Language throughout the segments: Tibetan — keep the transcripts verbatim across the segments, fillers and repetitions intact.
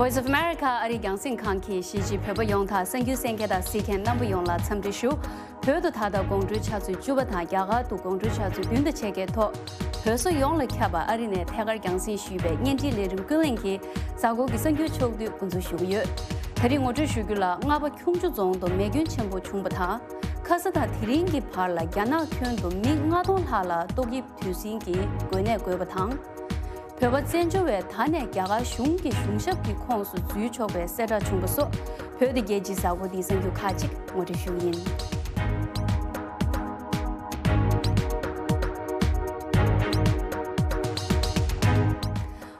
Voice of America ཨ་རིའི་རྒྱང་སྲིང་ཁང་གིས་གཞིས་བྱེས་བོད་པ་ཡོངས་དང་གསར་འགྱུར་གསན་མཁན་དང་གཟིགས་མཁན་རྣམ་པ་ཡོངས་ལ་འཚམས་འདྲི་ཞུ། བོད་དུ་ད་ལྟ་དགོང་དྲོའི་ཆུ་ཚོད་བཅུ་པ་དང་རྒྱ་གར་དུ་དགོང་དྲོའི་ཆུ་ཚོད་བདུན་དང་ཕྱེད་ཀའི་ཐོག་བོད་སོ་ཡོངས་ལ་ཁྱབ་པ་ཨ་རི་ནས་ཐད་ཀར་རྒྱང་སྲིང་ཞུས་པའི་བརྙན་འཕྲིན་ལས་རིམ་ཀུན་གླེང་གི་གཟའ་འཁོར་གྱི་གསར་འགྱུར་ཕྱོགས་བསྡུས་འགོ་འཛུགས་ཞུ་གི་ཡོད། ད་རིང་ངོ་སྤྲོད་ཞུ་རྒྱུ་ལ། རྔ་པ་ཁྱུང་མཆུ་རྫོང་དུ་མེ་སྐྱོན་ཆེན་པོ་བྱུང་བ་དང་། ཁ་ས་དང་དེ་རིང་གི་བར་ལ་རྒྱ་ནག་ཁྱོན་དུ་མི་ལྔ་སྟོང་ལྷག་ལ་ཏོག་དབྱིབས་དུག་སྲིན་གྱི་འགོས་ནད་འགོས་པ་དང་། བོད་པ་བཙན་བྱོལ་བས་ད་ནས་རྒྱ་གར་གཞུང་གི་གཞུང་ཞབས་ཀྱི་ཁོངས་སུ་འཛུལ་ཆོག་པའི་གསལ་བསྒྲགས་བྱུང་བ་སོགས། བོད་དང་རྒྱལ་སྤྱིའི་གཟའ་འཁོར་འདིའི་གསར་འགྱུར་ཁག་ཅིག་ངོ་སྤྲོད་ཞུ་གི་ཡིན།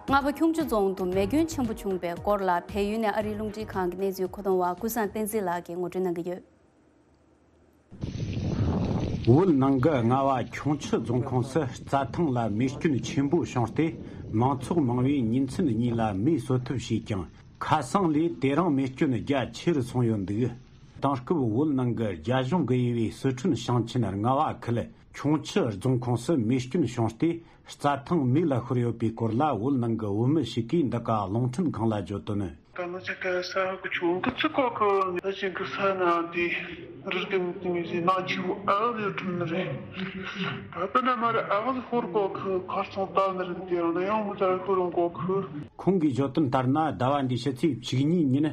རྔ་པ་ཁྱུང་མཆུ་རྫོང་དུ་མེ་སྐྱོན་ཆེན་པོ་བྱུང་བའི་སྐོར་ལ། བལ་ཡུལ་ནས་ཨ་རིའི་རླུང་འཕྲིན་ཁང་གི་གནས་ཚུལ་མཁོ་གཏོང་བ་ཀུན་བཟང་བསྟན་འཛིན་ལགས་ཀྱིས་ངོ་སྤྲོད་གནང་གི་ཡོད། བོད་ནང་གི་རྔ་བ་ཁྱུང་མཆུ་རྫོང་ཁོངས་སུ་རྩྭ་ཐང་ལ་མེ་སྐྱོན་ཆེན་པོ་བྱུང་སྟེ། མང་ཚོགས་མང་བས་ཉིན་མཚན་གཉིས་ལ་མེ་གསོད་ཐབས་བྱས་ཀྱང་། ཁ་སང་ལས་དེ་རིང་མེ་སྐྱོན་རྒྱ་ཆེ་རུ་སོང་ཡོད་འདུག། དེང་སྐབས་བོད་ནང་གི་རྒྱ་གཞུང་གི་དབྱེ་བའི་སི་ཁྲོན་ཞིང་ཆེན་རྔ་བ་ཁུལ་ཁྱུང་མཆུ་རྫོང་ཁོངས་སུ་མེ་སྐྱོན་བྱུང་སྟེ། རྩྭ་ཐང་མེ་ལ་ཤོར་ཡོད་པའི་སྐོར་ལ། བོད་ནང་གི་བོད་མི་ཞིག་གིས་འདི་ག་རླུང་འཕྲིན་ཁང་ལ་བརྗོད་དོན། ད་ང་ཅག་གི་ས་གི་ཆུང་གི་ཚིག་གོ་གི་ད་ཅིག་གི་ས་ན་དེ་རིར་གི་མི་དེ་མི་ཟེར་ན་ཆུ་ཨ་ལི་ཁྲིམས་ནི་རེད། ད་ད་ན་མ་རེད། ཨ་ལི་ཤོར་གོ་གི་ཁར་སང་ད་ནི་རིག་དེ་རང་ན་ཡང་མི་ད་ཤོར་གོ་གི། ཁོང་གིས་བརྗོད་དོན་ལྟར་ན། ཟླ་བ་འདིའི་ཕྱི་ཚེས་བཅུ་གཉིས་ཉིན།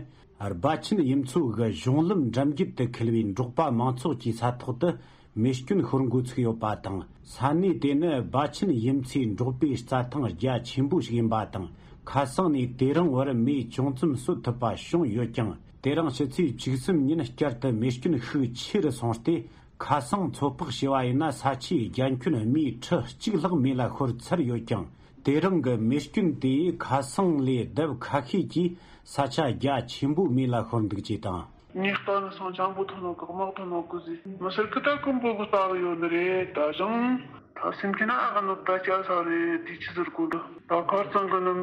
རྦ་ཆེན་གཡུ་མཚོ་གི་གཞུང་ལམ་འགྲམ་རྒྱུད་དུ་འཁེལ་བའི་འབྲོག་པ་མང་ཚོགས་ཀྱི་ས་ཐོག་ཏུ་མེ་སྐྱོན་ཤོར་འགོ་ཚུགས་ཡོད་པ་དང་། ས་གནས་དེ་ནི་རྦ་ཆེན་གཡུ་མཚོའི་འབྲོག་པའི་རྩྭ་ཐང་རྒྱ་ཆེན་པོ་ཞིག་ཡིན་པ་དང་། ཁ་སང་ནས་དེ་རིང་བར་མེ་ཅུང་ཙམ་གསོད་ཐུབ་པ་བྱུང་ཡོད་ཀྱང་། དེ་རིང་ཕྱི་ཚེས་བཅུ་གསུམ་ཉིན་བསྐྱར་དུ་མེ་སྐྱོན་ཤུགས་ཆེ་རུ་སོང་སྟེ། ཁ་སང་ཚོད་དཔག་བྱས་པ་ཡིན་ན། ས་ཆའི་རྒྱ་ཁྱོན་མིའི་ཁྲི་གཅིག་ལྷག་མེ་ལ་ཤོར་ཚར་ཡོད་ཀྱང་། དེ་རིང་གི་མེ་སྐྱོན་དེས་ཁ་སང་ལས་ལྡབ་ཁ་ཤས་ཀྱིས་ས་ཆ་རྒྱ་ཆེན་པོ་མེ་ལ་ཤོར་འདུག་ཅེས་དང་། ངས་ལྟ་ནི་སང་ཅང་པོ་ཐོན་ནོ་གི་དམག་ཐོན་ནོ་གི་ཟིག་མི་ཟེར་གི་ད་ཀུན་པོ་གི་ལྟ་གི་ཡོད་ནི་རེད། ད་ཞང་ད་སེམས་ཀྱི་ན་ཨ་ག་ནི་ད་ཅག་ས་རེད། དེ་ཆི་ཟེར་གོ་འདུག་ད་ཁར་ཚང་གི་ནི་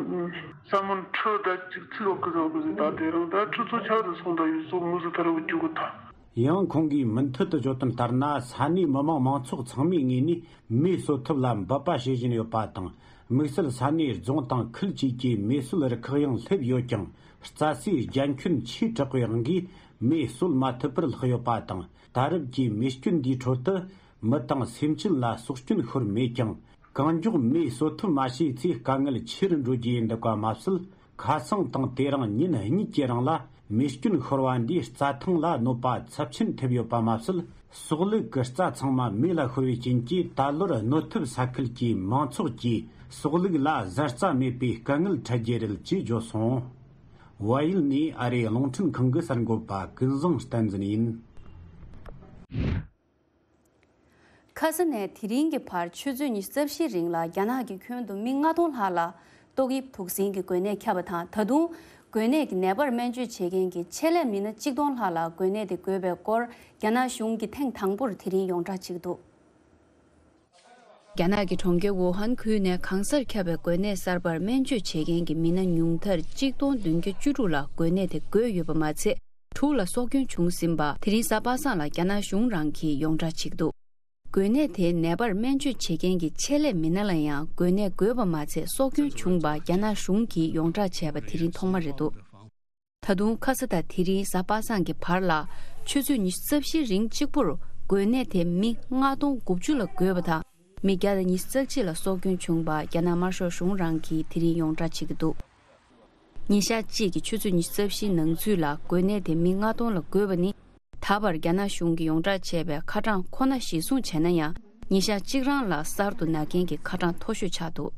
ས་མོན་ཁྲི་ད་ཅིག་ཚིག་ཡོད་གི་ཟེར་གི་ཟིག་ད་དེ་རིང་ད་ཁྲི་ཚོ་ཆ་ཟིག་སོང་ད་ཡུལ་ཚོ་མི་ཟིག་ད་རུ་རྒྱུག་གི་ད། ཡང་ཁོང་གིས་མུ་མཐུད་དུ་བརྗོད་དོན་ལྟར་ན། ས་གནས་མི་མང་མང་ཚོགས་ཚང་མའི་ངོས་ནས་མེ་གསོད་ཐབས་ལ་འབད་པ་བྱེད་བཞིན་ཡོད་པ་དང་། དམིགས་བསལ་ས་གནས་རྫོང་དང་ཁུལ་བཅས་ཀྱི་མེ་གསོད་རུ་ཁག་ཡང་སླེབས་ཡོད་ཀྱང་། རྩྭ་སའི་རྒྱ་ཁྱོན་ཆེ་དྲགས་པའི་དབང་གིས་མེ་གསོད་མ་ཐུབ་པར་ལྷག་ཡོད་པ་དང་། ད་རེབ་ཀྱི་མེ་སྐྱོན་འདིའི་ཁྲོད་དུ་མི་དང་སེམས་ཅན་ལ་སྲོག་སྐྱོན་ཤོར་མེད་ཀྱང་། གང་མགྱོགས་མེ་གསོད་ཐབས་མ་བྱས་ཚེ་དཀའ་ངལ་ཆེ་རུ་འགྲོ་རྒྱུ་ཡིན་འདུག་པ་མ་ཟད། ཁ་སང་དང་དེ་རིང་ཉིན་གཉིས་ཀྱི་རིང་ལ་མེ་སྐྱོན་ཤོར་བ་འདིས་རྩྭ་ཐང་ལ་གནོད་པ་ཚབས་ཆེན་ཐེབས་ཡོད་པ་མ་ཟད། ཟོག་ལུག་གི་རྩྭ་ཚང་མ་མེ་ལ་ཤོར་བའི་རྐྱེན་གྱིས། ད་ལོར་གནོད་ཐེབས་ས་ཁུལ་གྱི་མང་ཚོགས་ཀྱིས་ཟོག་ལུག་ལ་བཟའ་རྩྭ་མེད་པའི་དཀའ་ངལ་འཕྲད་རྒྱུ་རེད་ཅེས་བརྗོད་སོང་། བལ་ཡུལ་ནས་ཨ་རིའི་རླུང་འཕྲིན་ཁང་གི་གསར་འགོད་པ་ཀུན་བཟང་བསྟན་འཛིན་ཡིན། ཁ་ས་ནས་དེ་རིང་གི་བར་ཆུ་ཚོད་ཉི་ཤུ་རྩ་བཞིའི་རིང་ལ་རྒྱ་ནག་གི་ཁྱོན་དུ་མི་ལྔ་སྟོང་ལྷག་ལ་ཏོག་དབྱིབས་དུག་སྲིན་གྱི་འགོས་ནད་ཁྱབ་པ་དང་། ད་དུང་འགོས་ནད་ཀྱི་ནད་པར་སྨན་བཅོས་བྱེད་མཁན་གྱི་ཆེད་ལས་མི་སྣ་གཅིག་སྟོང་ལྷག་ལ་འགོས་ནད་དེ་འགོས་པའི་སྐོར་རྒྱ་ནག་གཞུང་གིས་ཐེངས་དང་པོར་དེ་རིང་ཡོངས་བསྒྲགས་བྱེད་ཀྱི་འདུག། རྒྱ་ནག་གི་གྲོང་ཁྱེར་ཝུ་ཧན་ཁུལ་ནས་གང་སར་ཁྱབ་པའི་འགོས་ནད་གསར་པར་སྨན་བཅོས་བྱེད་མཁན་གྱི་མི་སྣ་ཉུང་མཐར་གཅིག་སྟོང་བདུན་བརྒྱ་བཅུ་དྲུག་ལ་འགོས་ནད་དེ་འགོས་ཡོད་པ་མ་ཚད། དྲུག་ལ་སྲོག་སྐྱོན་བྱུང་ཟིན་པ་དེ་རིང་གཟའ་པ་སངས་ལ་རྒྱ་ནག་གཞུང་རང་གིས་ཡོངས་བསྒྲགས་བྱེད་ཀྱི་འདུག། འགོས་ནད་དེའི་ནད་པར་སྨན་བཅོས་བྱེད་མཁན་གྱི་ཆེད་ལས་མི་སྣ་ལ་ཡང་འགོས་ནད་འགོས་པ་མ་ཚད་སྲོག་སྐྱོན་བྱུང་བ་རྒྱ་ནག་གཞུང་གིས་ཡོངས་བསྒྲགས་བྱས་པ་དེ་རིང་ཐོག་མ་རེད་འདུག། ད་དུང་ཁ་ས་དང་དེ་རིང་གཟའ་པ་སངས་ཀྱི་བར་ལ་ཆུ་ཚོད་ཉི་ཤུ་རྩ་བཞིའི་རིང་གཅིག་པུར་འགོས་ནད་དེ་མི་ལྔ་སྟོང་དགུ་བཅུ་ལ་འགོས་པ་དང་། མི་བརྒྱ་དང་ཉི་ཤུ་རྩ་གཅིག་ལ་སྲོག་སྐྱོན་བྱུང་བ་རྒྱ་ནག་དམར་ཤོག་གཞུང་རང་གིས་དེ་རིང་ཡོངས་བསྒྲགས་བྱེད་ཀྱི་འདུག། ཉིན་ཞག་གཅིག་གི་ཆུ་ཚོད་ཉི་ཤུ་རྩ་བཞིའི་ནང་ཚུད་ལ་འགོས་ནད་དེ་མི་ལྔ་སྟོང་ལ་འགོས་པ་ནི། ད་བར་རྒྱ་ནག་གཞུང་གིས་ཡོངས་བསྒྲགས་བྱས་པའི་ཁ་གྲངས་ཁོ་ན་གཞིར་བཟུང་བྱས་ན་ཡང་། ཉིན་ཞག་གཅིག་རང་ལ་གསར་དུ་ན་མཁན་གྱི་ཁ་གྲངས་མཐོ་ཤོས་ཆགས་འདུག།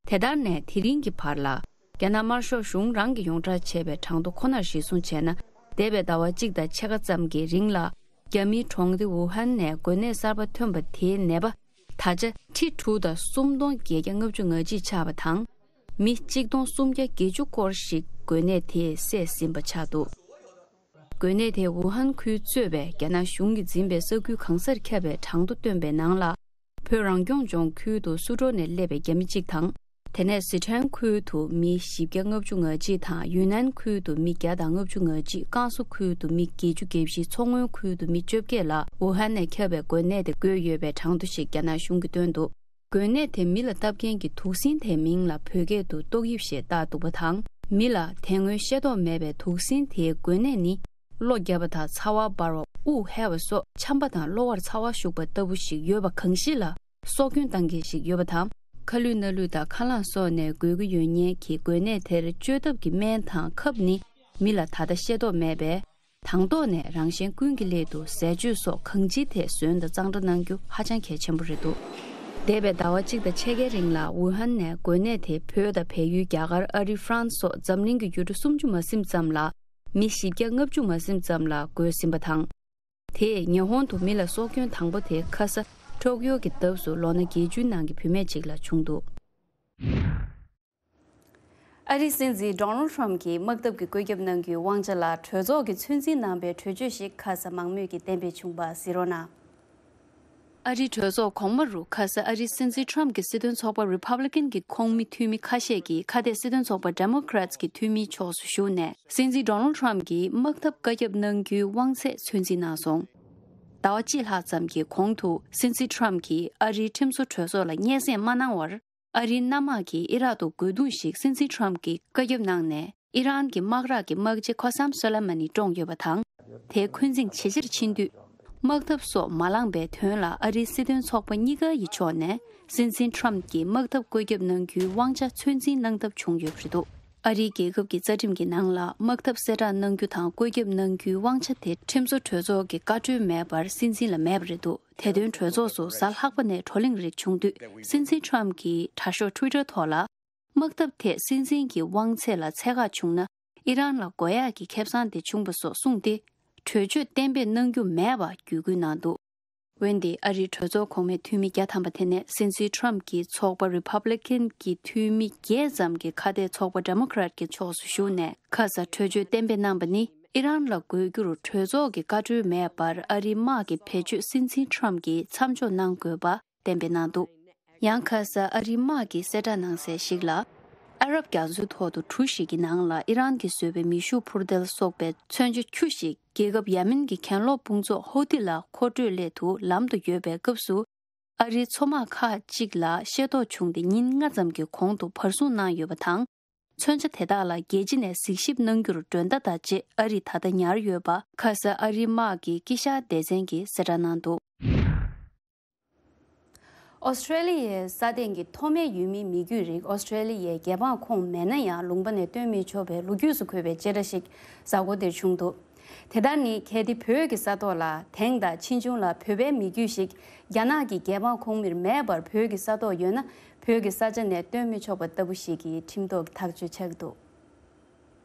དེ་ལྟར་ནས་དེ་རིང་གི་བར་ལ། རྒྱ་ནག་དམར་ཤོག་གཞུང་རང་གིས་ཡོངས་བསྒྲགས་བྱས་པའི་གྲངས་ཐོ་ཁོ་ནར་གཞིར་བཟུང་བྱས་ན། འདས་པའི་ཟླ་བ་གཅིག་དང་ཕྱེད་ཀ་ཙམ་གྱི་རིང་ལ། རྒྱ་མིའི་གྲོང་སྡེ་ཝུ་ཧན་ནས་འགོས་ནད་གསར་པ་ཐོན་པ་དེའི་ནད་པ་ད་ཆ་ཁྲི་དྲུག་དང་སུམ་སྟོང་བརྒྱད་བརྒྱ་ལྔ་བཅུ་ང་གཅིག་ཆགས་པ་དང་། མི་གཅིག་སྟོང་སུམ་བརྒྱ་བརྒྱད་ཅུ་སྐོར་ཞིག་འགོས་ནད་དེས་བསད་ཟིན་པ་ཆགས་འདུག། འགོས་ནད་དེ་ཝུ་ཧན་ཁུལ་གཙོས་པའི་རྒྱ་ནག་གཞུང་གིས་འཛིན་པའི་ས་ཁུལ་གང་སར་ཁྱབ་པའི་གྲངས་ཐོ་བཏོན་པའི་ནང་ལ། བོད་རང་སྐྱོང་ལྗོངས་ཁུལ་དུ་སུ་ཀྲོའུ་ནས་སླེབས་པའི་རྒྱ་མི་གཅིག་དང་། དེ་ནས་སི་ཁྲོན་ཁུལ་དུ་མི་བཞི་བརྒྱ་ལྔ་བཅུ་ང་གཅིག་དང་། ཡུན་ནན་ཁུལ་དུ་མི་བརྒྱ་དང་ལྔ་བཅུ་ང་གཅིག། ཀན་སུའུ་ཁུལ་དུ་མི་བརྒྱད་ཅུ་གྱ་བཞི། མཚོ་སྔོན་ཁུལ་དུ་མི་བཅོ་བརྒྱད་ལ་ཝུ་ཧན་ནས་ཁྱབ་པའི་འགོས་ནད་དེ་འགོས་ཡོད་པའི་གྲངས་ཐོ་ཞིག་རྒྱ་ནག་གཞུང་གིས་བཏོན་འདུག། འགོས་ནད་དེ་མི་ལ་བཏབ་མཁན་གྱི་དུག་སྲིན་དེའི་མིང་ལ་བོད་སྐད་དུ་ཏོག་དབྱིབས་ཞེས་བཏགས་འདུག་པ་དང་། མི་ལ་དེ་སྔོན་ཤེས་རྟོགས་མེད་པའི་དུག་སྲིན་དེའི་འགོས་ནད་ནི། གློ་བརྒྱབ་པ་དང་ཚ་བ་འབར་བ། དབུགས་ཧལ་བ་སོགས་ཆམ་པ་དང་གློ་བར་ཚ་བ་ཞུགས་པ་ལྟ་བུ་ཞིག་ཡོད་པ་གང་ཞིག་ལ་སྲོག་སྐྱོན་གཏང་མཁན་ཞིག་ཡོད་པ་དང་། ཁ་ལུད་སྣ་ལུད་དང་ཁ་རླངས་སོགས་ནས་འགོས་ཀྱི་ཡོད་མཁན་གྱི་འགོས་ནད་དེར་བཅོས་ཐབས་ཀྱི་སྨན་དང་ཁབ་ནི་མི་ལ་ད་ལྟ་ཤེས་རྟོགས་མེད་པས། དང་ཐོག་ནས་རང་གཞན་ཀུན་གྱི་སླད་དུ་ཟས་སྤྱོད་སོགས་གང་ཅིའི་ཐད་ཟོན་དང་གཙང་སྦྲ་གནང་རྒྱུ་ཧ་ཅང་གལ་ཆེན་པོ་རེད་འདུག་འདས་པའི་ཟླ་བ་གཅིག་དང་ཕྱེད་ཀའི་རིང་ལ་ཝུ་ཧན་ནས་འགོས་ནད་དེ་བོད་དང་བལ་ཡུལ། རྒྱ་གར། ཨ་རི། ཧྥ་རན་སི་སོགས་འཛམ་གླིང་གི་ཡུལ་གྲུ་སུམ་ཅུ་མ་ཟིན་ཙམ་ལ་མི་བཞི་བརྒྱ་ལྔ་བཅུ་མ་ཟིན་ཙམ་ལ་འགོས་ཟིན་པ་དང་། དེས་ཉི་ཧོང་དུ་མི་ལ་སྲོག་སྐྱོན་དང་པོ་དེ་ཁ་ས་ཊོག་ཡོ་གི་འདབས་སུ་ལོ་ན་བརྒྱད་ཅུའི་ནང་གི་བུད་མེད་ཅིག་ལ་བྱུང་འདུག་ཨ་རིའི་སྲིད་འཛིན་ཌོ་ནལ་ཊམ་གྱིས་དམག་འཐབ་ཀྱི་བཀོད་ཁྱབ་གནང་རྒྱུའི་དབང་ཆ་ལ་གྲོས་ཚོགས་ཀྱིས་ཚོད་འཛིན་གནང་པའི་གྲོས་ཆོད་ཞིག་ཁ་ས་མང་མོས་ཀྱིས་གཏན་འབེབས་བྱུང་པ་གཟིགས་རོགས་གནང་། ཨ་རིའི་གྲོས་ཚོགས་གོང་མ་རུ་ཁ་ས་ཨ་རིའི་སྲིད་འཛིན་ཊམ་གྱི་སྲིད་དོན་ཚོགས་པ་རི་པབ་ལི་ཀན་གྱི་ཁོངས་མི་འཐུས་མི་ཁ་ཤས་ཀྱིས་ཁ་གཏད་སྲིད་དོན་ཚོགས་པ་ཌེ་མོ་ཀེ་རེ་ཊི་ཀྱི་འཐུས་མིའི་ཕྱོགས་སུ་ཞུགས་ནས་སྲིད་འཛིན་ཌོ་ནལ་ཊམ་གྱིས་དམག་འཐབ་བཀའ་ཁྱབ་གནང་རྒྱུའི་དབང་ཚད་ཚོད་འཛིན་གནང་སོང་། ཟླ་བ་གཅིག་ལྷག་ཙམ་གྱི་གོང་དུ་སྲིད་འཛིན་ཊམ་གྱིས་ཨ་རིའི་ཁྲིམས་བཟོ་གྲོས་ཚོགས་ལ་སྙན་སེང་མ་གནང་བར། ཨ་རིའི་གནམ་དམག་གིས་ཨི་རག་ཏུ་རྒོལ་རྡུང་ཞིག་སྲིད་འཛིན་ཊམ་གྱིས་བཀའ་ཁྱབ་གནང་ནས། ཨི་རན་གྱི་དམག་རགས་ཀྱི་དམག་སྤྱི་ཁོ་སམ་སོ་ལེ་མ་ནི་བཀྲོངས་ཡོད་པ་དང་། དེ་འཁོན་འཛིང་ཇེ་ཆེར་ཕྱིན་དུས། དམག་འཐབ་སོགས་མ་ལངས་པའི་དོན་ལ་ཨ་རིའི་སྲིད་དོན་ཚོགས་པ་གཉིས་ཀ་ཡི་ཕྱོགས་ནས་སྲིད་འཛིན་ཊམ་གྱིས་དམག་འཐབ་བཀོད་ཁྱབ་གནང་རྒྱུའི་དབང་ཆ་ཚོད་འཛིན་གནང་ཐབས་བྱུང་ཡོད་པ་རེད་འདུག་ཨ་རིའི་རྒྱལ་ཁབ་ཀྱི་རྩ་ཁྲིམས་ཀྱི་ནང་ལ་དམག་འཐབ་གསལ་བསྒྲགས་གནང་རྒྱུ་དང་བཀོད་ཁྱབ་གནང་རྒྱུའི་དབང་ཆ་དེ་ཁྲིམས་བཟོ་གྲོས་ཚོགས་ཀྱི་བཀའ་འཁྲོལ་མེད་པར་སྲིད་འཛིན་ལ་མེད་པ་རེད་འདུག་དེ་དོན་གྲོས་ཚོགས་སུ་གཟའ་ལྷག་པ་ནས་བགྲོ་གླེང་རིགས་བྱུང་དུས། སྲིད་འཛིན་ཊམ་གྱིས་དྲ་ཤོག་ཊུའི་ཊར་ཐོག་ལ། དམག་འཐབ་ཐད་སྲིད་འཛིན་གྱི་དབང་ཚད་ལ་ཚད་བཀག་བྱུང་ན། ཨི་རན་ལ་རྒོལ་ཡག་གི་ཁེ་བཟང་དེ་བྱུང་བ་སོགས་གསུངས་ཏེ། གྲོས་ཆོད་གཏན་འབེབས་གནང་རྒྱུ་མེད་པ་བརྒྱུད་སྐུལ་གནང་འདུག་འོན་ཏེ་ཨ་རིའི་གྲོས་ཚོགས་གོང་མའི་འཐུས་མི་བརྒྱ་ཐམ་པ་དེ་ནས་སྲིད་འཛིན་ཊམ་གྱི་ཚོགས་པ་རི་པབ་ལི་ཀན་གྱི་འཐུས་མི་བརྒྱད་ཙམ་གྱིས་ཁ་གཏད་ཚོགས་པ་ཌེ་མོ་ཀེ་རེ་ཊི་ཀྱི་ཕྱོགས་སུ་ཞུགས་ནས་ཁ་ས་གྲོས་ཆོད་གཏན་འབེབས་གནང་པ་ནི། ཨི་རན་ལ་རྒོལ་རྒྱུར་གྲོས་ཚོགས་ཀྱི་བཀའ་འཁྲོལ་མེད་པར་ཨ་རིའི་དམག་གི་བེད་སྤྱོད་སྲིད་འཛིན་ཊམ་གྱིས་མཚམས་འཇོག་གནང་དགོས་པ། གཏན་འབེབས་གནང་འདུག་ཡང་ཁ་ས་ཨ་རིའི་དམག་གིས་གསལ་བསྒྲགས་གནང་གསལ་ཞིག་ལ། ཨ་རབ་རྒྱ་མཚོའི་ཐོག་ཏུ་གྲུ་ཞིག་གི་ནང་ལ་ཨི་རན་གྱིས་བཟོས་པའི་མེ་ཤུགས་འཕུར་མདེལ་སོགས་པའི་མཚོན་ཆ་ཁྱུ་ཞིག་རྒྱལ་ཁབ་ཡ་མེན་གྱི་གྱེན་ལོག་དཔུང་ཚོགས་ཧོ་ཏི་ལ་མཁོ་སྤྲོད་སླད་དུ་ལམ་དུ་ཡོད་པའི་སྐབས་སུ། ཨ་རིའི་མཚོ་དམག་ཁག་ཅིག་ལ་ཤེས་རྟོགས་བྱུང་སྟེ་ཉིན་ལྔ་ཙམ་གྱི་གོང་དུ་བར་སྲུང་གནང་ཡོད་པ་དང་། མཚོན་ཆ་དེ་དག་ལ་རྒྱལ་སྤྱི་ནས་གཟིགས་ཞིབ་གནང་རྒྱུར་མགྲོན་བརྡ་དང་བཅས་ཨ་རིས་ད་ལྟ་ཉར་ཡོད་པ། ཁ་ས་ཨ་རིའི་དམག་གི་དཀྱིལ་ཤར་སྡེ་ཚན་གྱིས་གསལ་བསྒྲགས་གནང་འདུག་ཨོ་སི་ཁྲེ་ལི་ཡའི་ས་སྟེང་གི་ཐོག་མའི་ཡུལ་མིའི་མི་རྒྱུད་རིགས་ཨོ་སི་ཁྲེ་ལི་ཡའི་རྒྱལ་འབངས་ཁོངས་མེད་ན་ཡང་ལུང་པ་ནས་བཏོན་མི་ཆོག་པའི་ལོ་རྒྱུས་སུ་འཁོད་པའི་བཅད་ཁྲ་ཞིག་གཟའ་འཁོར་འདིར་བྱུང་འདུག་དེ་ལྟར་ནི་གལ་ཏེ་བོད་ཀྱི་ས་ཐོག་ལ་དེང་དང་ཕྱིས་འབྱུང་ལ་བོད་པའི་མི་རྒྱུད་ཞིག་རྒྱ་ནག་གི་རྒྱལ་འབངས་ཁོངས་མིར་མེད་པར་བོད་ཀྱི་ས་ཐོག་ཡོད་ན། བོད་ཀྱི་ས་ཆ་ནས་བཏོན་མི་ཆོག་པ་ལྟ་བུ་ཞིག་གི་ཁྲིམས་ཐོག་གི་ཐག་གཅོད་ཆགས་འདུག་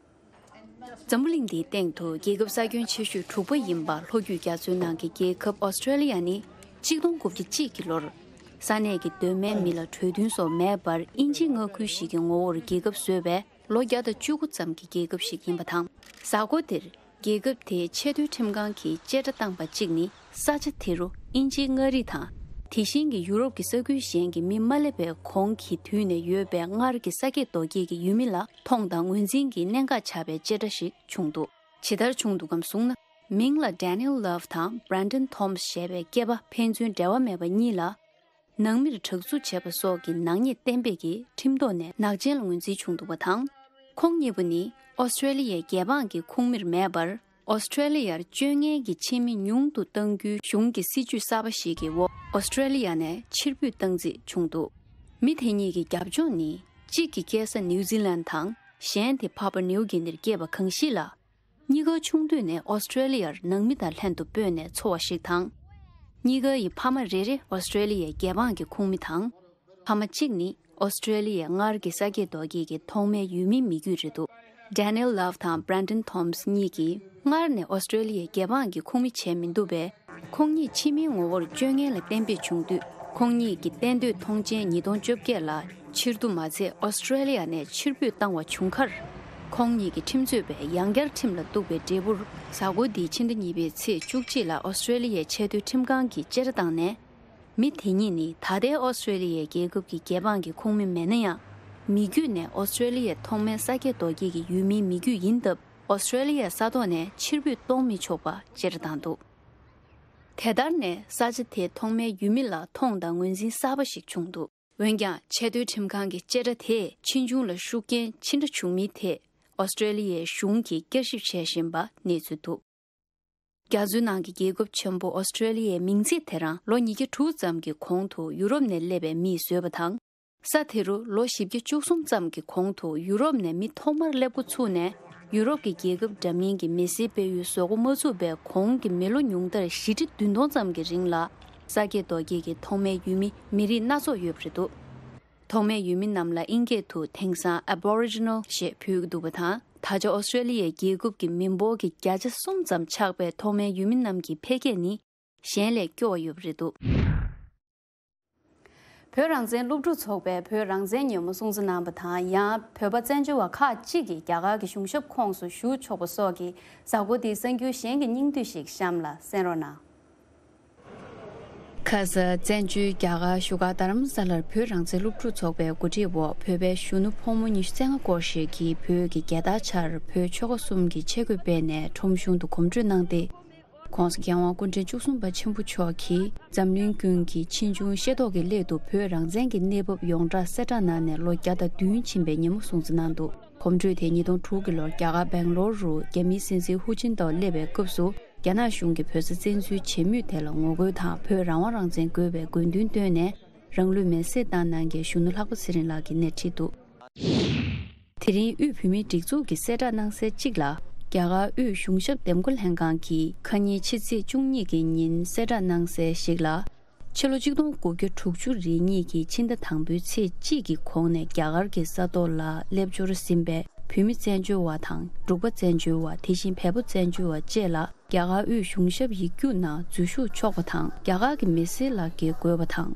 འཛམ་བུ་གླིང་འདིའི་སྟེང་དུ་རྒྱལ་ཁབ་ས་ཁྱོན་ཆེ་ཤོས་དྲུག་པ་ཡིན་པ་ལྷོ་རྒྱུད་རྒྱ་མཚོའི་ནང་གི་རྒྱལ་ཁབ་ཨོ་སི་ཁྲེ་ལི་ཡ་ནི་གཅིག་སྟོང་དགུ་བརྒྱ་གཅིག་གི་ལོར་ས་གནས་ཀྱི་གདོད་མའི་མི་ལ་གྲོས་མཐུན་སོགས་མེད་པར་དབྱིན་ཇིའི་མངའ་ཁུལ་ཞིག་གི་ངོ་བོར་རྒྱལ་ཁབ་བཟོས་པའི་ལོ་བརྒྱ་དང་བཅུ་དགུ་ཙམ་གྱི་རྒྱལ་ཁབ་ཞིག་ཡིན་པ་དང་། གཟའ་འཁོར་འདིར་རྒྱལ་ཁབ་དེའི་ཆེས་མཐོའི་ཁྲིམས་ཁང་གིས་བཅད་ཁྲ་བཏང་པ་གཅིག་ནི། ས་ཆ་དེ་རུ་དབྱིན་ཇིའི་མངའ་རིས་དང་། དེ་བཞིན་གྱི་ཡུ་རོབ་ཀྱི་ས་ཁུལ་གཞན་གྱི་མི་མ་སླེབས་པའི་གོང་གི་དུས་ནས་ཡོད་པའི་སྔར་གྱི་ས་སྐྱེས་རྡོ་སྐྱེས་ཀྱི་ཡུལ་མི་ལ་མཐོང་དང་ངོས་འཛིན་གྱི་གནད་འགག་ཆགས་པའི་བཅད་ཁྲ་ཞིག་བྱུང་འདུག་ཇི་ལྟར་བྱུང་འདུག་གམ་གསུངས་ན། མིང་ལ་Daniel Love དང་Brandon Thomas ཞེས་པའི་སྐྱེས་པ་ཕན་ཚུན་འབྲེལ་བ་མེད་པ་གཉིས་ལ། ནང་མིར་དྲག་རྩུབ་བྱས་པ་སོགས་ཀྱི་ནག་ཉེས་གཏན་འབེབས་ཀྱིས་ཁྲིམས་ཐོག་ནས་ནག་ཅན་ལ་ངོས་འཛིན་བྱུང་འདུག་པ་དང་། ཁོང་གཉིས་པོ་ནི་ཨོ་སི་ཁྲེ་ལི་ཡའི་རྒྱལ་འབངས་ཀྱི་ཁོངས་མིར་མེད་པར། ཨོ་སི་ཁྲེ་ལི་ཡར་སྤྱོད་མཁན་གྱི་ཕྱི་མི་ཉུང་དུ་གཏང་རྒྱུའི་གཞུང་གི་སྲིད་ཇུས་གསར་པ་ཞིག་གི་འོག་ཨོ་སི་ཁྲེ་ལི་ཡ་ནས་ཕྱིར་འབུད་གཏང་རྩིས་བྱུང་འདུག་མི་དེ་གཉིས་ཀྱི་རྒྱབ་ལྗོངས་ནི། གཅིག་གི་སྐྱེས་ས་ནིའུ་ཛི་ལན་དང་། གཞན་དེ་ཕ་པ་ནིའུ་གི་ནིར་སྐྱེས་པ་གང་ཞིག་ལ། གཉིས་ཀ་ཆུང་དུས་ནས་ཨོ་སི་ཁྲེ་ལི་ཡར་ནང་མི་དང་ལྷན་དུ་སྤོས་ནས་འཚོ་བ་ཞིག་དང་། གཉིས་ཀ་ཡི་ཕ་མ་རེ་རེ་ཨོ་སི་ཁྲེ་ལི་ཡའི་རྒྱལ་འབངས་ཀྱི་ཁོངས་མི་དང་། ཕ་མ་གཅིག་ནི་ཨོ་སི་ཁྲེ་ལི་ཡའི་སྔར་གྱི་ས་སྐྱེས་རྡོ་སྐྱེས་ཀྱི་ཐོག་མའི་ཡུལ་མིའི་མི་རྒྱུད་རེད་འདུག Daniel Love དང་Brandon Thomas གཉིས་ཀྱིས་སྔར་ནས་ཨོ་སི་ཁྲེ་ལི་ཡའི་རྒྱལ་འབངས་ཀྱི་ཁོངས་མི་བྱས་མི་འདུག་པས། ཁོང་གཉིས་ཕྱི་མིའི་ངོ་བོར་སྤྱོད་ངན་ལ་གཏན་འབེབས་བྱུང་དུས། ཁོང་གཉིས་ཀྱི་གཏན་སྡོད་མཐོང་མཆན་ཉིས་སྟོང་བཅོ་བརྒྱད་ལ་ཕྱིར་བསྡུ་མ་ཚད་ཨོ་སི་ཁྲེ་ལི་ཡ་ནས་ཕྱིར་འབུད་བཏང་བ་བྱུང་ཁར། ཁོང་གཉིས་ཀྱི་ཁྲིམས་རྩོད་པས་ཡང་བསྐྱར་ཁྲིམས་ལ་གཏུགས་པའི་འབྲས་བུར། གཟའ་འཁོར་འདིའི་ཕྱི་ཟླ་གཉིས་པའི་ཚེས་བཅུ་གཅིག་ལ་ཨོ་སི་ཁྲེ་ལི་ཡའི་ཆེས་མཐོའི་ཁྲིམས་ཁང་གིས་བཅད་ཁྲ་བཏང་ནས། མི་དེ་གཉིས་ནི་ད་ལྟའི་ཨོ་སི་ཁྲེ་ལི་ཡའི་རྒྱལ་ཁབ་ཀྱི་རྒྱལ་འབངས་ཀྱི་ཁོངས་མི་མེད་ན་ཡང་། མི་རྒྱུད་ནས་ཨོ་སི་ཁྲེ་ལི་ཡའི་ཐོག་མའི་ས་སྐྱེས་རྡོ་སྐྱེས་ཀྱི་ཡུལ་མིའི་མི་རྒྱུད་ཡིན་སྟབས། ཨོ་སི་ཁྲེ་ལི་ཡའི་ས་ཐོག་ནས་ཕྱིར་འབུད་གཏོང་མི་ཆོག་པ་བཅད་ཁྲ་བཏང་འདུག་དེ་ལྟར་ནས་ས་ཆ་དེའི་ཐོག་མའི་ཡུལ་མི་ལ་མཐོང་དང་ངོས་འཛིན་གསར་པ་ཞིག་བྱུང་འདུག་འོན་ཀྱང་། ཆེས་མཐོའི་ཁྲིམས་ཁང་གི་བཅད་ཁྲ་དེས་ཕྱིས་འབྱུང་ལ་ཤུགས་རྐྱེན་ཅི་འདྲ་བྱུང་མིན་ཐད། ཨོ་སི་ཀྲེ་ལི་ཡའི་གཞུང་གིས་བསྐྱར་ཞིབ་བྱེད་བཞིན་པ་གནས་ཚུལ་འདུག་རྒྱ་མཚོའི་ནང་གི་རྒྱལ་ཁབ་ཆེན་པོ་ཨོ་སི་ཀྲེ་ལི་ཡའི་མིང་ཚིག་དེ་རང་ལོ་ཉིས་བརྒྱ་དྲུག་ཙམ་གྱི་གོང་དུ་ཡུ་རོབ་ནས་སླེབས་པའི་མིས་བཟོས་པ་དང་། ས་དེ་རུ་ལོ་བཞི་བརྒྱ་བཅུ་གསུམ་ཙམ་གྱི་གོང་དུ་ཡུ་རོབ་ནས་མི་ཐོག་མར་སླེབས་འགོ་ཚུགས་ནས། ཡུ་རོབ་ཀྱི་རྒྱལ་ཁབ་འདྲ་མིན་གྱི་མི་སེར་སྤེལ་ཡུལ་བཟོ་འགོ་མ་ཚུགས་པའི་གོང་གི་མི་ལོ་ཉུང་མཐར་བཞི་ཁྲི་བདུན་སྟོང་ཙམ་གྱི་རིང་ལ། ས་སྐྱེས་རྡོ་སྐྱེས་ཀྱི་ཐོག་མའི་ཡུལ་མི་མི་རིགས་སྣ་ཚོགས་ཡོད་པ་རེད་འདུག་ཐོག་མའི་ཡུལ་མི་རྣམས་ལ་དབྱིན་སྐད་དུ་དེང་སང་Aboriginal ཞེས་འབོད་ཀྱི་འདུག་པ་དང་། ད་ཆ་ཨོ་སི་ཀྲེ་ལི་ཡའི་རྒྱལ་ཁབ་ཀྱི་མི་འབོར་གྱི་བརྒྱ་ཆ་གསུམ་ཙམ་ཆགས་པའི་ཐོག་མའི་ཡུལ་མི་རྣམས་ཀྱི་འཕེལ་རྒྱས་ནི་གཞན་ལས་སྐྱོ་བ་ཡོད་པ་རེད་འདུག་བོད་རང་བཙན་སློབ་ཕྲུག་ཚོགས་པས་བོད་རང་བཙན་ཉིན་མོ་སྲུང་བརྩི་གནང་བ་དང་། ཡང་བོད་པ་བཙན་བྱོལ་བ་ཁག་ཅིག་གིས་རྒྱ་གར་གྱི་གཞུང་ཞབས་ཁོངས་སུ་ཞུགས་ཆོག་པ་སོགས་ཀྱི་གཟའ་འཁོར་འདིའི་གསར་འགྱུར་གཞན་གྱི་སྙིང་བསྡུས་ཤིག་གཤམ་ལ་གསན་རོགས་གནང་། ཁ་ས་བཙན་བྱོལ་རྒྱ་གར་བཞུགས་སྒར་རྡ་རམ་ས་ལར་བོད་རང་བཙན་སློབ་ཕྲུག་ཚོགས་པའི་གོ་སྒྲིག་འོག་བོད་པའི་གཞོན་ནུ་ཕོ་མོ་ཉི་ཤུ་རྩ་ལྔ་སྐོར་ཞིག་གིས་བོད་ཀྱི་རྒྱལ་དར་འཕྱར་བོད་ཆོལ་ཁ་གསུམ་གྱི་ཆས་གོས་སྤེལ་ནས་ཁྲོམ་གཞུང་དུ་གོམ་བགྲོད་གནང་སྟེ། ༸གོང་ས་༸རྒྱལ་དབང་སྐུ་ཕྲེང་བཅུ་གསུམ་པ་ཆེན་པོ་མཆོག་གིས་འཛམ་གླིང་ཀུན་གྱི་ཕྱིས་འབྱུང་ཤེས་རྟོགས་ཀྱི་སླད་དུ་བོད་རང་བཙན་གྱི་གནས་བབ་ཡོངས་གྲགས་གསལ་བསྒྲགས་གནང་ནས་ལོ་བརྒྱ་དང་བདུན་ཕྱིན་པའི་ཉིན་མོ་སྲུང་བརྩི་གནང་འདུག་གོམ་བགྲོད་དེ་ཉིས་སྟོང་དྲུག་གི་ལོར་རྒྱ་གར་སྦེང་ལོར་རུ་རྒྱ་མིའི་སྲིད་འཛིན་ཧུ་ཅིན་ཏའོ་སླེབས་པའི་སྐབས་སུ། རྒྱ་ནག་གཞུང་གིས་བོད་ས་བཙན་འཛུལ་བྱེད་མུས་དེ་ལ་ངོ་རྒོལ་དང་བོད་རང་དབང་རང་བཙན་དགོས་པའི་དགོས་འདུན་བཏོན་ནས། རང་ལུས་མེར་སྲེག་བཏང་གནང་མཁན་གཞོན་ནུ་ལྷག་པ་ཚེ་རིང་ལགས་ཀྱིས་སྣེ་ཁྲིད་འདུག་དེ་རིང་དབུས་བོད་མིའི་སྒྲིག་འཛུགས་ཀྱིས་གསལ་བསྒྲགས་གནང་གསལ་གཅིག་ལ། རྒྱ་གར་དབུས་གཞུང་ཞབས་འདེམས་བསྐོ་ལྷན་ཁང་གིས་ཁ་ཉིན་ཕྱི་ཚེས་བཅུ་གཉིས་ཀྱི་ཉིན་གསལ་བསྒྲགས་གནང་གསལ་ཞིག་ལ། ཕྱི་ལོ་ཆིག་སྟོང་དགུ་བརྒྱ་དྲུག་ཅུ་རེ་གཉིས་ཀྱི་ཕྱི་ཟླ་དང་པོའི་ཚེས་གཅིག་གི་གོང་ནས་རྒྱ་གར་གྱི་ས་ཐོག་ལ་སླེབས་འབྱོར་ཟིན་པའི་བོད་མི་བཙན་བྱོལ་བ་དང་འབྲུག་པ་བཙན་བྱོལ་བ། དེ་བཞིན་བལ་པོ་བཙན་བྱོལ་བ་བཅས་ལ་རྒྱ་གར་དབུས་གཞུང་ཞབས་ཡིག་རྒྱུགས་ནང་འཛུལ་ཞུགས་ཆོག་པ་དང་། རྒྱ་གར་གྱི་མི་སེར་ལ་འགན་དགོས་པ་དང་།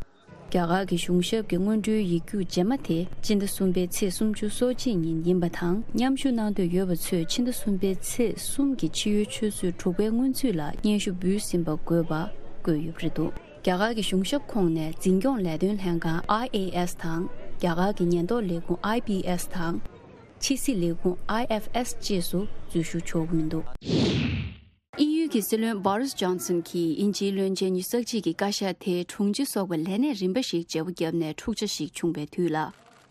རྒྱ་གར་གྱི་གཞུང་ཞབས་ཀྱི་སྔོན་འགྲོའི་ཡིག་རྒྱུགས་རྗེས་མ་དེ་སྤྱི་ཟླ་གསུམ་པའི་ཚེས་སུམ་ཅུ་སོ་གཅིག་ཉིན་ཡིན་པ་དང་། མཉམ་ཞུགས་གནང་འདོད་ཡོད་པ་ཚོས་ཕྱི་ཟླ་གསུམ་པའི་ཚེས་གསུམ་གྱི་ཕྱི་ཡོལ་ཆུ་ཚོད་དྲུག་པའི་སྔོན་ཚུད་ལ་སྙན་ཞུ་འབུལ་ཟིན་པ་དགོས་པ་བཀོད་ཡོད་པ་རེད་འདུག་རྒྱ་གར་གྱི་གཞུང་ཞབས་ཁོངས་ནས་འཛིན་སྐྱོང་ལས་དོན་ལྷན་ཁང་ཨའི་ཨེ་ཨེས་དང་། རྒྱ་གར་གྱི་ཉེན་རྟོག་ལས་ཁུངས་ཨའི་པི་ཨེས་དང་། ཕྱི་སྲིད་ལས་ཁུངས་ཨའི་ཨེཕ་ཨེས་བཅས་སུ་འཛུལ་ཞུགས་ཆོག་གི་མི་འདུག་དབྱིན་ཡུལ་གྱི་སྲིད་བློན་བྷོ་རིས་ཇོན་སན་གྱིས་དབྱིན་ཇིའི་བློན་ཆེན་ཉི་ཤུ་རྩ་གཅིག་གི་བཀའ་ཤག་དེའི་དྲུང་ཆེ་སོགས་པའི་ལས་གནས་རིམ་པ་ཞིག་བརྗེ་པོ་བརྒྱབ་ནས་འཁྲུག་ཆ་ཞིག་བྱུང་བའི་དུས་ལ།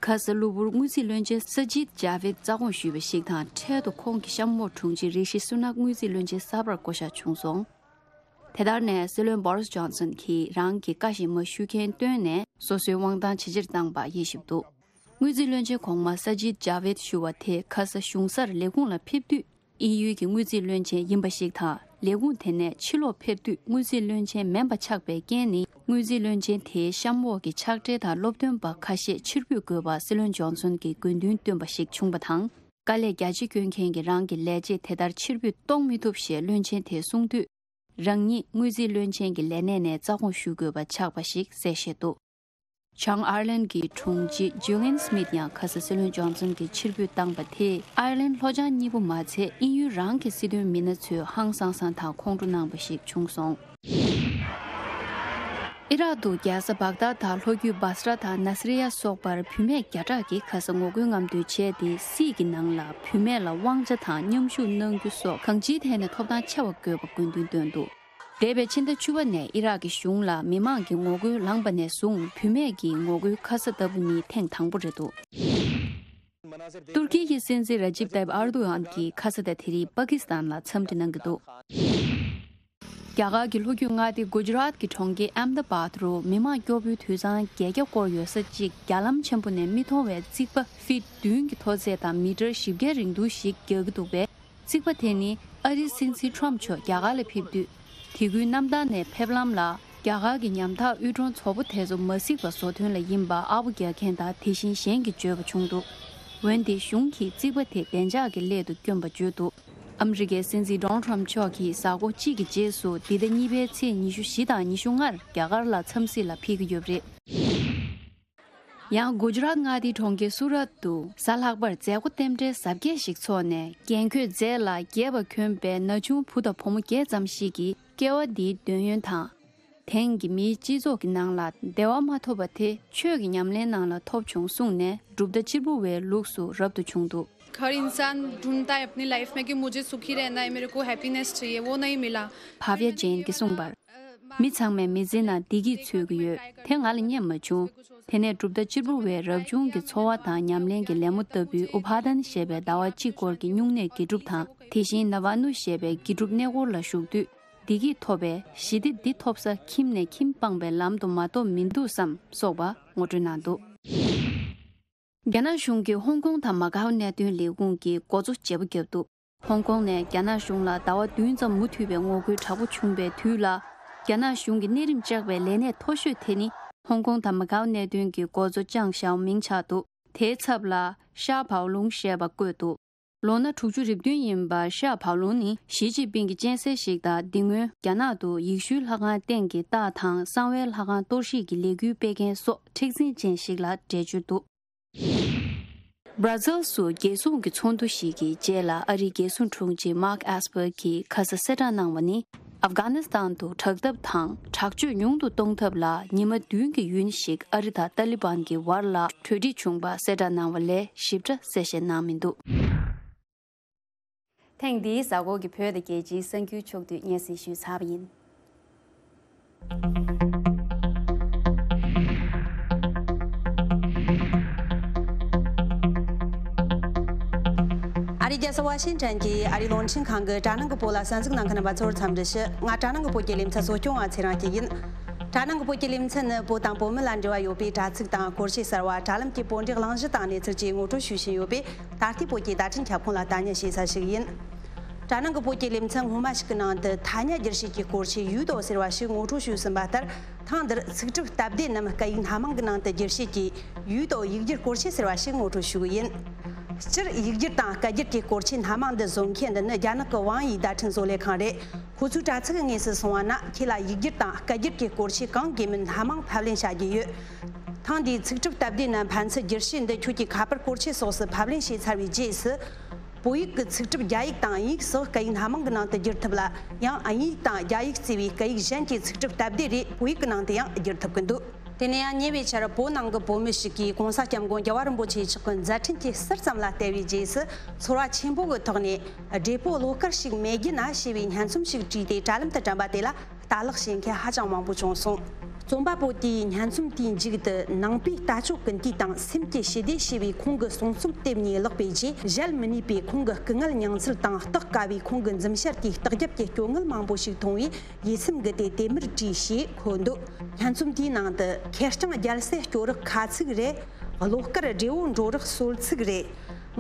ཁ་ས་གློ་བུར་དངུལ་རྩིས་བློན་ཆེན་ས་ཇིད་ཇཱ་བེད་རྩ་དགོངས་ཞུས་པ་ཞིག་དང་། འཕྲལ་དུ་ཁོང་གི་གཤམ་འོག་དྲུང་ཆེ་རི་ཤི་སུ་ནག་དངུལ་རྩིས་བློན་ཆེན་གསར་པར་བསྐོ་བཞག་བྱུང་སོང་། དེ་ལྟར་ནས་སྲིད་བློན་བྷོ་རིས་ཇོན་སན་གྱིས་རང་གི་བཀའ་ཞིག་མ་ཞུ་མཁན་བཏོན་ནས་སོ་སོའི་དབང་ཐང་ཇེ་ཆེར་བཏང་པ་དབྱེ་ཞིབ་འདུག་དངུལ་རྩིས་བློན་ཆེན་གོང་མ་ས་ཇིད་ཇཱ་བེད་ཞུ་བ་དེ་ཁ་ས་གཞུང་སར་ལས་ཁུངས་ལ་ཕེབས་དུས། དབྱིན་ཡུལ་གྱི་དངུལ་རྩིས་བློན་ཆེན་ཡིན་པ་ཞིག་དང་། ལས་ཁུངས་དེ་ནས་ཕྱི་ལོགས་ཕེབས་དུས་དངུལ་རྩིས་བློན་ཆེན་མིན་པ་ཆགས་པའི་རྐྱེན་ནི། དངུལ་རྩིས་བློན་ཆེན་དེའི་གཤམ་འོག་གི་ཕྱག་སྦྲེལ་དང་སློབ་སྟོན་པ་ཁ་ཤས་ཕྱིར་འབུད་དགོས་པ་སྲིད་བློན་ཇོན་སན་གྱིས་དགོས་འདུན་བཏོན་པ་ཞིག་བྱུང་བ་དང་། དཀའ་ལས་རྒྱ་ཆེ་བསྐྱོན་མཁན་གྱིས་རང་གི་ལས་བྱེད་དེ་ལྟར་ཕྱིར་འབུད་གཏོང་མི་ཐུབ་ཞེས་བློན་ཆེན་དེས་གསུངས་དུས། རང་ཉིད་དངུལ་རྩིས་བློན་ཆེན་གྱི་ལས་གནས་ནས་རྩ་དགོངས་ཞུ་དགོས་པ་ཆགས་པ་ཞིག་གསལ་བཤད་འདུག་བྱང་ཨའི་ལན་གྱི་དྲུང་ཆེ་ཇུ་ལིན་སྨིད་ཡང་ཁ་ས་སྲིད་བློན་ཇོན་སན་གྱིས་ཕྱིར་འབུད་བཏང་པ་དེས་ཨའི་ལན་ལྷོ་བྱང་གཉིས་པོ་མ་ཚད་དབྱིན་ཡུལ་རང་གི་སྲིད་དོན་མི་སྣ་ཚོས་ཧང་སང་སང་དང་ཁོང་ཁྲོ་གནང་པ་ཞིག་བྱུང་སོང་། ཨི་རག་ཏུ་རྒྱལ་ས་བག་དཱད་དང་ལྷོ་རྒྱུད་སྦ་སྲ་དང་ནཱ་སི་རི་ཡ་སོགས་པར་བུད་མེད་བརྒྱ་ཕྲག་གིས་ཁ་ས་ངོ་རྒོལ་རྔམ་སྟོན་བྱས་ཏེ། སྲིད་ཀྱི་ནང་ལ་བུད་མེད་ལ་དབང་ཆ་དང་མཉམ་ཞུགས་གནང་རྒྱུ་སོགས་གང་ཅིའི་ཐད་ནས་ཐོབ་ཐང་ཆེ་བ་དགོས་པ་དགོས་འདུན་བཏོན་འདུག་འདས་པའི་ཕྱི་ཟླ་བཅུ་པ་ནས་ཨི་རག་གི་གཞུང་ལ་མི་མང་གི་ངོ་རྒོལ་ལངས་པ་ནས་བཟུང་བུད་མེད་ཀྱི་ངོ་རྒོལ་ཁ་ས་ལྟ་བུ་ནི་ཐེངས་དང་པོ་རེད་འདུག་ཏུར་ཀི་ཡི་སྲིད་འཛིན་ར་ཇིབ་ཏཱིབ་ཨར་དུ་གྷན་གྱིས་ཁ་ས་དང་དེ་རིང་པ་ཀི་སི་ཐན་ལ་འཚམས་འདྲི་གནང་གི་འདུག་རྒྱ་གར་གྱི་ལྷོ་རྒྱུད་མངའ་སྡེ་གུ་ཇི་རཱད་ཀྱི་གྲོང་ཁྱེར་ཨེམ་དཱ་བཱད་རུ་མི་མང་སྐྱོ་པོའི་དུད་ཚང་བརྒྱད་བརྒྱ་བསྐོར་ཡོད་ས་གཅིག་རྒྱ་ལམ་ཆེན་པོ་ནས་མི་མཐོང་བའི་རྩིག་པ་ཧྥིཊ་བདུན་གྱི་མཐོ་ཚད་དང་མི་ཊར་བཞི་བརྒྱའི་རིང་འདུ་ཞིག་རྒྱག་གི་འདུག་པས། རྩིག་པ་དེ་ནི་ཨ་རིའི་སྲིད་འཛིན་ཊརམ་མཆོག་རྒྱ་གར་ལ་ཕེབས་དུས། དེ་ཁུལ་གནམ་ཐང་ནས་ཕེབས་ལམ་ལ་རྒྱ་གར་གྱི་ཉམ་ཐག་དབུལ་གྲོང་ཚོ་པོ་དེ་ཚོ་མ་གཟིགས་པ་བཟོ་དོན་ལ་ཡིན་པ་ཨ་ཕོ་རྒྱག་མཁན་དང་དེ་བཞིན་གཞན་གྱིས་བརྗོད་པ་བྱུང་འདུག་འོན་ཏེ་གཞུང་གིས་རྩིག་པ་དེ་བདེ་འཇགས་ཀྱི་སླད་དུ་བསྐྱོན་པ་བརྗོད་འདུག་ཨ་མི་རི་ཀའི་སྲིད་འཛིན་ཌོ་ནལ་ཊརམ་མཆོག་གིས་གཟའ་འཁོར་གཅིག་གི་རྗེས་སུ་འདི་ཟླ་གཉིས་པའི་ཚེས་ཉི་ཤུ་བཞི་དང་ཉི་ཤུ་ལྔར་རྒྱ་གར་ལ་འཚམས་གཟིགས་ལ་ཕེབས་ཀྱི་ཡོད་པ་རེད། ཡང་གུ་ཇི་རཱད་མངའ་སྡེའི་གྲོང་ཁྱེར་སུ་རཏ་ཏུ་གཟའ་ལྷག་པར་མཛད་སྒོ་རྟེན་འབྲེལ་གཟབ་རྒྱས་ཤིག་འཚོགས་ནས། རྒན་གོས་མཛེས་ལ་རྒྱས་པ་གྱོན་པའི་ན་ཆུང་བུ་དང་བུ་མོ་བརྒྱད་ཙམ་ཞིག་གིས་སྐྱེ་བ་འདིའི་འདོད་ཡོན་དང་། དེང་གི་མིའི་སྤྱི་ཚོགས་ཀྱི་ནང་ལ་བདེ་བ་མ་ཐོབ་པ་དེ་ཆོས་ཀྱི་ཉམས་ལེན་ནང་ལ་ཐོབ་བྱུང་གསུངས་ནས་གྲུབ་མཐའ་གཅེར་བུ་བའི་ལུགས་སུ་རབ་ཏུ་བྱུང་འདུག हर इंसान ढूंढता है अपनी लाइफ में कि मुझे सुखी रहना है, मेरे को हैप्पीनेस चाहिए, वो नहीं मिला। བྷ་བྱ་ཇེན་གྱིས་གསུངས་པར། མི་ཚང་མས་མི་ཚེ་ནང་བདེ་སྐྱིད་འཚོལ་གྱི་ཡོད། དེ་ང་ལ་རྙེད་མ་བྱུང་། དེ་ནས་གྲུབ་མཐའ་གཅེར་བུ་བས་རབ་བྱུང་གི་འཚོ་བ་དང་ཉམས་ལེན་གྱི་ལད་མོ་ལྟ་བུའི་ཨུ་བྷ་དན་ཞེས་པའི་ཟླ་བ་གཅིག་སྐོར་གྱི་སྨྱུང་གནས་དགེ་སྒྲུབ་དང་། དེ་བཞིན་ན་ཝ་ནུ་ཞེས་པའི་དགེ་སྒྲུབ་གནས་སྐོར་ལ་ཞུགས་དུས། བདེ་སྐྱིད་ཐོབ་པས་ཞི་བདེ་འདི་ཐོབ་ས་ཁྱིམ་ནས་ཁྱིམ་སྤངས་པའི་ལམ་དུ་མ་གཏོགས་མི་འདུག་བསམ་སོགས་པ་ངོ་སྤྲོད་གནང་འདུག། རྒྱ་ནག་གཞུང་གིས་ཧོང་ཀོང་དང་མ་ཀའོ་གནད་དོན་ལས་ཁུངས་ཀྱི་འགོ་གཙོ་བརྗེ་པོ་བརྒྱབ་འདུག། ཧོང་ཀོང་ནས་རྒྱ་ནག་གཞུང་ལ་ཟླ་བ་བདུན་ཙམ་མུ་མཐུད་པའི་ངོ་རྒོལ་དྲག་པོ་བྱུང་བའི་དུས་ལ། རྒྱ་ནག་གཞུང་གི་གནས་རིམ་བཅག་པའི་ལས་གནས་མཐོ་ཤོས་དེ་ནི་ཧོང་ཀོང་དང་མ་ཀའོ་གནད་དོན་གྱི་འགོ་གཙོ་ཅང་ཞའོ་མིང་ཆགས་འདུག། དེའི་ཚབ་ལ་ཤ་བའོ་ལུང་ཞེས་པ་བཀོད་འདུག། ལོ་ན་དྲུག་ཅུ་རེ་བདུན་ཡིན་པ་ཤ་བའོ་ལུང་ནི་ཞི་ཅིན་ཕིང་གི་སྤྱན་གསལ་ཞིག་དང་། འདི་སྔོན་རྒྱ་ནག་ཏུ་ཡེ་ཤུའི་ལྷ་ཁང་སྟེང་གི་རྟགས་དང་གསང་བའི་ལྷ་ཁང་གཏོར་བཤིག་གི་ལས་འགུལ་སྤེལ་མཁན་སོགས་མཁྲེགས་འཛིན་ཅན་ཞིག་ལ་འགྲེལ་བརྗོད་འདུག། སྦྲ་ཛིལ་སུ་རྒྱལ་སྲུང་གི་ཚོགས་འདུ་ཞིག་གི་རྗེས་ལ་ཨ་རིའི་རྒྱལ་སྲུང་དྲུང་ཆེ་མཱག་ཨེས་པར་གྱིས་ཁ་ས་གསལ་བསྒྲགས་གནང་བ་ནི། ཨབ་གྷ་ནི་སི་ཐན་དུ་དྲག་འཐབ་དང་དྲག་སྤྱོད་ཉུང་དུ་གཏོང་ཐབས་ལ་ཉི་མ་བདུན་གྱི་ཡུན་ཞིག་ཨ་རི་དང་ཏཱ་ལི་བན་གྱི་བར་ལ་གྲོས་འགྲིག་བྱུང་པ་གསལ་བསྒྲགས་གནང་བ་ལས་ཞིབ་ཕྲ་གསལ་བཤད་གནང་མི་འདུག། ཐེངས་འདིའི་གཟའ་འཁོར་གྱི་བོད་དང་རྒྱལ་སྤྱིའི་གསར་འགྱུར་ཕྱོགས་བསྡུས་སྙན་སེང་ཞུས་ཚར་བ་ཡིན། ཨ་རིའི་རྒྱལ་ས་ཝ་ཤིང་ཊོན་གྱི་ཨ་རིའི་རླུང་འཕྲིན་ཁང་གི་དྲ་ནང་གི་བོད་ལ་གསན་གཟིགས་གནང་མཁན་རྣམ་པ་ཚོར་འཚམས་འདྲི་ཞུ། ང་དྲ་ནང་གི་བོད་ཀྱི་ལེ་ཚན་གཙོ་སྐྱོང་བ་ཚེ་རིང་སྐྱིད་ཡིན། དྲ་ནང་གི་བོད་ཀྱི་ལེ་ཚན་ནི་བོད་དང་བོད་མི་ལ་འབྲེལ་བ་ཡོད་པའི་དྲ་ཚིགས་དང་སྐོར་བཤད་གསར་བ། དྲ་ལམ་གྱི་བོད་འབྲེལ་གླེང་གཞི་དང་གནས་ཚུལ་བཅས་ངོ་སྤྲོད་ཞུ་བཞིན་ཡོད་པས། ད་ལྟའི་བོད་ཀྱི་བརྡ་འཕྲིན་ཁྱབ་ཁོངས་ལ་བལྟ་ཉན་བྱེད་ས་ཞིག་ཡིན། དྲ་ནང་གི་བོད་ཀྱི་ལེ་ཚན་སྔོན་མ་ཞིག་གི་ནང་དུ་ཐ་སྙད་བསྒྱུར་བྱེད་ཀྱི་སྐོར་ཆེད་ཡུས་ཏོ་ཟེར་བ་ཞིག་ངོ་སྤྲོད་ཞུས་ཟིན་པ་ལྟར། ཐེངས་འདིར་ཚིག་གྲུབ་སྟབས་བདེ་རྣམས་སྐད་ཡིག་སྣ་མང་གི་ནང་དུ་བསྒྱུར་བྱེད་ཀྱི་ཡུས་ཏོ་ཡིག་སྒྱུར་སྐོར་ཆེད་ཟེར་བ་ཞིག་ངོ་སྤྲོད་ཞུ་གི་ཡིན། སྤྱིར་ཡིག་སྒྱུར་དང་སྐད་སྒྱུར་གྱི་སྐོར་ཆེད་སྣ་མང་འདི་བཟོ་མཁན་འདི་ནི་རྒྱ་ནག་གི་ཝང་ཡི་བརྡ་འཕྲིན་བཟོ་ལས་ཁང་རེད། ཁོ་ཚོའི་དྲ་ཚིགས་དངོས་སུ་སོང་བ་ན་ཁྱེད་ལ་ཡིག་སྒྱུར་དང་སྐད་སྒྱུར་གྱི་སྐོར་ཆེད་གང་དགོས་མིན་སྣ་མང་ཕབ་ལེན་བྱ་རྒྱུ་ཡོད། ཐེངས་འདིའི་ཚིག་གྲུབ་སྟབས་བདེ་རྣམས་ཕན་ཚུན་བསྒྱུར་བྱེད་འདི་ཁྱོད་ཀྱི་ཁ་པར་སྐོར་ཆེད་སོགས་སུ་ཕབ་ལེན་བྱས་ཚར་བའི་རྗེས་སུ། བོད་ཡིག་གི་ཚིག་གྲུབ་རྒྱ་ཡིག་དང་དབྱིན་ཡིག་སོགས་སྐད་ཡིག་སྣ་མང་གི་ནང་དུ་བསྒྱུར་ཐུབ་ལ། ཡང་དབྱིན་ཡིག་དང་རྒྱ་ཡིག་བརྩིས་པའི་སྐད་ཡིག་གཞན་གྱི་ཚིག་གྲུབ་སྟབས་བདེ་རེ་བོད་ཡིག་གི་ནང་དུ་ཡང་བསྒྱུར་ཐུབ་ཀྱི་འདུག། དེ་ནས་ཡང་ཉེ་བའི་ཆར་བོད་ནང་གི་བོད་མི་ཞིག་གིས་༸གོང་ས་༸སྐྱབས་མགོན་རྒྱལ་བ་རིན་པོ་ཆེ་མཆོག་གི་མཛད་འཕྲིན་གྱི་ཟུར་ཙམ་ལ་བལྟས་པའི་རྗེས་སུ། ཚོར་བ་ཆེན་པོ་གི་ཐོག་ནས། བགྲེས་པོ་བློ་དཀར་ཞིག་མེད་རྒྱུ་ན་ཞེས་པའི་སྙན་རྩོམ་ཞིག་བྲིས་ཏེ་དྲ་ལམ་དུ་བཀྲམ་པ་དེ་ལ་ལྟ་ཀློག་བྱེད་མཁན་ཧ་ཅང་མང་པོ་བྱུང་སོང་། རྩོམ་པ་པོ་དེའི་སྙན་རྩོམ་དེའི་མཇུག་ཏུ། ནང་པའི་རྟ་མཆོག་གི་འདུས་དང་སེམས་ཀྱི་ཞི་བདེ་ཞེས་པའི་ཁོང་གི་གསུང་རྩོམ་དེབ་གཉིས་བཀླགས་པའི་རྗེས། གཞལ་མི་ནུས་པའི་ཁོང་གི་སྐུ་ངལ་མྱོང་ཚུལ་དང་། རྟོགས་དཀའ་བའི་ཁོང་གི་འཛུམ་ཞལ་གྱི་རྟགས་རྒྱབ་ཀྱི་སྐྱོ་ངལ་མང་པོ་ཞིག་མཐོང་བས། ཡིད་སེམས་འགུལ་ཏེ་དེ་མུར་བྲིས་ཞེས་འཁོད་འདུག། སྙན་རྩོམ་དེའི་ནང་དུ། ཁེར་རྐྱང་རྒྱལ་སྲས་སྐྱོ་རག་ཁ་ཚིག་རེ། བློ་དཀར་བགྲེས་པོ་འགྲོ་རག་གསོལ་ཚིག་རེ།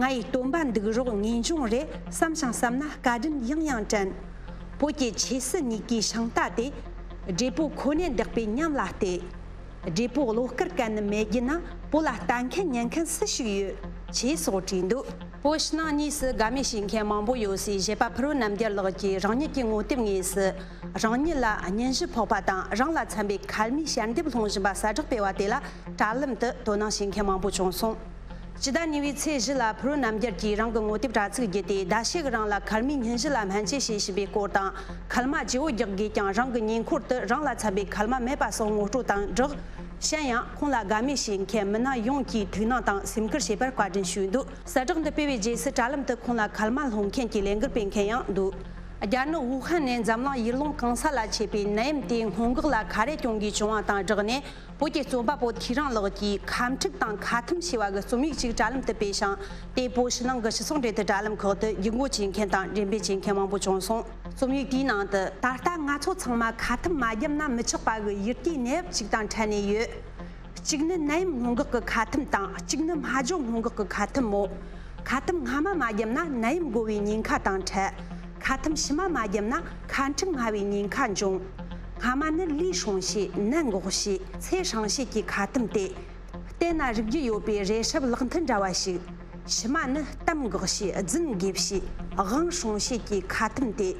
ང་ཡི་སྟོན་པ་འདུག་རོགས་ངེས་འབྱུང་རེ། བསམ་ཞིང་བསམ་ན་བཀའ་དྲིན་ཡང་ཡང་དྲན། བོད་ཀྱི་ཆོས་སྲིད་གཉིས་ཀའི་ཤིང་རྟ་དེ། བགྲེས་པོ་ཁོ་ནས་འདེགས་པའི་ཉམས་ལ་བལྟས། བགྲེས་པོ་བློ་དཀར་གན་ནི་མེད་རྒྱུ་ན། བོད་ལ་ལྟ་མཁན་ཉན་མཁན་སུ་ཞིག་ཡོད། ཅེས་སོགས་བྲིས་འདུག། བོད་ཕྱི་ནང་གཉིས་སུ་དགའ་མོས་བྱེད་མཁན་མང་པོ་ཡོད་སའི་གཞས་པ་ཕུར་བུ་རྣམ་རྒྱལ་ལགས་ཀྱིས་རང་ཉིད་ཀྱི་ངོ་དེབ་དངོས་སུ། རང་ཉིད་ལ་སྙུན་གཞི་ཕོག་པ་དང་། རང་ལ་འཚམ་པའི་ཁལ་མིའི་ཞལ་འདེབས་སློང་བཞིན་པ་གསལ་བསྒྲགས་སྤེལ་བ་དེ་ལ་དྲ་ལམ་དུ་དོ་སྣང་བྱེད་མཁན་མང་པོ་བྱུང་སོང་། སྤྱི་ཟླ་གཉིས་པའི་ཚེས་བཞི་ལ་ཕུར་བུ་རྣམ་རྒྱལ་གྱིས་རང་གི་ངོ་དེབ་དྲ་ཚིགས་བརྒྱུད་དེ། ཟླ་ཤས་ཀྱི་རིང་ལ་ཁལ་མིའི་སྙུན་གཞི་ལ་སྨན་བཅོས་བྱེད་བཞིན་པའི་སྐོར་དང་། ཁལ་མ་ལྗིད་པོ་རྒྱག་དགོས་ཀྱང་། རང་གི་ཉེ་འཁོར་དུ་རང་ལ་འཚམ་པའི་ཁལ་མ་མེད་པ་སོགས་ངོ་སྤྲོད་དང་སྦྲགས། གཞན་ཡང་ཁོང་ལ་དགའ་མོས་བྱེད་མཁན་མི་སྣ་ཡོངས་ཀྱིས་ཐུགས་སྣང་དང་སེམས་ཁུར་བྱེད་པར་བཀའ་དྲིན་ཞུས་འདུག། གསལ་བསྒྲགས་འདི་སྤེལ་བའི་རྗེས་སུ་དྲ་ལམ་དུ་ཁོང་ལ་ཁལ་མ་སློང་མཁན་གྱི་ལས་འགུལ་སྤེལ་མཁན་ཡང་འདུག། རྒྱ་ནག་ཝུ་ཧན་ནས་འཛམ་གླིང་ཡུལ་ལུང་གང་ས་ལ་མཆེད་པའི་ནད་ཡམས་དེའི་སྔོན་འགོག་ལ་ཁ་རས་གྱོན་དགོས་བྱུང་བ་དང་སྦྲགས་ནས། བོད་ཀྱི་རྩོམ་པ་པོ་ཐེའུ་རང་ལགས་ཀྱིས་ཁ་འཁྲུག་དང་ཁ་ཐུམ་ཞེས་པ་གི་རྩོམ་ཡིག་ཅིག་དྲ་ལམ་དུ་སྤེལ་ཞིང་། དེ་བོད་ཕྱི་ནང་གི་སྤྱི་ཚོགས་འབྲེལ་མཐུད་དྲ་ལམ་ཁག་ཏུ་བརྒྱུད་འགོད་བྱེད་མཁན་དང་འགྲེམས་སྤེལ་བྱེད་མཁན་མང་པོ་བྱུང་སོང་། རྩོམ་ཡིག་དེའི་ནང་དུ། ད་ལྟ་ང་ཚོ་ཚང་མ་ཁ་ཐུམ་མ་བརྒྱབ་ན་མི་ཆོག་པ་གི་ཡུལ་དེའི་ནད་ཡམས་ཅིག་དང་འཕྲད་ནས་ཡོད། གཅིག་ནི་ནད་ཡམས་སྔོན་འགོག་གི་ཁ་ཐུམ་དང་། གཅིག་ནི་སྨྲ་བརྗོད་སྔོན་འགོག་གི་ཁ་ཐུམ་མོ། ཁ་ཐུམ་སྔ་མ་མ་བརྒྱབ་ན་ནད་ཡམས་འགོ་བའི་ཉེན་ཁ་དང་འཕྲད། ཁ་ཐུམ་ཕྱི་མ་མ་བརྒྱབ་ན་ཁ་འཁྲུག་སྨྲ་བའི་ཉེན་ཁ་འབྱུང་། སྔ་མ་ནི་ལུས་སྲུང་བྱེད། ནད་འགོག་བྱེད། ཚེ་སྲུང་བྱེད་ཀྱི་ཁ་ཐུམ་སྟེ། བལྟས་ན་རིག་རྒྱུ་ཡོད་པའི་རས་ཧྲབ་ལག་མཐིལ་འདྲ་བ་ཞིག། ཕྱི་མ་ནི་གཏམ་འགོག་བྱེད། རྫུན་འགེབས་བྱེད། དབང་སྲུང་བྱེད་ཀྱི་ཁ་ཐུམ་སྟེ།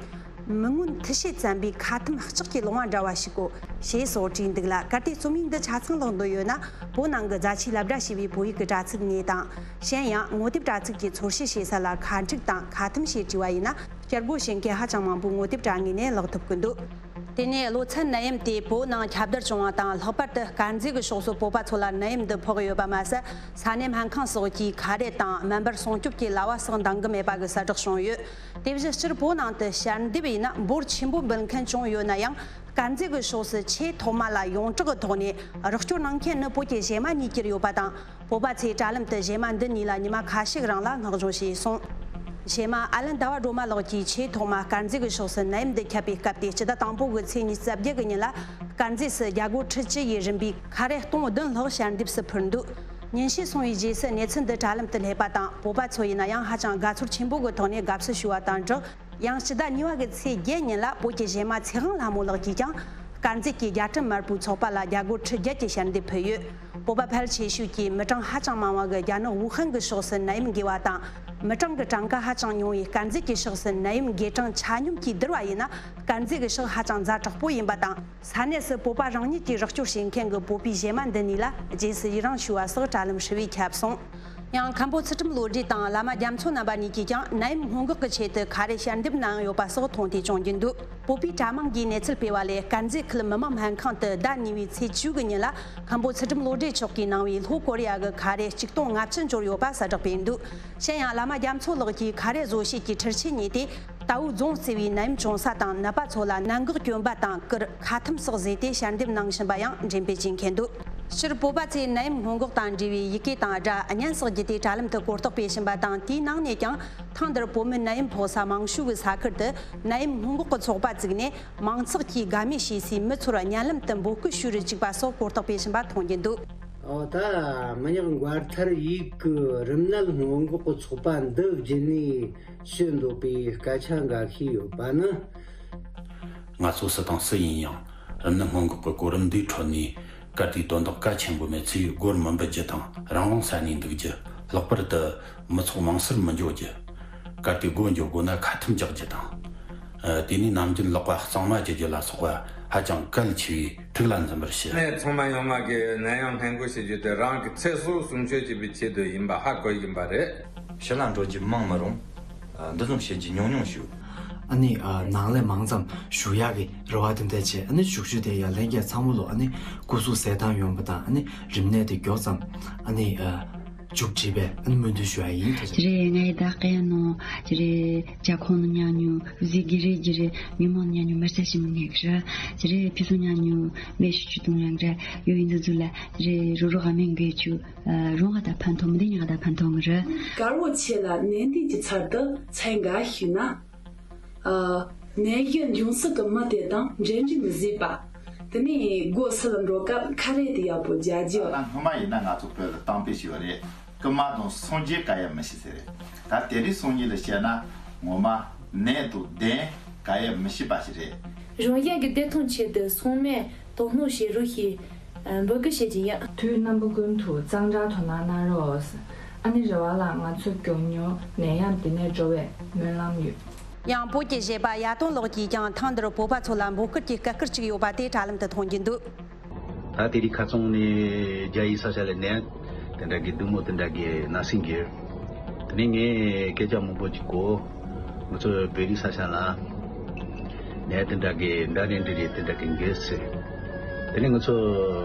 མི་མངོན་མཐུ་བྱེད་བཙན་པོའི་ཁ་ཐུམ་ལྕགས་ཀྱི་ལོང་བ་འདྲ་བ་ཞིག་གོ། ཞེས་སོགས་བྲིས་འདུག་ལ། གལ་ཏེ་རྩོམ་ཡིག་འདི་ཆ་ཚང་ཀློག་འདོད་ཡོད་ན། བོད་ནང་གི་རྫ་ཆུའི་སློབ་གྲྭ་ཞེས་པའི་བོད་ཡིག་གི་དྲ་ཚིགས་ངོས་དང་། གཞན་ཡང་ངོ་དེབ་དྲ་ཚིགས་ཀྱི་ཚོར་ཤེས་ཞེས་ས་ལ་ཁ་འཁྲུག་དང་ཁ་ཐུམ་ཞེས་བྲིས་པ་ཡིན་ན། བསྐྱར་བགོ་བྱེད་མཁན་ཧ་ཅང་མང་པོ་ངོ་དེབ་དྲ་ངོས་ནས་ཀློག་ཐུབ་ཀྱི་འདུག། དེ་ནས་གློ་ཚད་ནད་ཡམས་དེ་བོད་ནང་ཁྱབ་བརྡལ་བྱུང་བ་དང་། ལྷག་པར་དུ་དཀར་མཛེས་ཀྱི་ཕྱོགས་སུ་བོད་པ་ཚོ་ལ་ནད་ཡམས་འདི་ཕོག་ཡོད་པ་མ་ཟད། ས་གནས་སྨན་ཁང་སོགས་ཀྱིས་ཁ་རས་དང་སྨན་པར་སྲུང་སྐྱོབ་ཀྱི་ལྭ་བ་སོགས་འདང་གི་མེད་པ་གི་གསལ་བསྒྲགས་བྱུང་ཡོད། དེ་བཞིན་སྤྱིར་བོད་ནང་དུ་ཞལ་འདེབས་ཡིན་ན་འབོར་ཆེན་པོ་འབུལ་མཁན་བྱུང་ཡོད་ན་ཡང་། དཀར་མཛེས་ཀྱི་ཕྱོགས་སུ་ཆེས་ཐོག་མ་ལ་ཡོངས་གྲགས་ཀྱི་ཐོག་ནས་རོགས་སྐྱོར་གནང་མཁན་ནི་བོད་ཀྱི་གཞས་མ་གཉིས་ཀྱིས་ཡོད་པ་དང་། བོད་པ་ཚོས་དྲ་ལམ་དུ་གཞས་མ་འདི་གཉིས་ལ་ཉི་མ་ཁ་ཤས་རིང་ལ་བསྔགས་བརྗོད་བྱས་སོང་། གཞས་མ་ཨ་ལན་ཟླ་བ་སྒྲོལ་མ་ལགས་ཀྱིས་ཆེས་ཐོག་མ་དཀར་མཛེས་ཀྱི་ཕྱོགས་སུ་ནད་ཡམས་འདི་ཁྱབ་པའི་སྐབས་ཏེ། སྤྱི་ཟླ་དང་པོ་གི་ཚེས་ཉི་ཤུ་རྩ་བརྒྱད་ཀྱི་ཉིན་ལ་དཀར་མཛེས་སུ་རྒྱ་སྒོར་ཁྲི་བཅུ་ཡིས་རིན་པའི་ཁ་རས་སྟོང་བདུན་ལྷག་ཞལ་འདེབས་སུ་ཕུལ་འདུག། ཉིན་ཤས་སོང་བའི་རྗེས་སུ་གནས་ཚུལ་འདི་དྲ་ལམ་དུ་སླེབས་པ་དང་། བོད་པ་ཚོ་ཡིན་ན་ཡང་ཧ་ཅང་དགའ་ཚོར་ཆེན་པོ་གི་ཐོག་ནས་དགའ་བསུ་ཞུ་བ་དང་སྦྲགས། ཡང་སྤྱི་ཟླ་གཉིས་པ་གི་ཚེས་བརྒྱད་ཉིན་ལ་བོད་ཀྱི་གཞས་མ་ཚེ་དབང་ལྷ་མོ་ལགས་ཀྱིས་ཀྱང་དཀར་མཛེས་ཀྱི་རྒྱ་གྲམ་དམར་པོའི་ཚོགས་པ་ལ་རྒྱ་སྒོར་ཁྲི་བརྒྱད་ཀྱི་ཞལ་འདེབས་ཕུལ་ཡོད། བོད་པ་ཕལ་ཆེ་ཤོས་ཀྱིས་མི་གྲངས་ཧ་ཅང་མང་བ་གི་རྒྱ་ནག་ཝུ་ཧན་གྱི་ཕྱོགས་སུ་ནད་ཡམས་འགོས་པ་དང་། མི་གྲངས་ཀྱི་གྲངས་ཀ་ཧ་ཅང་ཉུང་བའི་དཀར་མཛེས་ཀྱི་ཕྱོགས་སུ་ནད་ཡམས་འགོས་གྲངས་ཆ་སྙོམས་ཀྱིས་བསྡུར་བ་ཡིན་ན། དཀར་མཛེས་ཀྱི་ཕྱོགས་ཧ་ཅང་ཛ་དྲག་པོ་ཡིན་པ་དང་། ས་གནས་སུ་བོད་པ་རང་ཉིད་ཀྱིས་རོགས་སྐྱོར་བྱེད་མཁན་གྱི་བོད་པའི་གཞས་མ་འདི་གཉིས་ལ་རྗེས་སུ་ཡི་རང་ཞུ་བ་སོགས་དྲ་ལམ་ཧྲིལ་བོས་ཁྱབ་སོང་། ཡང་མཁན་པོ་ཚུལ་ཁྲིམས་བློ་གྲོས་དང་བླ་མ་རྒྱ་མཚོ་རྣམ་པ་གཉིས་ཀྱིས་ཀྱང་ནད་ཡམས་སྔོན་འགོག་གི་ཆེད་དུ་ཁ་རས་ཞལ་འདེབས་གནང་ཡོད་པ་སོགས་མཐོང་ཐོས་བྱུང་གི་འདུག། བོད་པའི་དྲ་དམངས་ཀྱིས་གནས་ཚུལ་སྤེལ་བ་ལས། དཀར་མཛེས་ཁུལ་མི་དམངས་སྨན་ཁང་དུ་ཟླ་གཉིས་པའི་ཚེས་བཅུ་གི་ཉིན་ལ་མཁན་པོ་ཚུལ་ཁྲིམས་བློ་གྲོས་མཆོག་གིས་གནང་བའི་ལྷོ་ཀོ་རི་ཡ་གི་ཁ་རས་ཆིག་སྟོང་ལྔ་བཅུ་འབྱོར་ཡོད་པ་གསལ་བསྒྲགས་སྤེལ་འདུག། གཞན་ཡང་བླ་མ་རྒྱ་མཚོ་ལགས་ཀྱིས་ཁ་རས་བཟོ་བྱེད་ཀྱི་འཕྲུལ་ཆས་ཉོས་ཏེ། རྟའུ་རྫོང་གཙོས་པའི་ནད་ཡམས་བྱུང་ས་དང་ནད་པ་ཚོ་ལ་ནད་འགོག་གྱོན་པ་དང་། གུར། ཁ་ཐུམ་སོགས་བཟོས་ཏེ་ཞལ་འདེབས་གནང་བཞིན་པ་ཡང་འགྲེམས་སྤེལ་བྱེད་མཁན་འདུག། སྤྱིར་བོད་པ་ཚོས་ནད་ཡམས་སྔོན་འགོག་དང་འབྲེལ་བའི་ཡི་གེ་དང་སྒྲ་བརྙན་སོགས་བརྒྱུད་དེ་དྲ་ལམ་དུ་གོ་རྟོགས་སྤེལ་བཞིན་པ་དང་། དེའི་ནང་ནས་ཀྱང་ཐེངས་འདིར་བོད་མི་ནད་ཡམས་ཕོག་ས་མང་ཤོས་ཀྱི་ས་ཁུལ་དུ་ནད་ཡམས་སྔོན་འགོག་གི་ཚོགས་པ་བཙུགས་ནས། མང་ཚོགས་ཀྱིས་དགའ་མོས་བྱེད་སའི་མི་ཚོར་བརྙན་ལམ་དུ་འབོད་སྐུལ་ཞུ་རུ་བཅུག་པ་སོགས་གོ་རྟོགས་སྤེལ་བཞིན་པ་མཐོང་རྒྱུ་འདུག། ཨོ་ད། མི་ཉག་མགར་ཐར་ཡིག་གི་རིམས་ནད་སྔོན་འགོག་གི་ཚོགས་པ་འདི་བརྒྱུད་ནས་ཞུ་འདོད་པའི་སྐད་ཆ་འགའ་ཤས་ཡོད་པ་ནི། ང་ཚོ་སུ་དང་སུ་ཡིན་ཡང་རིམས་ནད་སྔོན་འགོག་གི་གོ་རིམ་འདིའི་ཁྲོད་ནས། གལ་ཏེ་དོན་དག་གལ་ཆེན་པོ་མེད་ཚེ་སྒོར་མི་འབུད་རྒྱུ་དང་། རང་དབང་ས་ནས་འདུག་རྒྱུ། ལྷག་པར་དུ་མི་ཚོགས་མང་སར་མི་འགྲོ་རྒྱུ། གལ་ཏེ་སྒོ་འགྲོ་དགོས་ན་ཁ་ཐུམ་རྒྱག་རྒྱུ་དང་། ཨ། དེ་ནས་ནམ་རྒྱུན་ལག་པ་གཙང་མ་བྱེད་རྒྱུ་ལ་སོགས་པ་ཧ་ཅང་གལ་ཆེ་བས་ཐུགས་ལ་འཛིན་པར་ཞུ། ནས་ཚང་མ་ཡོང་མ་གི་ནད་ཡམས་སྔོན་འགོག་བྱེད་རྒྱུ་དེ་རང་གི་ཚེ་སྲོག་སྲུང་སྐྱོབ་བྱེད་པའི་ཆེད་དུ་ཡིན་པ་ཧ་གོ་ཡིན་པ་རེད། ཕྱི་ལ་འགྲོ་རྒྱུ་མང་མི་རུང་། ཨ། འདི་ཙམ་བྱེད་རྒྱུ་ཉུང་ཉུང་ཞུ། ཨ་ནི། ཨ། ནང་ལས་མང་ཙམ་བཞུགས་ཡག་གི་རེ་བ་དེ་འདྲ་བྱས། ཨ་ནི་བཞུགས་ཞུ་དེ་ཡར་ལྷན་རྒྱས་ཚང་མ་ལོ། ཨ་ནི་སྐུ་གཟུགས་གསལ་ཐང་ཡོང་བ་དང་། ཨ་ནི་རིམས་ནད་དེ་མགྱོགས་ཙམ། ཨ་ནི། ཨ། མཇུག་སྒྲིལ་བའི། ཨ་ནི་སྨོན་འདུན་ཞུ་ཡ་ཡིན། ཐུགས་རྗེ་ཆེ། ཅི་རེད། ང་ཡི་བདག་གཡས་ནོ། ཅི་རེད། ཇ་ཁོང་ནོ་ཉག་ཉུ་གཟི་གི་རེད། ཅི་རེད། ཉུ་མོ་ཉག་ཉུ་མར་ས་ཞིམ་ངེ་གི་ར། ཅི་རེད། ཕི་སོ་ཉག་ཉུ་མེ་ཤུ་ཆུ་དུང་རང་ར་ཡོ་ཡིན་ཛུ་ཛུ་ལ། ཅི་རེད། རུ་རུ་ག་མེན་གེ་ཆུ། རོང་ག་ད་ཕན་ཐོགས་མི་དེ་ཉག་ག་ད་ཕན་ཐོགས་ངི་ར། དཀར་བོ་ཆེ་ལ་ནན་ཏན་གྱི་ཚར་དུ་མཚན་འགའ་ཞུས་ན། ཨ། ནད་གཞི་འབྱུང་སྲིད་ཀྱི་མི་དེ་དང་འབྲེལ་འདྲིས་མི་བཟོས་པ། དེ་ནས་སྒོ་ཕྱི་ལ་འགྲོ་སྐབས་ཁ་རས་དེ་ཡག་པོ་རྒྱག་རྒྱུ། ད་སྔོན་མ་ཡིན་ན་ང་ཚོ་བོད་ལ་གཏམ་དཔེ་ཞིག་ཡོད་རེད། རྐུན་མ་དང་སངས་རྒྱས་ག་ཡེ་མི་ཤེས་ཟེར་རེད། ད་དེ་རིང་སང་ཉིན་ལ་བཤད་ན་ངོ་མ་ནད་དང་གདོན་ག་ཡེ་མི་ཤེས་པ་ཞིག་རེད། རང་གཞན་གྱི་བདེ་ཐང་ཆེད་དུ་ཚང་མས་དོ་སྣང་བྱེད་རོགས་ཞེས་འབོད་སྐུལ་བྱེད་ཀྱི་ཡིན། དུས་རྣམ་པ་ཀུན་ཏུ་གཙང་སྦྲ་དོ་སྣང་གནང་རོགས། ཨ་ནི་རེ་བ་ལ་ང་ཚོ་མགྱོགས་མྱུར་ནད་ཡམས་འདི་ནས་འགྲོ་བའི་སྨོན་ལམ་ཡོད། ཡང་བོད་ཀྱི་གཞས་པ་ཡ་དོན་ལགས་ཀྱིས་ཀྱང་ཐེངས་འདིར་བོད་པ་ཚོ་ལ་འབོད་སྐུལ་གྱི་སྐད་སྐུར་ཅིག་ཡོད་པ་དེ་དྲ་ལམ་དུ་མཐོང་རྒྱུ་འདུག། ད་དེ་རིང་ཁ་སང་ནས་རྒྱ་ཡིག་ས་ཆ་ལ་ནས་དེ་འདྲ་གི་སྡུག་མོ་དེ་འདྲ་གི་ན་སེང་གེ། དེ་ནས་ངས་སྐད་ཆ་མང་པོ་ཅིག་གོ། ང་ཚོ་བོད་རིགས་ས་ཆ་ལ་ནས་དེ་འདྲ་གི་འདྲ་རེ་འདྲ་རེ་དེ་འདྲ་གི་འགོས་ཟེར། དེ་ནས་ང་ཚོ་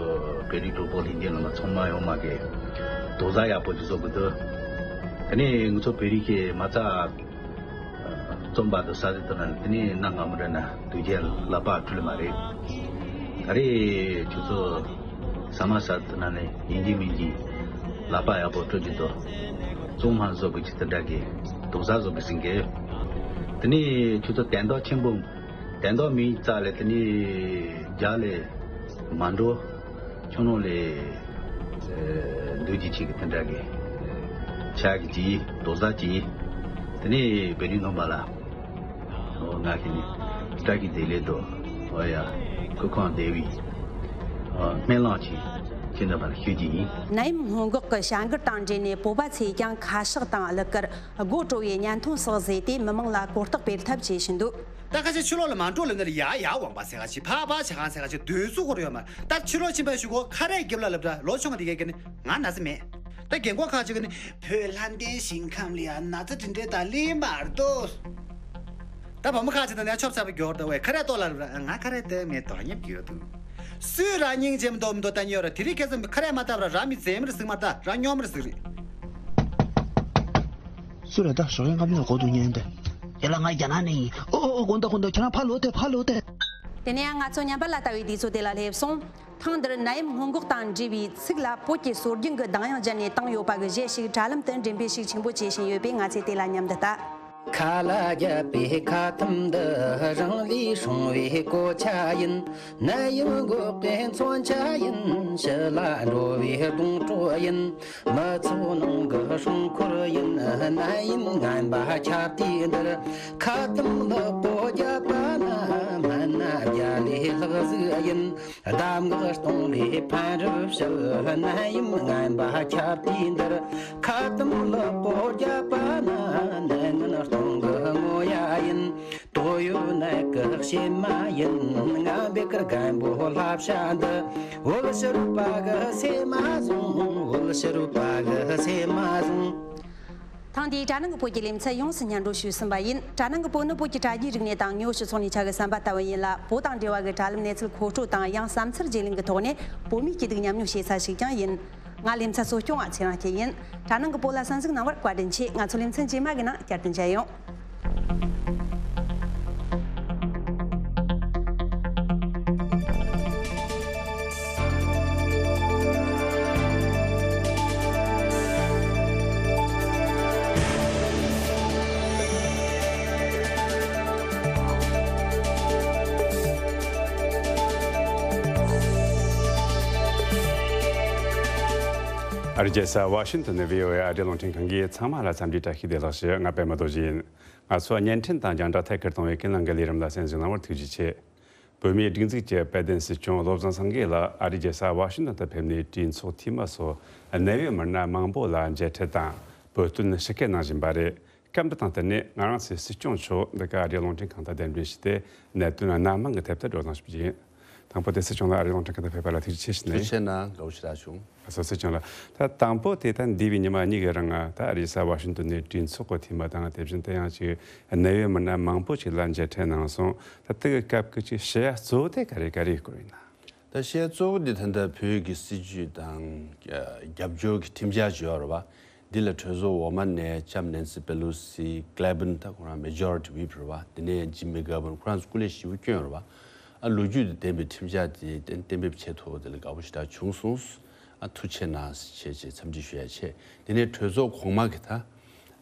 བོད་རིགས་གྲོགས་པོ་ལྷན་རྒྱས་རྣམས་ཚང་མ་ཡོང་མ་གི་དོ་ཟ་ཡག་པོ་ཅིག་བཟོ་དགོས་འདུག། དེ་ནས་ང་ཚོ་བོད་རིགས་ཀྱི་མ་རྩ་རྩོམ་པ་དང་ས་ཟིག་དེ་ན་དེ་ནས་གནའ་སྔ་མོ་རེད་ན་དུས་རྒྱལ་ལག་པ་འཁྲུལ་མ་རེད། ད་རེས་ཁྱོད་ཚོ་ཟ་མ་ཟ་དེ་ན་ནས་ཡིན་གྱི་མིན་གྱི་ལག་པ་ཡག་པོ་འཁྲུ་གྱི་འདུག། བཙུན་མ་བཟོ་དགོས་ཀྱི་དེ་འདྲ་གི་དུང་ས་བཟོ་དགོས་ཟིན་གི། དེ་ནས་ཁྱོད་ཚོ་དན་ཏོག་ཆེན་པོ་དན་ཏོག་མིན་རྩ་ལས་དེ་ནས་རྒྱ་ལས་མ་འགྲོ། ཁྱོད་ནང་ལས་འདུག་ཅི་ཆེ་གི་དེ་འདྲ་གི་ཆ་གི་ཅི་དོ་ཟ་ཅི། དེ་ནས་བེ་རི་ནོ་མ་ལ་ང་གི་ནི་སྐྲ་གི་དེ་ལས་དོ་ཨོ་ཡ་ཁུ་ཁང་དེ་བི་སྨན་ལང་ཅི་ཁྱེད་འདྲ་པ་ལ་ཤོད་ཀྱི་ཡིན། ནད་ཡམས་སྔོན་འགོག་གི་བྱ་འགུལ་དང་འབྲེལ་ནས་བོད་པ་ཚོས་ཀྱང་ཁ་ཤགས་དང་གླུ་གར། སྒོ་དྲོ་བའི་བརྙན་ཐུང་སོགས་བཟོས་ཏེ་མི་མང་ལ་གོ་རྟོགས་སྤེལ་ཐབས་བྱེད་བཞིན་འདུག། ད་ཁ་ཤས་ཕྱི་ལོགས་ལ་མ་འགྲོ་ལབ་ན་ལ་ཡ་ཡ་འོང་པ་ཟེར་ག་ཅི་ཕ་ཕ་བྱ་ག་ཟེར་ག་ཅི་སྡོད་ཚུགས་སྐོར་ཡོད་མ། ད་ཕྱི་ལོགས་ཕྱིན་པ་ཞུ་གོ་ཁ་རས་རྒྱབ་ལ་ལབ་ད་ལོ་ཆུང་བ་དེ་གས་ཀྱི་ནི་ང་ན་ཚ་མེད། ད་རྒན་གོག་ཁ་ཅིག་གི་ནི་བོད་ལྷ་ལྡན་ཞིང་ཁམས་ལ་ཡ་ན་ཚ་དེ་འདྲས་ད་ལེན་པར་དོ། ད་བུ་མོ་ཁ་ཅིག་ད་ནས་ཆོབ་ཚ་བ་མགྱོགས་ད་བས་ཁ་རས་གཏོར་ལ་ལབ་ད་ང་ཁ་རས་ད་མེད་དོ་སྙེབ་ཀྱི་ཡོད་དུ། སུས་ར་སྙིང་རྗེ་མི་འདུག་མི་འདུག་ད་ཉོ་ར་དེ་རིང་ཁ་སང་ཁ་རས་མ་བཏབ་ར་ར་མི་རྫས་མི་ར་ཟིག་མ་ད་ར་སྙོམ་ར་ཟིག་རེད། སུ་རེད་ད་ཞོགས་ཀས་སྐམ་ཉག་གོ་འདུག་ཉན་ཏེ། དེ་ལ་ང་རྒྱ་ནག་ནས་ཡིན། ཨོ་ཨོ་ཨོ་དགོན་ད་དགོན་ད་ཁྱེད་རང་ཕ་ལོ་ཏེ་ཕ་ལོ་ཏེ། དེ་ནས་ང་ཚོ་ཉམས་པ་ལ་ལྟ་བའི་དུས་ཚོད་དེ་ལ་སླེབས་སོང་། ཐེངས་འདིར་ནད་ཡམས་སྔོན་འགོག་དང་འབྲེལ་བའི་ཚིག་ལ་བོད་ཀྱི་སྲོལ་རྒྱུན་གྱི་གདངས་དབྱངས་སྦྱར་ནས་བཏང་ཡོད་པ་གི་གཞས་ཤིག་དྲ་ལམ་དུ་འགྲེམས་སྤེལ་ཤུགས་ཆེན་པོ་བྱེད་བཞིན་ཡོད་པས། ང་ཚོས་དེ་ལ་མཉམ་དུ་ལྟ། ཁ་ལ་བརྒྱབ་པའི་ཁ་ཐུམ་འདི་རང་ལས་སྲུང་བའི་གོ་ཆ་ཡིན། ནད་ཡམས་འགོག་པའི་མཚོན་ཆ་ཡིན། ཕྱི་ལ་འགྲོ་བའི་སྡོང་གྲོགས་ཡིན། མི་ཚོགས་ནང་གི་སྲུང་འཁོར་ཡིན། ནད་ཡམས་ངན་པ་ཁྱབ་དུས་འདིར། ཁ་ཐུམ་ལེགས་པོ་བརྒྱབ་པ་ན། སྨན་སྣ་བརྒྱ་ལས་ལྷག་ཟིག་ཡིན། གདམས་ངག་སྟོང་ལས་ཕན་རབ་བྱེད། ནད་ཡམས་ངན་པ་ཁྱབ་དུས་འདིར། ཁ་ཐུམ་ལེགས་པོ་བརྒྱབ་པ་ན། ནད་ངན་སྟོང་གི་ངོ་ཡ་ཡིན། དོགས་ཡོད་ནད་ཀྱི་གཤེད་མ་ཡིན། ངན་པའི་གར་རྒན་པོ་བསླབ་བྱ་འདི། འོལ་ཕྱིར་པ་གི་སེ་མ་བཟུང་། འོལ་ཕྱིར་པ་གི་སེ་མ་བཟུང་། ཐེངས་འདིའི་དྲ་ནང་གི་བོད་ཀྱི་ལེ་ཚན་ཡོངས་སུ་སྙན་སྒྲོན་ཞུས་ཟིན་པ་ཡིན། དྲ་ནང་གི་བོད་ནི་བོད་ཀྱི་དྲ་རྒྱའི་རིག་གནས་དང་དངོས་ཡོད་སྤྱི་ཚོགས་ནས་ཆ་གི་ཟམ་པ་ལྟ་བུ་ཡིན་ལ། བོད་དང་འབྲེལ་བ་གི་དྲ་ལམ་གནས་ཚུལ་མཁོ་སྤྲོད་དང་། ཡང་བསམ་ཚུལ་བརྗེ་ལེན་གྱི་ཐོག་ནས་བོད་མིའི་སྐྱིད་སྡུག་མཉམ་མྱོང་བྱེད་ས་ཞིག་ཀྱང་ཡིན། ང་ལེ་ཚན་གཙོ་སྐྱོང་བ་ཚེ་རིང་སྐྱིད་ཡིན། དྲ་ནང་གི་བོད་ལ་གསན་གཟིགས་གནང་བར་བཀའ་དྲིན་ཆེ། ང་ཚོ་ལེ་ཚན་རྗེས་མ་གི་ནང་བསྐྱར་དུ་མཇལ་ཡོང་། ཨ་རིའི་རྒྱལ་ས་ཝ་ཤིང་ཏོན་ནས་བྷི་ཨོ་ཨེ་ཨ་རིའི་རླུང་འཕྲིན་ཁང་གིས་ཚང་མ་ལ་འཚམས་འདྲིའི་བཀྲ་ཤིས་བདེ་ལེགས་ཞུ། ང་པད་མ་རྡོ་རྗེ་ཡིན། ང་ཚོ་བརྙན་འཕྲིན་དང་རྒྱང་བསྒྲགས་ཐད་ཀར་གཏོང་བའི་ཀུན་གླེང་གི་ལས་རིམ་ལ་གསན་གཟིགས་གནང་བར་ཐུགས་རྗེ་ཆེ། བོད་མིའི་སྒྲིག་འཛུགས་ཀྱི་དཔལ་ལྡན་སྲིད་སྐྱོང་བློ་བཟང་སེང་གེ་ལགས་ཨ་རིའི་རྒྱལ་ས་ཝ་ཤིང་ཏོན་དུ་ཕེབས་ནས་གྲོས་ཚོགས་འཐུས་མི་སོགས་གནད་ཡོད་མི་སྣ་མང་པོ་ལ་མཇལ་འཕྲད་དང་བོད་དོན་ཞིབ་བཤེར་གནང་བཞིན་པ་རེད། སྐབས་འདི་དང་བསྟུན་ནས་ང་རང་ཚོའི་སྲིད་སྐྱོང་མཆོག་འདི་ག་ཨ་རིའི་རླུང་འཕྲིན་ཁང་དུ་གདན་འདྲེན་ཞུས་ཏེ་གནད་དོན་སྣ་མང་གི་ཐད་དུ་བགྲོ་གླེང་ཞུ་རྒྱུ་ཡིན། དང་པོ་དེ་སྲིད་སྐྱོང་ལགས་ཨ་རིའི་རླུང་འཕྲིན་ཁང་དུ་ཕེབས་པ་ལ་ཐུགས་རྗེ་ཆེ་ཞུ་ནས། ཐུགས་རྗེ་གནང་། དགའ་བོ་ཞེ་དྲག་བྱུང་། ལགས་སོ། སྲིད་སྐྱོང་ལགས། ད་དང་པོ་དེ་ད་འདས་པའི་ཉི་མ་གཉིས་ཀྱི་རིང་ད་ཨ་རིའི་ས་ཝ་ཤིང་ཏོན་ནས་གྲོས་ཚོགས་ཀྱི་འཐུས་མི་དང་དེ་བཞིན་དུ་ཡང་ཅིག་གནད་ཡོད་མི་སྣ་མང་པོ་ཞིག་ལ་མཇལ་འཕྲད་གནང་སོང་། ད་དེ་གི་སྐབས་ཀྱི་ཅིག་བཤད་ཡ་གཙོ་བོ་དེ་ག་རེ་ག་རེ་སྐོར་ཡིན་ན། ད་བཤད་ཡ་གཙོ་བོ་འདི་ད་ལྟ་བོད་ཀྱི་སྲིད་བྱུས་དང་རྒྱབ་སྐྱོར་གྱི་ཁྲིམས་འཆར་ཅིག་ཡོད་རེད་བ། འདི་ལ་གྲོས་ཚོགས་འོག་མ་ནས་ལྕམ་ནན་སི་པེ་ལོ་སི་ཀླེ་པན་ད་ཁོ་རང་མེ་ཇོ་རི་ཊི་ཝིབ་རེད་བ། དེ་ནས་ཇིམ་མེ་ཀར་པན་ཁོ་རང་ཚོ་སྐུ་ལས་ཞེ་པོ་བསྐྱོན་རེད་བ། ཨ་ལོ་རྒྱུས་དང་ལྡན་པའི་ཁྲིམས་འཆར་དེ་གཏན་གཏན་འབེབས་བྱེད་ཐུབ་པ་དེ་ལ་དགའ་པོ་ཞེ་དྲག་བྱུང་སོང་། ཨ་ཐུགས་རྗེ་གནང་ཞེས་ཞེས་འཚམས་འདྲི་ཞུ་ཡ་བྱས། དེ་ནས་གྲོས་ཚོགས་གོང་མ་གི་ད་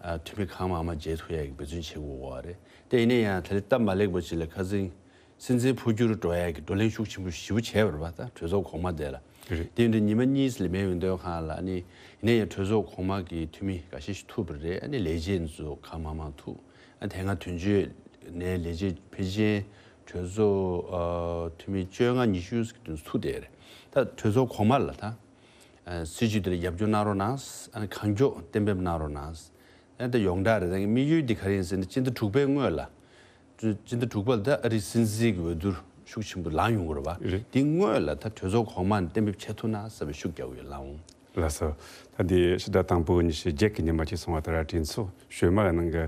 ཨ་འཐུས་མི་གང་མང་མང་མཇལ་ཐུབ་ཡ་གི་འབད་བརྩོན་བྱེད་དགོས་པ་རེད། དེ་ཡིན་ན་ཡང་ད་ལྟ་སྟབས་མ་ལེགས་པ་ཅིག་ལ་ཁ་སང་སྲིད་འཛིན་འཕོ་འགྱུར་འགྲོ་ཡ་གི་བགྲོ་གླེང་ཤུགས་ཆེན་པོ་ཞེ་པོ་བྱས་པ་རེད་བ། ད་གྲོས་ཚོགས་གོང་མ་དེ་ལ། རེད། དེ་ཡིན་དུས་ཉི་མ་གཉིས་ལས་མེད་པའི་འདོད་ཁང་ལ་ཨ་ནི་ཡིན་ན་ཡང་གྲོས་ཚོགས་གོང་མ་གི་འཐུས་མི་འགའ་ཤས་ཤིག་ཐུག་པ་རེད། ཨ་ནི་ལས་བྱེད་ཚོ་གང་མང་མང་ཐུག་ཨ་དེ་སྔ་དོན་གཅོད་ནས་ལས་བྱེད་ཕལ་ཆེར་གྲོས་ཚོགས་ཨ་འཐུས་མི་བཅོ་ལྔ་ཉི་ཤུ་ཟིག་དེ་ཚོ་ཐུག་བསྡད་རེད། ད་གྲོས་ཚོགས་གོང་མ་ལ་ད་ཨ་སྲིད་བྱུས་དེ་ལ་རྒྱབ་སྐྱོར་གནང་རོགས་གནང་། ཨ་ནི་གང་མགྱོགས་གཏན་འབེབས་གནང་རོགས་གནང་། ཨ་ད་ཡོངས་གྲགས་རེད། ད་དམིགས་ཡུལ་འདི་ག་རེ་ཡིན་ཟེར་ན་སྤྱི་ཟླ་དྲུག་པའི་སྔོན་ལ། སྤྱི་ཟླ་དྲུག་པ་ལ་ད་ཨ་རིའི་སྲིད་འཛིན་གྱི་འོས་བསྡུ་ཤུགས་ཆེན་པོ་ལངས་ཡོང་གི་རེད་བ། རེད། དེ་སྔོན་ལ་ད་གྲོས་ཚོགས་གོང་མ་ནས་གཏན་འབེབས་བྱེད་ཐུབ་ན་བསམ་པའི་ཤུགས་རྒྱག་གི་ཡོད་ལགས་འོང་། ལགས་སོ། ད་འདི་ཕྱི་ཟླ་དང་པོ་ཉི་ཤུ་བརྒྱད་ཀྱི་ཉི་མ་གཅིག་སོང་བ་ལྟར་གྲོས་ཚོགས་ཞོལ་མ་གི་ནང་གི་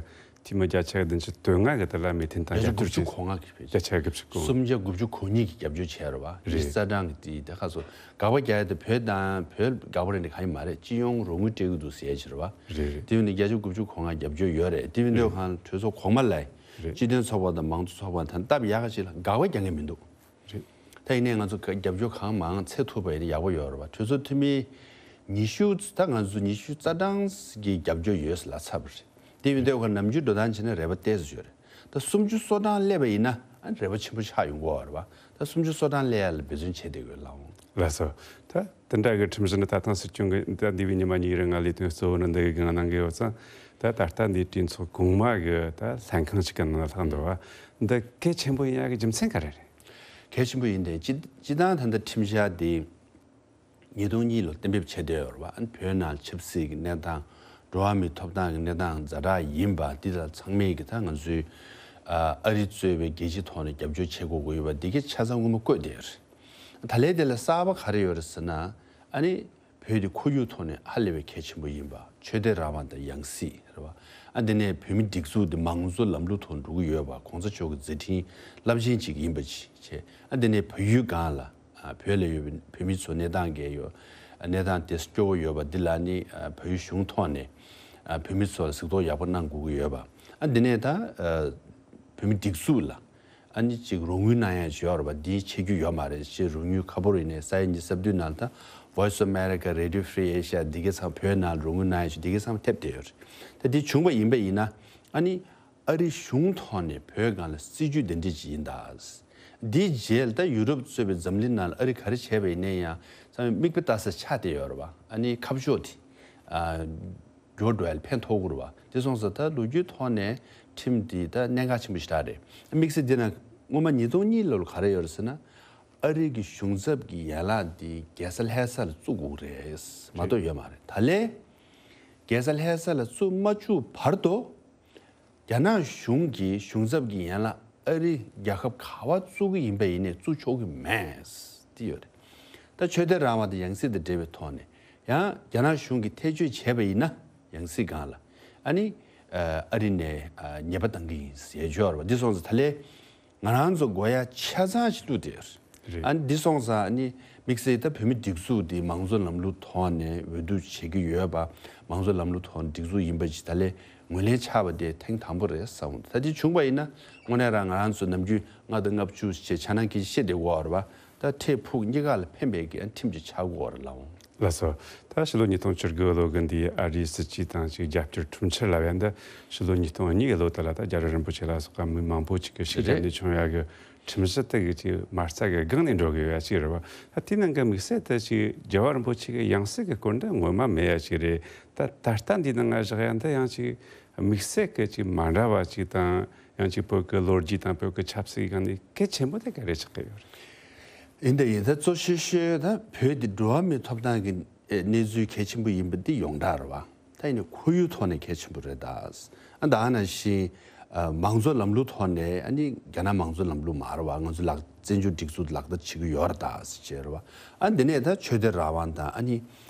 འཐུས་མི་བརྒྱ་ཆ་བདུན་ཅུ་དོན་ལྔ་གི་དེ་ལ་མོས་མཐུན་དང་བརྒྱ་ཆ་རྒྱབ་སྐྱོར་དགུ་བཅུ་གོ་ལྔ་གི་ཕེབས། བརྒྱ་ཆ་དགུ་བཅུ་གོ་ལྔ། སུམ་བརྒྱ་དགུ་བཅུ་གོ་གཉིས་ཀྱི་རྒྱབ་སྐྱོར་བྱས་རེད་བ། རེད། རྩ་གྲངས་ཀྱི་དེ་ད་ཁ་སོ་དགག་པ་རྒྱག་ཡ་དེ་བོད་དང་བོད་དགག་པ་རེད་འདི་གང་ཡང་མ་རེད། སྤྱི་ཡོངས་རོགས་དངུལ་སྤྲད་གི་འདུག་ཟེར་ཡ་ཅིག་རེད་བ། རེད་རེད། དེ་ཡིན་ནའི་བརྒྱ་ཆ་དགུ་བཅུ་གོ་ལྔ་རྒྱབ་སྐྱོར་ཡོད་རེད། དེ་ཡིན་དུས་གང་གྲོས་ཚོགས་གོང་མ་ལ་རེད། སྤྱི་མཐུན་ཚོགས་པ་དང་མང་གཙོ་ཚོགས་པ་དང་སྟབས་ཡག་ག་ཅིག་ལ་དགག་པ་རྒྱག་མཁན་མི་འདུག་རེད། ད་ཡིན་ནའི་ང་ཚོ་ག་རྒྱབ་སྐྱོར་གང་མང་འཚོལ་ཐུབ་པ་ཡིན་ན་ཡག་པོ་ཡོད་རེད་བ། གྲོས་ཚོགས་འཐུས་མི་ཉི་ཤུ་ད་ང་ཚོ་ཉི་ཤུ་རྩ་གྲངས་གི་རྒྱབ་སྐྱོར་ཡོད་ལ་ཚར་བ་རེད། དེ་ཡིན་དུས་ག་ནམ་རྒྱུན་འགྲོ་སྟངས་བྱས་ན་རེ་བ་ཏོག་ཙམ་ཡོད་རེད། ད་སུམ་ཅུ་སོ་གྲངས་སླེབས་པ་ཡིན་ན་ཨ་རེ་བ་ཆེན་པོ་ཆགས་ཡོང་གི་ཡོད་རེད་བ། ད་སུམ་ཅུ་སོ་གྲངས་སླེབས་ཡ་ལ་འབད་བརྩོན་བྱས་བསྡད་དགོས་ལགས་འོང་། ལགས་སོ། ད་དེ་འདྲ་གི་ཁྲིམས་གཞི་ནི་ད་ཐེངས་སྲིད་སྐྱོང་གི་ད་འདས་པའི་ཉི་མ་གཉིས་རིང་ང་ལས་དོན་གཙོ་བོ་ནི་འདི་གི་སྒང་གནང་གི་ཡོད་ཙང་། ད་ད་ལྟ་འདིའི་གྲོས་ཚོགས་གོང་མ་གི་ད་ལྷན་ཁང་ཞིག་གི་ནང་ལྷག་འདུག་བ། འདི་གལ་ཆེན་པོ་ཡིན་ཡ་གི་རྒྱུ་མཚན་ག་རེ་རེད། གལ་ཆེན་པོ་ཡིན་ཏེ་སྤྱི་སྤྱི་བཏང་ད་ལྟ་ཁྲིམས་འཆར་འདི་ཉིས་སྟོང་གཉིས་ལོ་གཏན་འབེབས་བྱས་བསྡད་ཡོད་རེད་བ། ཨ་ནི་བོད་ནང་ཆབ་སྲིད་ཀྱི་གནས་སྟངས་འགྲོ་བ་མིའི་ཐོབ་ཐང་གི་གནས་སྟངས་ཛ་དྲག་ཡིན་པ་འདི་ལ་ཚང་མས་ཀྱི་ད་ང་ཚོའི་ཨ་ཨ་རི་གཙོས་པའི་རྒྱལ་སྤྱིའི་ཐོག་ནས་རྒྱབ་སྐྱོར་བྱེད་དགོས་ཀྱི་ཡོད་པ་འདི་གའི་ཆ་ཚང་སྔོན་མ་བཀོད་བསྡད་ཡོད་རེད། ད་ལན་དེ་ལ་གསར་པ་ག་རེ་ཡོད་རེད་ཟེར་ན། ཨ་ནི་བོད་དེ་ཁོར་ཡུག་ཐོག་ནས་ཧ་ལས་པའི་གལ་ཆེན་པོ་ཡིན་པ། ཆོས་དད་རང་དབང་དང་ཡང་སྲིད་རེད་བ། ཨ་དེ་ནས་བོད་མི་སྒྲིག་འཛུགས་དེ་མང་གཙོ་ལམ་ལུགས་ཐོག་འགྲོ་གི་ཡོད་པ། གོང་ས་མཆོག་གི་མཛད་འཕྲིན་རླབས་ཆེན་ཅིག་ཡིན་པ་བྱས། ཨ་དེ་ནས་བལ་ཡུལ་སྒང་ལ་ཨ་བོད་ལ་ཡོད་པའི་བོད་མི་ཚོ་གནས་སྟངས་གལ་ཡོད། གནས་སྟངས་དེ་སྐྱོ་བོ་ཡོད་པ་འདི་ལ་ནི་ཨ་བལ་ཡུལ་གཞུང་ཐོག་ནས་ཨ་བོད་མི་ཚོ་ལ་གཟིགས་རྟོག་ཡག་པོ་གནང་དགོས་ཀྱི་ཡོད་པ། ཨ་དེ་ནས་ད་ཨ་བོད་མི་སྒྲིག་འཛུགས་ལ་ ཨ་ནི་ཅིག་རོགས་དངུལ་གནང་ཡ་ཅིག་ཡོད་རེད་པ། འདི་ཆད་རྒྱུ་ཡོད་མ་རེད། ཅིག་རོགས་དངུལ་ཁ་པོ་རེད་ནས་ས་ཡ་ཉི་ཤུ་རྩ་བདུན་ནང་ད་Voice of America, Radio Free Asia འདི་གའི་ཚང་བོད་ནང་རོགས་དངུལ་གནང་ཡ་ཅིག་འདི་གའི་ཚང་ཐེབས་བསྡད་ཡོད་རེད། ད་འདི་བྱུང་བ་ཡིན་པ་ཡིན་ན་ཨ་ནི་ཨ་རི་གཞུང་ཐོག་ནས་བོད་སྒང་ལ་སྲིད་ཇུས་འདི་འདྲ་ཅིག་ཡིན་ད། འདིའི་རྗེས་ལ་ད་ཡུ་རོབ་གཙོས་པའི་འཛམ་གླིང་ནང་ལ་ཨ་རི་ག་རེ་བྱས་པ་ཡིན་ན་ཡང་ཚང་མས་མིག་དཔེ་ལྟ་ས་ཆགས་བསྡད་ཡོད་རེད་པ། ཨ་ནི་ཁ་ཕྱོགས་དེ་ཨ། འགྱུར་བ་འགྲོ་ཡ་ལ་ཕན་ཐོགས་ཀྱི་རེད་པ། དེ་སོང་ཙང་ད་ལོ་རྒྱུས་ཐོག་ནས་ཁྲིམས་འདི་ད་གནད་འགག་ཆེན་པོ་ཞེ་དྲག་རེད། དམིགས་བསལ་འདི་ན་སྔོན་མ་ཉིས་སྟོང་གཉིས་ལོ་ལ་ག་རེ་ཡོད་རེད་ཟེར་ན། ཨ་རི་གི་གཞུང་ཚབ་ཀྱི་ཡན་ལག་འདི་རྒྱལ་ས་ལྷ་ས་ལ་བཙུགས་དགོས་རེད་མ་གཏོགས་ཡོད་མ་རེད། ད་ལན་རྒྱལ་ས་ལྷ་ས་ལ་བཙུགས་མ་བཅུག་བར་དུ། རྒྱ་ནག་གཞུང་གིས་གཞུང་ཚབ་ཀྱི་ཡན་ལག་ཨ་རི་རྒྱལ་ཁབ་ག་པར་བཙུགས་ཀྱི་ཡིན་པ་ཡིན་ནའི་བཙུགས་ཆོག་གི་མེད། དེ་ཡོད་རེད། ད་ཆོས་དད་རང་དབང་དང་ཡང་སྲིད་དང་འབྲེལ་བའི་ཐོག་ནས་ཡང་རྒྱ་ནག་གཞུང་གིས་ཐེ་བྱུས་བྱས་པ་ཡིན་ན་ཡང་སྲིད་སྒང་ལ་ཨ་ནི་ཨ་རི་ནས་ཉེས་པ་གཏང་གི་ཡིན་ཟེར་ཡོད་རེད་པ། འདི་སོང་ཙང་ད་ལན་ང་རང་ཚོ་དགོས་ཡ་ཆ་ཚང་ཞིག་བླུགས་བསྡད་ཡོད་རེད། རེད། ཨ་ནི་འདི་སོང་ཙང་ཨ་ནི་དམིགས་བསལ་ད་བོད་མི་སྒྲིག་འཛུགས་འདི་མང་གཙོ་ལམ་ལུགས་ཐོག་ནས་འོས་བསྡུ་བྱེད་ཀྱི་ཡོད་པ། མང་གཙོ་ལམ་ལུགས་ཐོག་ནས་སྒྲིག་འཛུགས་ཡིན་པ་ཅིག་ད་ལན་ངོས་ལེན་ཆགས་པ་དེ་ཐེངས་དང་པོ་རེད་བསམ། ད་དེ་བྱུང་བ་ཡིན་ན་དངོས་གནས་རང་ང་རང་ཚོ་ནམ་རྒྱུན་ལྔ་དང་ལྔ་བཅུ་ཞེས་ཆ་ནང་གི་བཤད་བསྡད་ཡོད་རེད་པ། ད་འཕྲལ་ཕུགས་གཉིས་ཀ་ལ་ཕན་པའི་གི་ཁྲིམས་ཅིག་ཆགས་ཀྱི་ཡོད་རེད་ལགས། ལགས་སོ། ད་ཕྱི་ལོ་ཉིས་སྟོང་བཅུ་དགུ་ལོ་གི་འདི་ཨ་རིའི་སྲིད་ཇུས་དང་ཅིག་རྒྱབ་སྐྱོར་ཁྲིམས་འཆར་ལབ་ཡ་འདི་ཕྱི་ལོ་ཉིས་སྟོང་གཉིས་ཀྱི་ལོ་དེ་ལ་ད་རྒྱལ་བ་རིན་པོ་ཆེ་ལ་སོགས་པ་མི་མང་པོ་ཅིག་གི་ཤེས་བྱ་རེད། འདི་བྱུང་ཡ་གི་ཁྲིམས་གཞི་དེ་གི་ཅིག་མ་རྩ་གི་སྒང་ནས་འགྲོ་དགོས་ཡ་ཅིག་རེད་པ། ད་དེའི་ནང་གི་དམིགས་བསལ་དུ་ཅིག་རྒྱལ་བ་རིན་པོ་ཆེ་གི་ཡང་སྲིད་ཀྱི་སྐོར་འདི་ངོ་མ་མེད་ཡ་ཅིག་རེད། ད་ད་ལྟ་འདི་ནང་ང་བཞག་ཡ་འདི་ཡང་ཅིག་དམིགས་བསལ་གྱི་ཅིག་མ་འདྲ་བ་ཅིག་དང་། ཡང་ཅིག་བོད་ཀྱི་ལོ་རྒྱུས་དང་བོད་ཀྱི་ཆབ་སྲིད་སྒང་ནས་གལ་ཆེན་པོ་དེ་ག་རེ་ཆགས་ཀྱི་ཡོད་རེད། ཡིན་ད་ཡིན་ད་གཙོ་ཆེ་ཤོས་ད་བོད་འདི་འགྲོ་བ་མིའི་ཐོབ་ཐང་གི་གནས་ཚུལ་གལ་ཆེན་པོ་ཡིན་པ་འདི་ཡོངས་གྲགས་རེད་བ། ད་ཡིན་ནའི་ཁོར་ཡུག་ཐོག་ནས་གལ་ཆེན་པོ་རེད་ད། ཨ་ད་ཨ་ནང་བཞིན་མང་གཙོ་ལམ་ལུགས་ཐོག་ནས་ཨ་ནི་རྒྱ་ནག་མང་གཙོ་ལམ་ལུགས་མ་རེད་བ། ང་ཚོ་ལག་བཙན་བྱོལ་སྒྲིག་འཛུགས་ལག་བསྟར་བྱེད་ཀྱི་ཡོད་རེད་ད་ཟེར་བྱས་རེད་བ། ཨ་འདི་ནས་ད་ཆོས་དད་རང་དབང་དང་ཨ་ནི་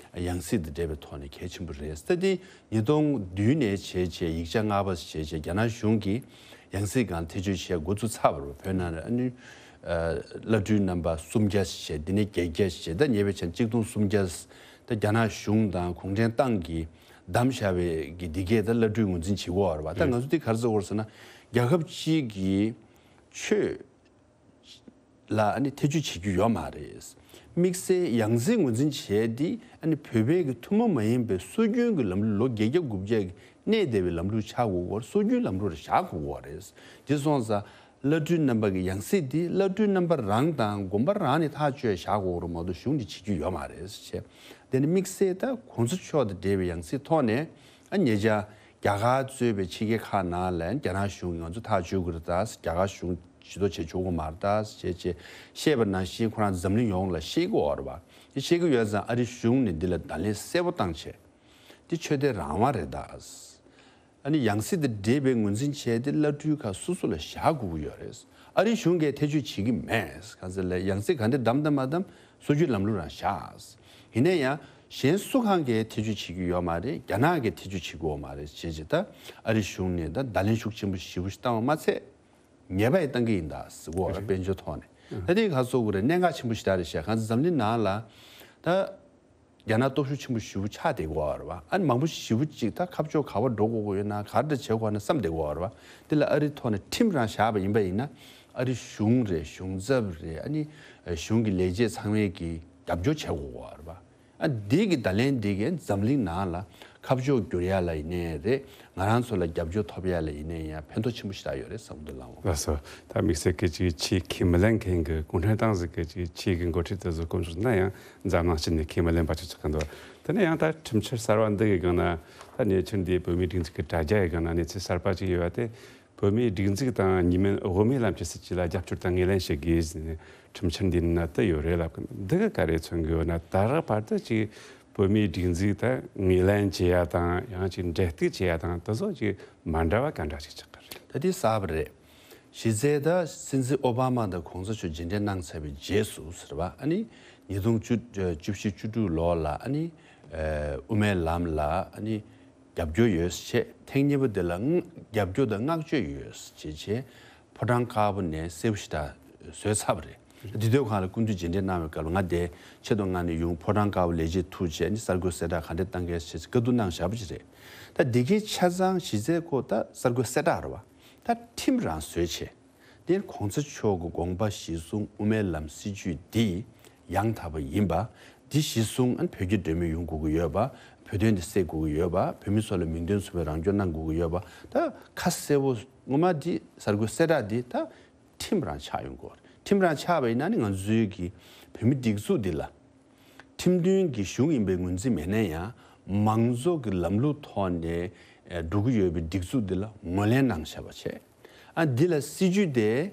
ཡང་སྲིད་དང་འབྲེལ་བའི་ཐོག་ནས་གལ་ཆེན་པོ་རེད། ད་འདི་ཉིས་སྟོང་བདུན་ནས་བྱས་བྱས་ཡིག་ཆ་ལྔ་པ་བྱས་བྱས་རྒྱ་ནག་གཞུང་གིས་ཡང་སྲིད་སྒང་ཐེ་བྱུས་བྱས་འགོ་ཚུགས་ཚར་བ་རེད། བོད་ནང་ལ་ཨ་ནི་བླ་སྤྲུལ་རྣམ་པ་སུམ་བརྒྱ་བྱས་འདི་ནས་བརྒྱད་བརྒྱ་བྱས་ད་ཉེ་བའི་ཆར་གཅིག་སྟོང་སུམ་བརྒྱ་ད་རྒྱ་ནག་གཞུང་དང་གུང་ཁྲན་ཏང་གིས་བདམས་བཞག་པའི་གི་འདི་གས་ད་བླ་སྤྲུལ་ངོས་འཛིན་བྱེད་ཀྱི་ཡོད་རེད་བ། ད་ང་ཚོ་འདི་ག་རེ་ཟེར་དགོས་རེད་ཟེར་ན་རྒྱལ་ཁབ་གཅིག་གི་ཆོས་ལ་ཨ་ནི་ཐེ་བྱུས་བྱེད་རྒྱུ་ཡོད་མ་རེད། དམིགས་བསལ་ཡང་སྲིད་ངོས་འཛིན་བྱས་ཏེ་ཨ་ནི་བོད་པའི་གི་ཐུན་མོང་མ་ཡིན་པའི་སྲོལ་རྒྱུན་གྱི་ལམ་ལུགས་ལོ་བརྒྱད་བརྒྱ་དགུ་བརྒྱ་གི་གནས་བསྡད་པའི་ལམ་ལུགས་ཆགས་དགོས་ཀྱི་ཡོད་རེད། སྲོལ་རྒྱུན་ལམ་ལུགས་རེ་བཞག་དགོས་ཀྱི་ཡོད་རེད། དེ་སོང་ཙང་བླ་སྤྲུལ་རྣམ་པ་གི་ཡང་སྲིད་དེ་བླ་སྤྲུལ་རྣམ་པ་རང་དང་དགོན་པ་རང་ནས་ཐག་གཅོད་བཞག་དགོས་ཀྱི་རེད་མ་གཏོགས་གཞུང་གིས་བྱེད་རྒྱུ་ཡོད་མ་རེད་ཟེར་བྱས། དེ་ནི་དམིགས་བསལ་ད་གོང་ས་མཆོག་དང་འབྲེལ་བའི་ཡང་སྲིད་ཐོག་ནས་ཨ་ཉེ་ཆར་རྒྱ་གར་གཙོས་པའི་ཕྱི་རྒྱལ་ཁག་ནང་ལ་རྒྱ་ནག་གཞུང་གིས་ང་ཚོ་ཐག་གཅོད་དགོས་རེད་ད། རྒྱ་གར་གཞུང་ཇུས་གཏོགས་བྱེད་ཆོག་གི་མ་རེད་ད་ཞེས་བྱས་བཤད་པ་ནང་བཞིན་ཁོ་རང་འཛམ་གླིང་ཡོངས་ལ་ཤེས་ཀྱི་ཡོད་རེད་པ། དེ་ཤེས་ཀྱི་ཡོད་ཙང་ཨ་རི་གཞུང་ནས་འདི་ལ་བརྡ་ལན་གསལ་པོ་བཏང་བྱས། འདི་ཆོས་དད་རང་དབང་རེད་ད། ཨ་ནི་ཡང་སྲིད་དང་འབྲེལ་བའི་ངོས་འཛིན་བྱས་ཏེ་བླ་སྤྲུལ་ཁག་སོ་སོ་ལ་བཞག་དགོས་ཀྱི་ཡོད་རེད། ཨ་རི་གཞུང་གིས་ཐེ་བྱུས་བྱེད་ཀྱི་མེད། གང་ཟེར་ལ་ཡང་སྲིད་ག་འདྲ་བདམས་དང་མ་བདམས་སྲོལ་རྒྱུན་ལམ་ལུགས་རང་བཞག་ཡིན་ན་ཡང་གཞན་སུ་གང་གིས་ཐེ་བྱུས་བྱེད་ཀྱི་ཡོད་མ་རེད། རྒྱ་ནག་གིས་ཐེ་བྱུས་བྱེད་ཀྱི་ཡོད་མ་རེད་ཅེས་བྱས་ད་ཨ་རི་གཞུང་ནས་ད་བརྡ་ལན་ཤུགས་ཆེན་པོ་ཞེ་པོ་ཞིག་བཏང་བ་མ་ཚད་ཉེས་པ་ཡང་བཏང་གི་ཡིན་ད་ཟེར་གོ་རེད། དཔལ་འབྱོར་ཐོག་ནས་ད་དེ་ག་སོགས་ཀྱི་རེད། གནད་འགག་ཆེན་པོ་ཞིག་ད་རེད་ཤག་གང་ཟེར་འཛམ་གླིང་ནང་ལ་ད། རྒྱ་ནག་སྟོབས་ཤུགས་ཆེན་པོ་ཞེ་པོ་ཆགས་བསྡད་ཀྱི་ཡོད་རེད་བ། ཨ་ནི་མང་པོ་ཞེ་པོ་ཅིག་ད་ཁ་ཕྱོགས་ག་པར་འགྲོ་དགོས་ཀྱི་ཡོད་ན་ག་འདྲ་བྱེད་དགོས་ན་བསམ་བསྡད་ཀྱི་ཡོད་རེད་བ། དེ་ལ་ཨ་རི་ཐོག་ནས་ཁྲིམས་རང་བཞག་པ་ཡིན་པ་ཡིན་ན་ཨ་རི་གཞུང་རེད། གཞུང་ཚབ་རེད། ཨ་ནི་གཞུང་གི་ལས་བྱེད་ཚང་མས་ཀྱི་རྒྱབ་སྐྱོར་བྱེད་དགོས་ཀྱི་ཡོད་རེད་བ། ཨ་འདི་གི་བརྡ་ལན་འདི་གིས་འཛམ་གླིང་ནང་ལ་ཁ་ཕྱོགས་བསྒྱུར་ཡ་ལ་ཡིན་ནའི་རེད། ང་རང་ཚོ་ལ་རྒྱབ་སྐྱོར་ཐོབ་ཡ་ལ་ཡིན་ནའི་ཡང་ཕན་ཐོགས་ཆེན་པོ་ཞིག་ད་ཡོད་རེད་བསམ་གྱི་འདུག་ལགས། ལགས་སོ། ད་དམིགས་བསལ་གྱི་ཅིག་ཆོས་ཁས་མི་ལེན་མཁན་གྱི་གུང་ཁྲན་ཏང་ཟིག་གི་ཅིག་ཆོས་ཀྱི་འགོ་ཁྲིད་དེ་ཚོ་དཀོན་མཆོག་ན་ཡང་འཛམ་གླིང་སྤྱི་ནས་ཁས་མི་ལེན་པ་ཅིག་ཆགས་ཀྱི་འདུག་དེ་ནས་ཡང་ད་ཁྲིམས་འཆར་གསར་བ་འདི་གི་སྒང་ན་ད་ཉེ་ཆར་འདི་བོད་མིའི་སྒྲིག་འཛུགས་ཀྱི་དྲ་རྒྱ་ཡི་སྒང་ན་གནས་ཚུལ་གསར་པ་ཅིག་ཡོད་པ་དེ། བོད་མིའི་སྒྲིག་འཛུགས་དང་གཉིས་སྨན་དབུ་མའི་ལམ་གྱི་སྲིད་བྱུས་ལ་རྒྱབ་སྐྱོར་དང་ངོས་ལེན་བྱེད་དགོས་ཟེར་ནས་ཁྲིམས་འཆར་འདི་ནང་ད་ཡོད་རེད་ལབ་ཀྱི་འདུག་འདི་ག་ག་རེ་མཚོན་གྱི་ཡོད་ན། ད་རག་བར་དུ་ཅིག་བོད་མིའི་སྒྲིག་འཛུགས་དང་ངོས་ལེན་བྱེད་ཡ་དང་ཡང་ཅིག་འབྲེལ་གཏུག་བྱེད་ཡ་དང་དེ་ཚོ་ཅིག་མ་འདྲ་བ་ག་འདྲ་ཞིག་ཆགས་ཀྱི་རེད། ད་དེ་གསར་པ་རེད། གཞི་རྩའི་ད་སྲིད་འཛིན་ཨོ་བྷ་མ་དང་གོང་ས་མཆོག་མཇལ་འཕྲད་གནང་ཚར་བའི་རྗེས་སུ་ཟེར་བ་ཨ་ནི་ཉིས་སྟོང་བཅུ་བཅུ་བཞི་བཅུ་དྲུག་ལོ་ལ་ཨ་ནི་དབུ་མའི་ལམ་ལ་ཨ་ནི། རྒྱབ་སྐྱོར་ཡོད་ཅེས་ཐེངས་གཉིས་པ་དེ་ལ་རྒྱབ་སྐྱོར་དང་བསྔགས་བརྗོད་ཡོད་ཅེས་བྱས་ཕོ་བྲང་དཀར་པོ་ནས་གསལ་པོ་ཞེ་དྲག་བཟོས་ཚར་བ་རེད། འདི་དུས་སྒང་ལ་སྐུ་མདུན་མཇལ་འཕྲད་གནང་བའི་སྐབས་ལ་ང་དེ་ཆེད་དུ་མངགས་ནས་ཡོང་། ཕོ་བྲང་དཀར་པོ་ལས་བྱེད་ཐུག་བྱས་ནས་གསར་འགོད་གསལ་བསྒྲགས་ག་འདྲས་བཏང་གལ་ཆེ་བཀའ་བསྡུར་གནང་བཞག་པ་ཅིག་རེད། ད་འདི་གའི་ཆ་ཚང་གཞི་རྩའི་སྐོར་ད་གསར་འགོད་གསལ་བསྒྲགས་རེད་བ། ད་ཁྲིམས་རང་བཟོས་བྱས། དེར་གོང་ས་མཆོག་གི་དགོངས་པ་གཞིར་བཟུང་དབུ་མའི་ལམ་སྲིད་བྱུས་འདི་ཡང་དག་པ་ཡིན་པ། འདི་གཞིར་བཟུང་ཨ་ནི་བོད་ཀྱི་སྒྲོན་མེ་ཡོང་དགོས་ཀྱི་ཡོད་པ། བོད་དོན་འདི་སེལ་དགོས་ཀྱི་ཡོད་པ། བོད་མི་ཚོ་ལ་མིང་དོན་མཚུངས་པའི་རང་སྐྱོང་གནང་དགོས་ཀྱི་ཡོད་པ། ད་ཁ་གསལ་པོ་ངོ་མ་འདི་གསར་འགོད་གསལ་བསྒྲགས་འདི་ད་ཁྲིམས་རང་ཆགས་ཡོང་དགོས། ཁྲིམས་རང་ཆགས་པ་ཡིན་ན་ནི་ང་ཚོའི་གི་བོད་མི་སྒྲིག་འཛུགས་འདི་ལ། ཁྲིམས་མཐུན་གྱི་གཞུང་ཡིན་པའི་ངོས་འཛིན་མེད་ན་ཡང་། མང་གཙོ་གི་ལམ་ལུགས་ཐོག་ནས་ཨེ་འགྲོ་གི་ཡོད་པའི་སྒྲིག་འཛུགས་འདི་ལ་ངོས་ལེན་གནང་བཞག་པ་བྱས། ཨ་འདི་ལ་སྲིད་བྱུས་དེ་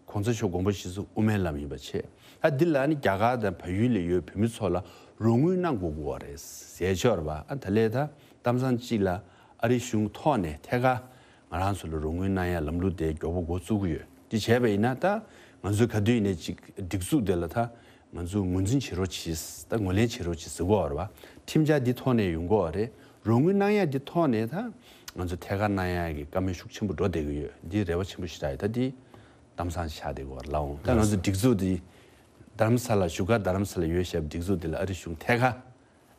གོང་ས་མཆོག་དགོངས་པ་གཞིར་བཟུང་དབུ་མའི་ལམ་ཡིན་པ་བྱས། ཨ་འདི་ལ་ནི་རྒྱ་གར་དང་བལ་ཡུལ་ལ་ཡོད་བོད་མི་ཚོ་ལ་རོགས་དངུལ་གནང་དགོས་དགོས་པ་རེད་ཟེར་ཆོག་རེད་པ། ཨ་ད་ལས་ད་གཏམ་བཟང་གཅིག་ལ་ཨ་རི་གཞུང་ཐོག་ནས་ཐད་ཀར་ང་རང་ཚོ་ལ་རོགས་དངུལ་གནང་ཡ་ལམ་ལུགས་དེ་མགྱོགས་པོ་འགོ་བཙུགས་ཀྱི་ཡོད། འདི་བྱས་པ་ཡིན་ན་ད་ང་ཚོས་ག་དུས་ཡིན་ནའི་ཅིག་སྒྲིག་འཛུགས་དེ་ལ་ད་ང་ཚོས་ངོས་འཛིན་བྱེད་རོགས་གྱིས། ད་ངོས་ལེན་བྱེད་རོགས་གྱིས་ཟེར་གོ་བ་རེད་པ། ཁྲིམས་འཆར་འདི་ཐོག་ནས་ཡོང་གོ་བ་རེད། རོགས་དངུལ་གནང་ཡ་འདི་ཐོག་ནས་ད་ང་ཚོ་ཐད་ཀར་གནང་ཡ་གི་བཀའ་མོལ་ཤུགས་ཆེན་པོ་འགྲོ་བསྡད་ཀྱི་ཡོད། འདི་རེ་བ་ཆེན་པོ་ཞིག་རག་ཡོད། ད་འདི་གཏམ་བཟང་ཆགས་བསྡད་གོ་བ་རེད་ལགས་འོང་། ད་ང་ཚོ་སྒྲིག་འཛུགས་འདི་རྡ་རམ་ས་ལ་བཞུགས་སྒར་རྡ་རམ་ས་ལ་ཡོད་བཞག་པའི་སྒྲིག་འཛུགས་འདི་ལ་ཨ་རི་གཞུང་ཐད་ཀར་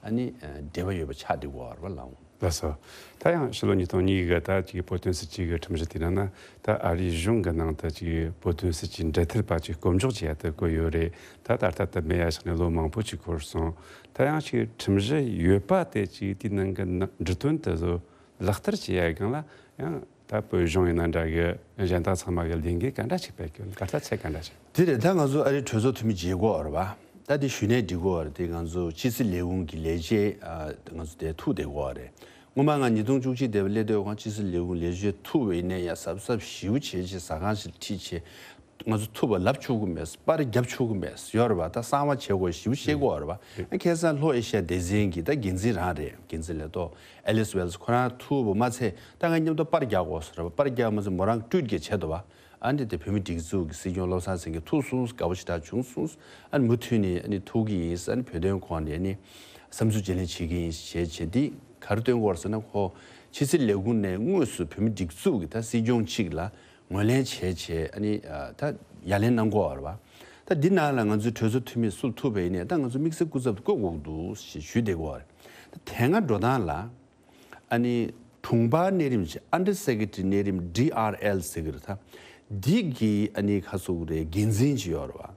ཨ་ནི་འབྲེལ་བ་ཡོད་པ་ཆགས་བསྡད་ཀྱི་ཡོད་རེད་པ་ལགས་འོང་། ལགས་སོ། ད་ཡང་ཕྱི་ལོ་ཉིས་སྟོང་གཉིས་གི་ད་ཅིག་བོད་དོན་སྲིད་བྱུས་ཀྱི་ཁྲིམས་གཞི་དེའི་ནང་ན་ད་ཨ་རིའི་གཞུང་གི་ནང་དུ་ཅིག་བོད་དོན་སྲིད་བྱུས་འབྲེལ་མཐུད་པ་ཅིག་སྐོམ་འཇོག་བྱེད་ཡ་དེ་བཀོད་ཡོད་རེད། ད་ད་ལྟ་དུ་མེད་ཡ་ཞིག་ནས་ལོ་མང་པོ་ཅིག་འཁོར་སོང་། ད་ཡང་ཅིག་ཁྲིམས་གཞི་ཡོད་པ་དེ་ཅིག་དེའི་ནང་གི་ནང་འབྲི་དོན་དེ་ཚོ་ལག་བསྟར་བྱེད་ཡ་སྒང་ལ་ཡང་། ད་བོད་གཞུང་ཡིན་ན་འདྲ་གི་གཞན་དག་ཚང་མ་གི་ལས་འགན་ག་འདྲ་ཞིག་སྤེལ་གྱི་ཡོད། ག་ད་ཚད་ག་འདྲ་ཞིག་དེ་རེད། ད་ང་ཚོ་ཨ་རིའི་གྲོས་ཚོགས་འཐུས་མི་བརྗེ་དགོས་པ་རེད་པ། ད་དེ་ཞུས་ནས་འགྲིག་གོ་བ་རེད། དེ་ང་ཚོ་ཕྱི་སྲིད་ལས་ཁུངས་ཀྱི་ལས་བྱེད་ཨ་ང་ཚོ་དེ་ཐུག་བསྡད་དགོས་པ་རེད། སྔོན་མ་ང་ཉིས་སྟོང་བཅུ་གཅིག་འདས་པའི་སླེབས་དུས་ཁོང་ཕྱི་སྲིད་ལས་ཁུངས་ལས་བྱེད་ཐུག་པ་ཡིན་ནའི་ཡ་གཟབ་གཟབ་ཞེ་པོ་བྱས་བྱས་ཟ་ཁང་ཞིག་ཁྲིད་བྱས། ང་ཚོ་ཐུག་པ་ལབ་ཆོག་གི་མེད། པར་རྒྱབ་ཆོག་གི་མེད་ཡོད་རེད་པ། ད་གསང་བ་བྱེད་དགོས་ཞེ་པོ་བཤད་དགོས་པ་རེད་པ། ཁ་སང་ལྷོ་ཨེ་ཤ་ཡ་སྡེ་ཚན་གྱི་ད་འགན་འཛིན་རང་རེད། འགན་འཛིན་ལས་ཐོག་ཨེ་ལིས་ཝེལ་སི་ཁོ་རང་ཐུག་པ་མ་ཚད་ད་ང་མཉམ་དུ་པར་རྒྱག་དགོས་ཟེར་བ། པར་རྒྱག་མ་ཚད་མོ་རང་ཊུ་ཝིཊ་གྱི་བྱས་འདུག་པ། ཨ་ནི་དེ་བོད་མི་སྒྲིག་འཛུགས་ཀྱི་སྲིད་སྐྱོང་བློ་བཟང་སེང་གེ་ཐུག་སོང་། དགའ་པོ་ཞེ་དྲག་བྱུང་སོང་། ཨ་ནི་མུ་མཐུད་ནས་ཨ་ནི་ཐུག་གི་ཡིན། ཨ་ནི་བོད་དོན་སྐོར་ནས་ཨ་ནི་བསམ་ཚུལ་བརྗེ་ལེན་བྱེད་ཀྱི་ཡིན་ཞེས་བྱས། འདི་ག་རེ་སྟོན་དགོས་ཟེར་ན་ཁོ་ཕྱི་སྲིད་ལས་ཁུངས་ནས་དངོས་སུ་བོད་མི་སྒྲིག་འཛུགས་ཀྱི་ད་སྲིད་སྐྱོང་གཅིག་ལ་ངོས་ལེན་བྱས་བྱས་ཨ་ནི་ད་ཡ་ལན་གནང་དགོས་པ་རེད་པ། ད་འདི་ནང་ལ་ང་ཚོའི་གྲོས་ཚོགས་འཐུས་མི་སུ་ཐུག་པ་ཡིན་ནའི་ད་ང་ཚོ་དམིགས་བསལ་སྐུ་ཚབ་ཏུ་བསྐོ་དགོས་འདུག་ཞེས་ཞུས་བསྡད་ཀྱི་ཡོད་རེད། ད་དེ་སྔ་འགྲོ་སྟངས་ལ་ཨ་ནི་དྲུང་འཕར་གནས་རིམ་ཅིག Under Secretary གནས་རིམ་ཌི་ཨར་ཨེལ་ཟེར་གྱི་རེད། ད་འདི་གི་ཨ་ནི་ཁ་སོག་རེད་འགན་འཛིན་ཅིག་ཡོད་རེད་པ།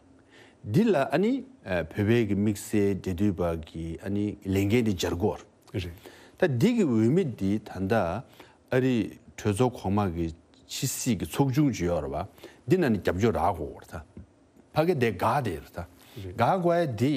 འདི་ལ་ཨ་ནི་ཨ་བོད་པའི་གི་དམིགས་བསལ་འབྲེལ་མཐུད་པ་གི་ཨ་ནི་ལས་འགན་དེ་སྦྱར་དགོས་རེད། རེད། ད་འདི་གི་འོས་མི་འདི་ད་ལྟ་ཨ་རི་གྲོས་ཚོགས་གོང་མ་གི་ཕྱི་སྲིད་ཀྱི་ཚོགས་ཆུང་ཅིག་ཡོད་རེད་པ། འདི་ནང་ནས་རྒྱབ་སྐྱོར་རག་དགོས་རེད། ད་ཕ་གི་དེ་དགའ་བསྡད་རེད། ད་རེད། དགའ་དགོས་ཡ་འདི་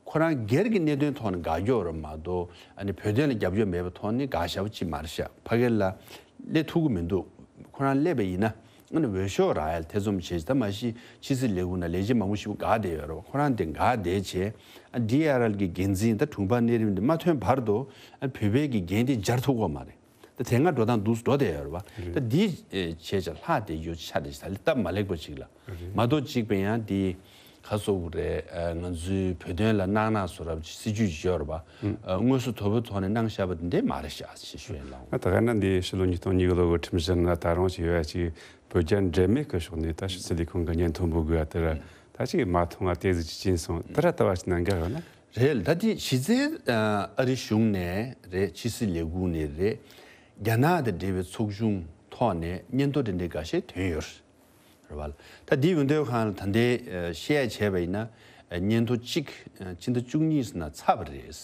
ཁོ་རང་སྒེར་གྱི་གནད་དོན་ཐོག་ནས་དགའ་སྐྱོར་རེད་མ་གཏོགས་ཨ་ནི་བོད་དོན་ལ་རྒྱབ་སྐྱོར་མེད་པའི་ཐོག་ནས་དགའ་བཞག་པ་ཅིག་མ་རེད་ཤག་ཕ་གི་ལ་སླེབས་ཐུབ་ཀྱི་མི་འདུག་ཁོ་རང་སླེབས་པ་ཡིན་ན་ཨ་ནི་འོས་ཤོག་རག་ཡ་ལ་ཐེ་ཚོམ་བྱེད། ད་མ་གཞི་ཕྱི་སྲིད་ལས་ཁུངས་ནང་ལས་བྱེད་མང་པོ་ཞིག་དགའ་བསྡད་ཡོད་རེད་པ། ཁོ་རང་དེ་དགའ་བསྡད་བྱས་ཨ་ཌི་ཨར་ཨེལ་གྱི་འགན་འཛིན་ད་དྲུང་འཕར་གནས་རིམ་དེ་མ་ཐོན་བར་དུ་ཨ་བོད་པའི་གི་འགན་དེ་སྦྱར་ཐུབ་ཀྱི་མ་རེད། ད་དེ་སྔ་འགྲོ་སྟངས་འདུག་འགྲོ་བསྡད་ཡོད་རེད་པ། རེད། ད་འདི་ཨེ་བྱས་ཙང་ལྷག་བསྡད་རྒྱུ་ཆ་དེ་ད་ལྟ་སྟབས་མ་ལེགས་པ་ཅིག་ལ། རེད། མ་གཏོགས་གཅིག་པ་ཡང་འདི་ག་སོག་རེད། ཨ་ང་ཚོའི་བོད་དོན་ལ་གནང་གནང་བཟོ་འདྲ་སྲིད་ཇུས་ཅིག་ཡོད་རེད་པ། ཨ་དངོས་སུ་དོ་པོའི་ཐོག་ནས་གནང་བཞག་པ་འདི་འདྲས་མ་རེད་ཤག་ཞེས་ཞུ་ཡ་ལགས། ཨ་ད་ག་ན་འདི་ཕྱི་ལོ་ཉིས་སྟོང་ཉི་ཤུ་ལོ་གི་ཁྲིམས་གཞི་ནང་ད་རུང་ཅིག་ཡོད་ཡ་ཅིག་བོད་རྒྱ་འབྲེལ་མོལ་གྱི་ཕྱོགས་ནས་ད་ཕྱི་སྲིད་ལས་ཁུངས་ཀྱི་སྙན་ཐོ་འབུལ་དགོས་ཡ་དེ་ར་ད་ཅིག་མ་མཐོང་བ་དེ་ཟིག་ཅིག་ཕྱིན་སོང་། དེ་ར་ལྟ་བ་ཞིག་གནང་གི་ཡོད་ན། རེད། ད་དེ་གཞི་རྩའི་ཨ་རི་གཞུང་ནས་རེད། ཕྱི་སྲིད་ལས་ཁུངས་ནས་རེད། རྒྱ་ནག་དང་འབྲེལ་བའི་ཚོགས་ཆུང་ཐོག་ནས་སྙན་ཐོ་དེ་འདྲའི་འགའ་ཤས་ཐོན་ཡོད་རེད་པ། ད་དེ་ཡོང་དུས་གང་ལ་ད་ལྟའི་ཨ་བཤད་ཡ་བྱས་པ་ཡིན་ན་ཨ་སྙན་ཐོ་གཅིག་ཨ་ཕྱི་ཟླ་བཅུ་གཉིས་ནང་ཚར་བ་རེད།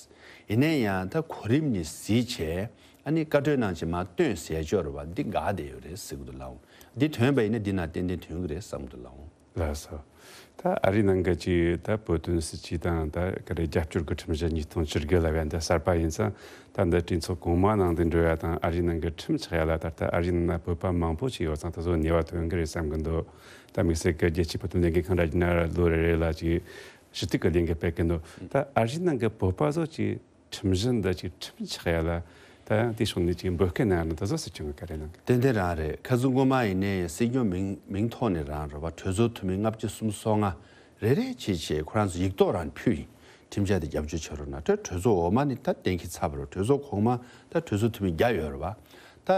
ཡིན་ན་ཡང་ད་གོ་རིམ་ནས་གཟིགས་བྱས་ཨ་ནི་བཀའ་འཁྲོལ་གནང་བྱས་མར་བཏོན་ཟེར་ཡ་ཅིག་ཡོད་རེད་པ། འདི་འགག་བསྡད་ཡོད་རེད་ཟེར་གྱི་འདུག་ལགས། འདི་ཐོན་པ་ཡིན་ན་འདི་ནང་ཏན་ཏན་ཐོན་གྱི་རེད་བསམ་གྱི་འདུག་ལགས། ལགས་སོ། ད་ཨ་རིའི་ནང་གི་ཅིག་ད་བོད་དོན་སྲིད་བྱུས་དང་ད་ག་རེ་རྒྱབ་སྐྱོར་གྱི་ཁྲིམས་གཞི་ཉིས་སྟོང་བཅུ་དགུ་ལབ་ཡ་འདི་གསར་པ་ཡིན་ཙང་། ད་འདི་གྲོས་ཚོགས་གོང་མ་ནང་དུ་འགྲོ་ཡ་དང་ཨ་རིའི་ནང་གི་ཁྲིམས་ཆགས་ཡ་ལ་ད་ལྟ་ཨ་རིའི་ནང་ན་བོད་པ་མང་པོ་ཞིག་ཡོད་ཙང་ད་གཟོད་ནུས་པ་ཐོན་གྱི་རེད་བསམ་གྱི་འདུག་ད་དམིགས་བསལ་གྱི་རྒྱལ་སྤྱིའི་བོད་དོན་ལས་འགུལ་ཁང་འདྲ་ཡིན་ན་ལོ་རེ་རེ་ལ་ཅིག་ཞུ་གཏུག་གི་ལས་འགུལ་སྤེལ་གྱི་འདུག་ད་ཨ་རིའི་ནང་གི་བོད་པ་ཚོ་ཅིག་ཁྲིམས་གཞི་འདི་ཅིག་ཁྲིམས་ཆགས་ཡ་ལ་ད་ཡང་དེ་ཕྱོགས་ནས་ཅིག་འབོད་སྐུལ་གནང་ཡ་ལ་ད་གཟོད་སྲིད་སྐྱོང་གི་བཀའ་དྲིན་གནང་གི། ཏན་ཏན་རང་རེད། ཁ་སང་སྔོན་མ་ཡིན་ནའི་སྲིད་སྐྱོང་མིང་མིང་ཐོག་ནས་རང་རེད་པ། གྲོས་ཚོགས་འཐུས་མི་ལྔ་བཅུ་སུམ་ཅུ་སོ་ལྔ་རེ་རེ་བྱས་བྱས་ཁོ་རང་ཚོ་ཡིག་ཐོག་རང་ཕུལ་ཡིན། ཁྲིམས་འཆར་དེ་རྒྱབ་སྐྱོར་བྱེད་རོགས་གནང་། གྲོས་གྲོས་ཚོགས་འོག་མ་ནི་ད་གཏན་འཁེལ་ཚར་བ་རེད། གྲོས་ཚོགས་གོང་མ་ད་གྲོས་ཚོགས་འཐུས་མི་བརྒྱ་ཡོད་རེད་པ། ད་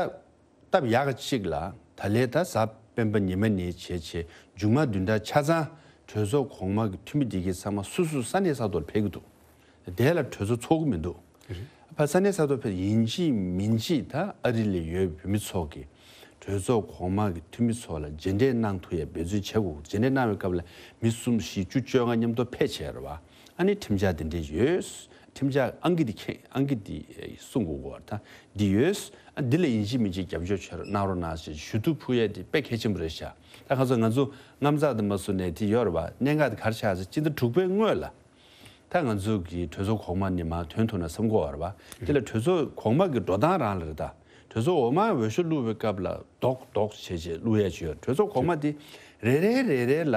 སྟབས་ཡག་གཅིག་ལ་ད་ལས་ད་གཟའ་སྤེན་པ་ཉི་མ་ནས་བྱས་བྱས་མཇུག་མ་བདུན་ཕྲག་ཆ་ཚང་གྲོས་ཚོགས་གོང་མ་གི་འཐུས་མི་འདི་གའི་ཚང་མ་སོ་སོའི་ས་གནས་ས་ཐོག་ལ་ཕེབས་ཀྱི་འདུག་དེ་ལ་གྲོས་ཚོགས་ཚོགས་ཀྱི་མི་འདུག་རེད། ཕར་ས་གནས་ས་ཐོག་ཕེབས་ཡིན་གཅིག་མིན་གཅིག་ད་ཨ་རི་ལ་ཡོད་བོད་མི་ཚོ་གི་ གྲོས་ཚོགས་གོང་མ་གི་འཐུས་མི་ཚོ་ལ་མཇལ་འཕྲད་གནང་ཐུབ་ཡ་འབད་བརྩོན་བྱེད་དགོས། མཇལ་འཕྲད་གནང་བའི་སྐབས་ལ་མི་གསུམ་བཞི་བཅུ་བཅོ་ལྔ་མཉམ་དུ་ཕེབས་བྱས་རེད་བ། ཨ་ནི་ཁྲིམས་འཆར་འདི་འདྲས་ཡོད། ཁྲིམས་འཆར་ཨང་ཀི་འདི་ཁྱེད་ཨང་ཀི་འདི་གསུང་དགོས་གོ། ད་འདི་ཡོད། ཨ་འདི་ལ་ཡིན་གཅིག་མིན་གཅིག་རྒྱབ་སྐྱོར་བྱེད་རོགས་གནང་རོགས་གནང་ཞེས་ཞུ་གཏུག་ཕུལ་ཡ་འདི་དཔེ་གལ་ཆེན་པོ་རེད་ཤག་ད་ཁ་སང་ང་ཚོ་མངའ་མཛད་དང་མ་སུ་ནས་དེ་ཡོད་རེད་བ། གནད་འགག་འདི་ག་རེ་ཆགས་ཟེར། སྤྱི་ཟླ་དྲུག་པའི་སྔོན་ལ། ད་ང་ཚོ་གི་གྲོས་ཚོགས་གོང་མ་ནས་མར་ཐོན་ཐུབ་ན་བསམ་གྱི་ཡོད་རེད་བ། དེ་ལ་གྲོས་ཚོགས་གོང་མ་གི་འགྲོ་སྟངས་རང་ལ་རེད་ད། གྲོས་ཚོགས་འོག་མ་འོས་ཤོག་བླུགས་པའི་སྐབས་ལ་རྡོག་རྡོག་བྱས་བྱས་བླུགས་ཡ་ཅིག་ཡོད། གྲོས་ཚོགས་གོང་མ་དེ་རེ་རེ་རེ་རེ་ལ་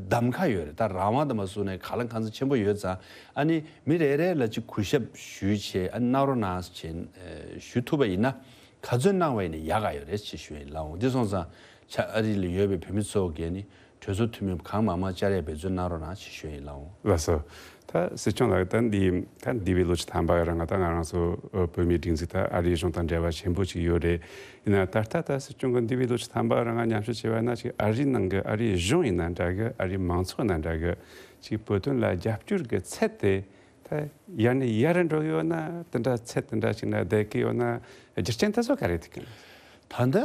གདམ་ཁ་ཡོད་རེད། ད་རང་དབང་དང་མ་སུ་ནས་གང་ལ་གང་འཚམ་ཆེན་པོ་ཡོད་ཙང་། ཨ་ནི་མི་རེ་རེ་ལ་ཅིག་གུས་ཞབས་ཞུས་བྱས། ཨ་ནི་གནང་རོགས་གནང་བྱས་ཞུ་ཐུབ་པ་ཡིན་ན། ག་ཚོད་གནང་བ་ཡིན་ན་ཡག་ག་ཡོད་རེད་ཅེས་ཞུ་ཡིན་ལགས་འོང་། འདི་སོང་ཙང་ཆ་ཨ་རི་ལ་ཡོད་པའི་བོད་མི་ཚོ་གིས་ནི་གྲོས་ཚོགས་འཐུས་མི་གང་མང་མང་བཅར་ཡས་འབད་བརྩོན་གནང་རོགས་གནང་ཞེས་ཞུ་ཡིན་ལགས་འོང་། ལགས་སོ། ད་སྲིད་སྐྱོང་ལགས། ད་འདི་ད་འདས་པའི་ལོ་བཅུ་ཐམ་པ་རིང་ད་ང་རང་ཚོ་བོད་མིའི་སྒྲིག་འཛུགས་ད་ཨ་རིའི་གཞུང་དང་འབྲེལ་བ་ཆེན་པོ་ཅིག་ཡོད་རེད། ཡིན་ན་ད་ལྟ་ད་སྲིད་སྐྱོང་གི་འདས་པའི་ལོ་བཅུ་ཐམ་པ་རིང་མཉམ་ཞུགས་བྱས་པ་ན། ཅིག་ཨ་རིའི་ནང་གི་ཨ་རིའི་གཞུང་ཡིན་ན་འདྲ་གི། ཨ་རིའི་མང་ཚོགས་ཡིན་ན་འདྲ་གི། ཅིག་བོད་དོན་ལ་རྒྱབ་སྐྱོར་གི་ཚད་དེ། ད་ཡར་ནས་ཡར་འགྲོ་གི་ཡོད་ན། དེ་འདྲ་ཚད་དེ་འདྲ་ཅིག་ན་བསྡད་ཀྱི་ཡོད་ན། རྒྱུ་རྐྱེན་དེ་ཚོ་ག་རེ་འདུག་གི། ད་ལྟ་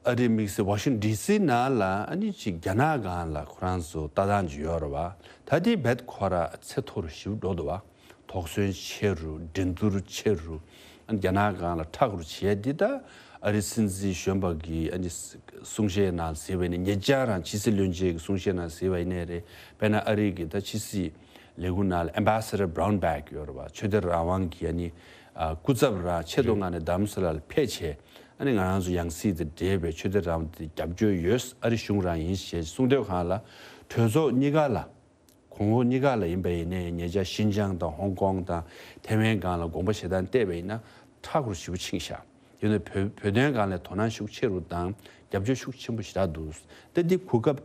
ཨ་རིའི་དམིགས་བསལ་ཝ་ཤིང་ཌི་སི་ནང་ལ་ཨ་ནི་ཅིག་རྒྱ་ནག་སྒང་ལ་ཁོ་རང་ཚོ་ལྟ་སྟངས་ཅིག་ཡོད་རེད་བ། ད་དེ་རྦད་ཁོ་ར་ཚད་མཐོ་རུ་ཞེ་པོ་འགྲོ་འདུག་བ། དོགས་ཟོན་ཆེ་རུ། འགྲན་བསྡུར་ཆེ་རུ། ཨ་ནི་རྒྱ་ནག་སྒང་ལ་ཁྲག་རུ་བྱས་འདི། ད་ཨ་རིའི་སྲིད་འཛིན་གཞོན་པ་གིས་ཨ་ནི་གསུང་བཤད་ནང་གཟིགས་པ་ཡིན་ན། ཉེ་ཆར་རང་ཕྱི་སྲིད་བློན་ཆེན་གྱི་གསུང་བཤད་ནང་གཟིགས་པ་ཡིན་ནའི་རེད། དཔེར་ན་ཨ་རི་གི་ད་ཕྱི་སྲིད་ལས་ཁུངས་ནང་ལ་ཨེམ་བྷ་ས་ཌར་བྷ་རའུན་བྷེག་ཡོད་རེད་བ། ཆོས་དད་རང་དབང་གི་ཨ་ནི་ཨ་སྐུ་ཚབ་རང་ཆེད་དུ་མངགས་ནས་རྡ་རམ་ས་ལར་ཕེབས་བྱས། ཨ་ནི་ང་རང་ཚོ་ཡང་སྲིད་དང་འབྲེལ་བའི་ཆོས་དད་རང་དབང་དེ་རྒྱབ་སྐྱོར་ཡོད། ཨ་རི་གཞུང་རང་ཡིན་ཞེས་གསུངས་དུས་སྒང་ལ། གྲོས་ཚོགས་གཉིས་ཀ་ལ། གོང་འོག་གཉིས་ཀ་ལ་ཡིན་པ་ཡིན་ནའི། ཉེ་ཆར་ཤིན་ཅང་དང་ཧོང་ཀོང་དང་ཐའེ་ཝན་སྒང་ལ་དགོངས་པ་བཞེས་སྟངས་བལྟས་པ་ཡིན་ན་ཁྲག་རུ་ཞེ་པོ་ཕྱིན་ཤག་ཡིན་ནའི་བོད་བོད་དོན་སྒང་ལ་དོ་སྣང་ཤུགས་ཆེ་རུ་དང་རྒྱབ་སྐྱོར་ཤུགས་ཆེན་པོ་ཞེ་དྲག་འདུག་ད་འདི་གོ་སྐབས་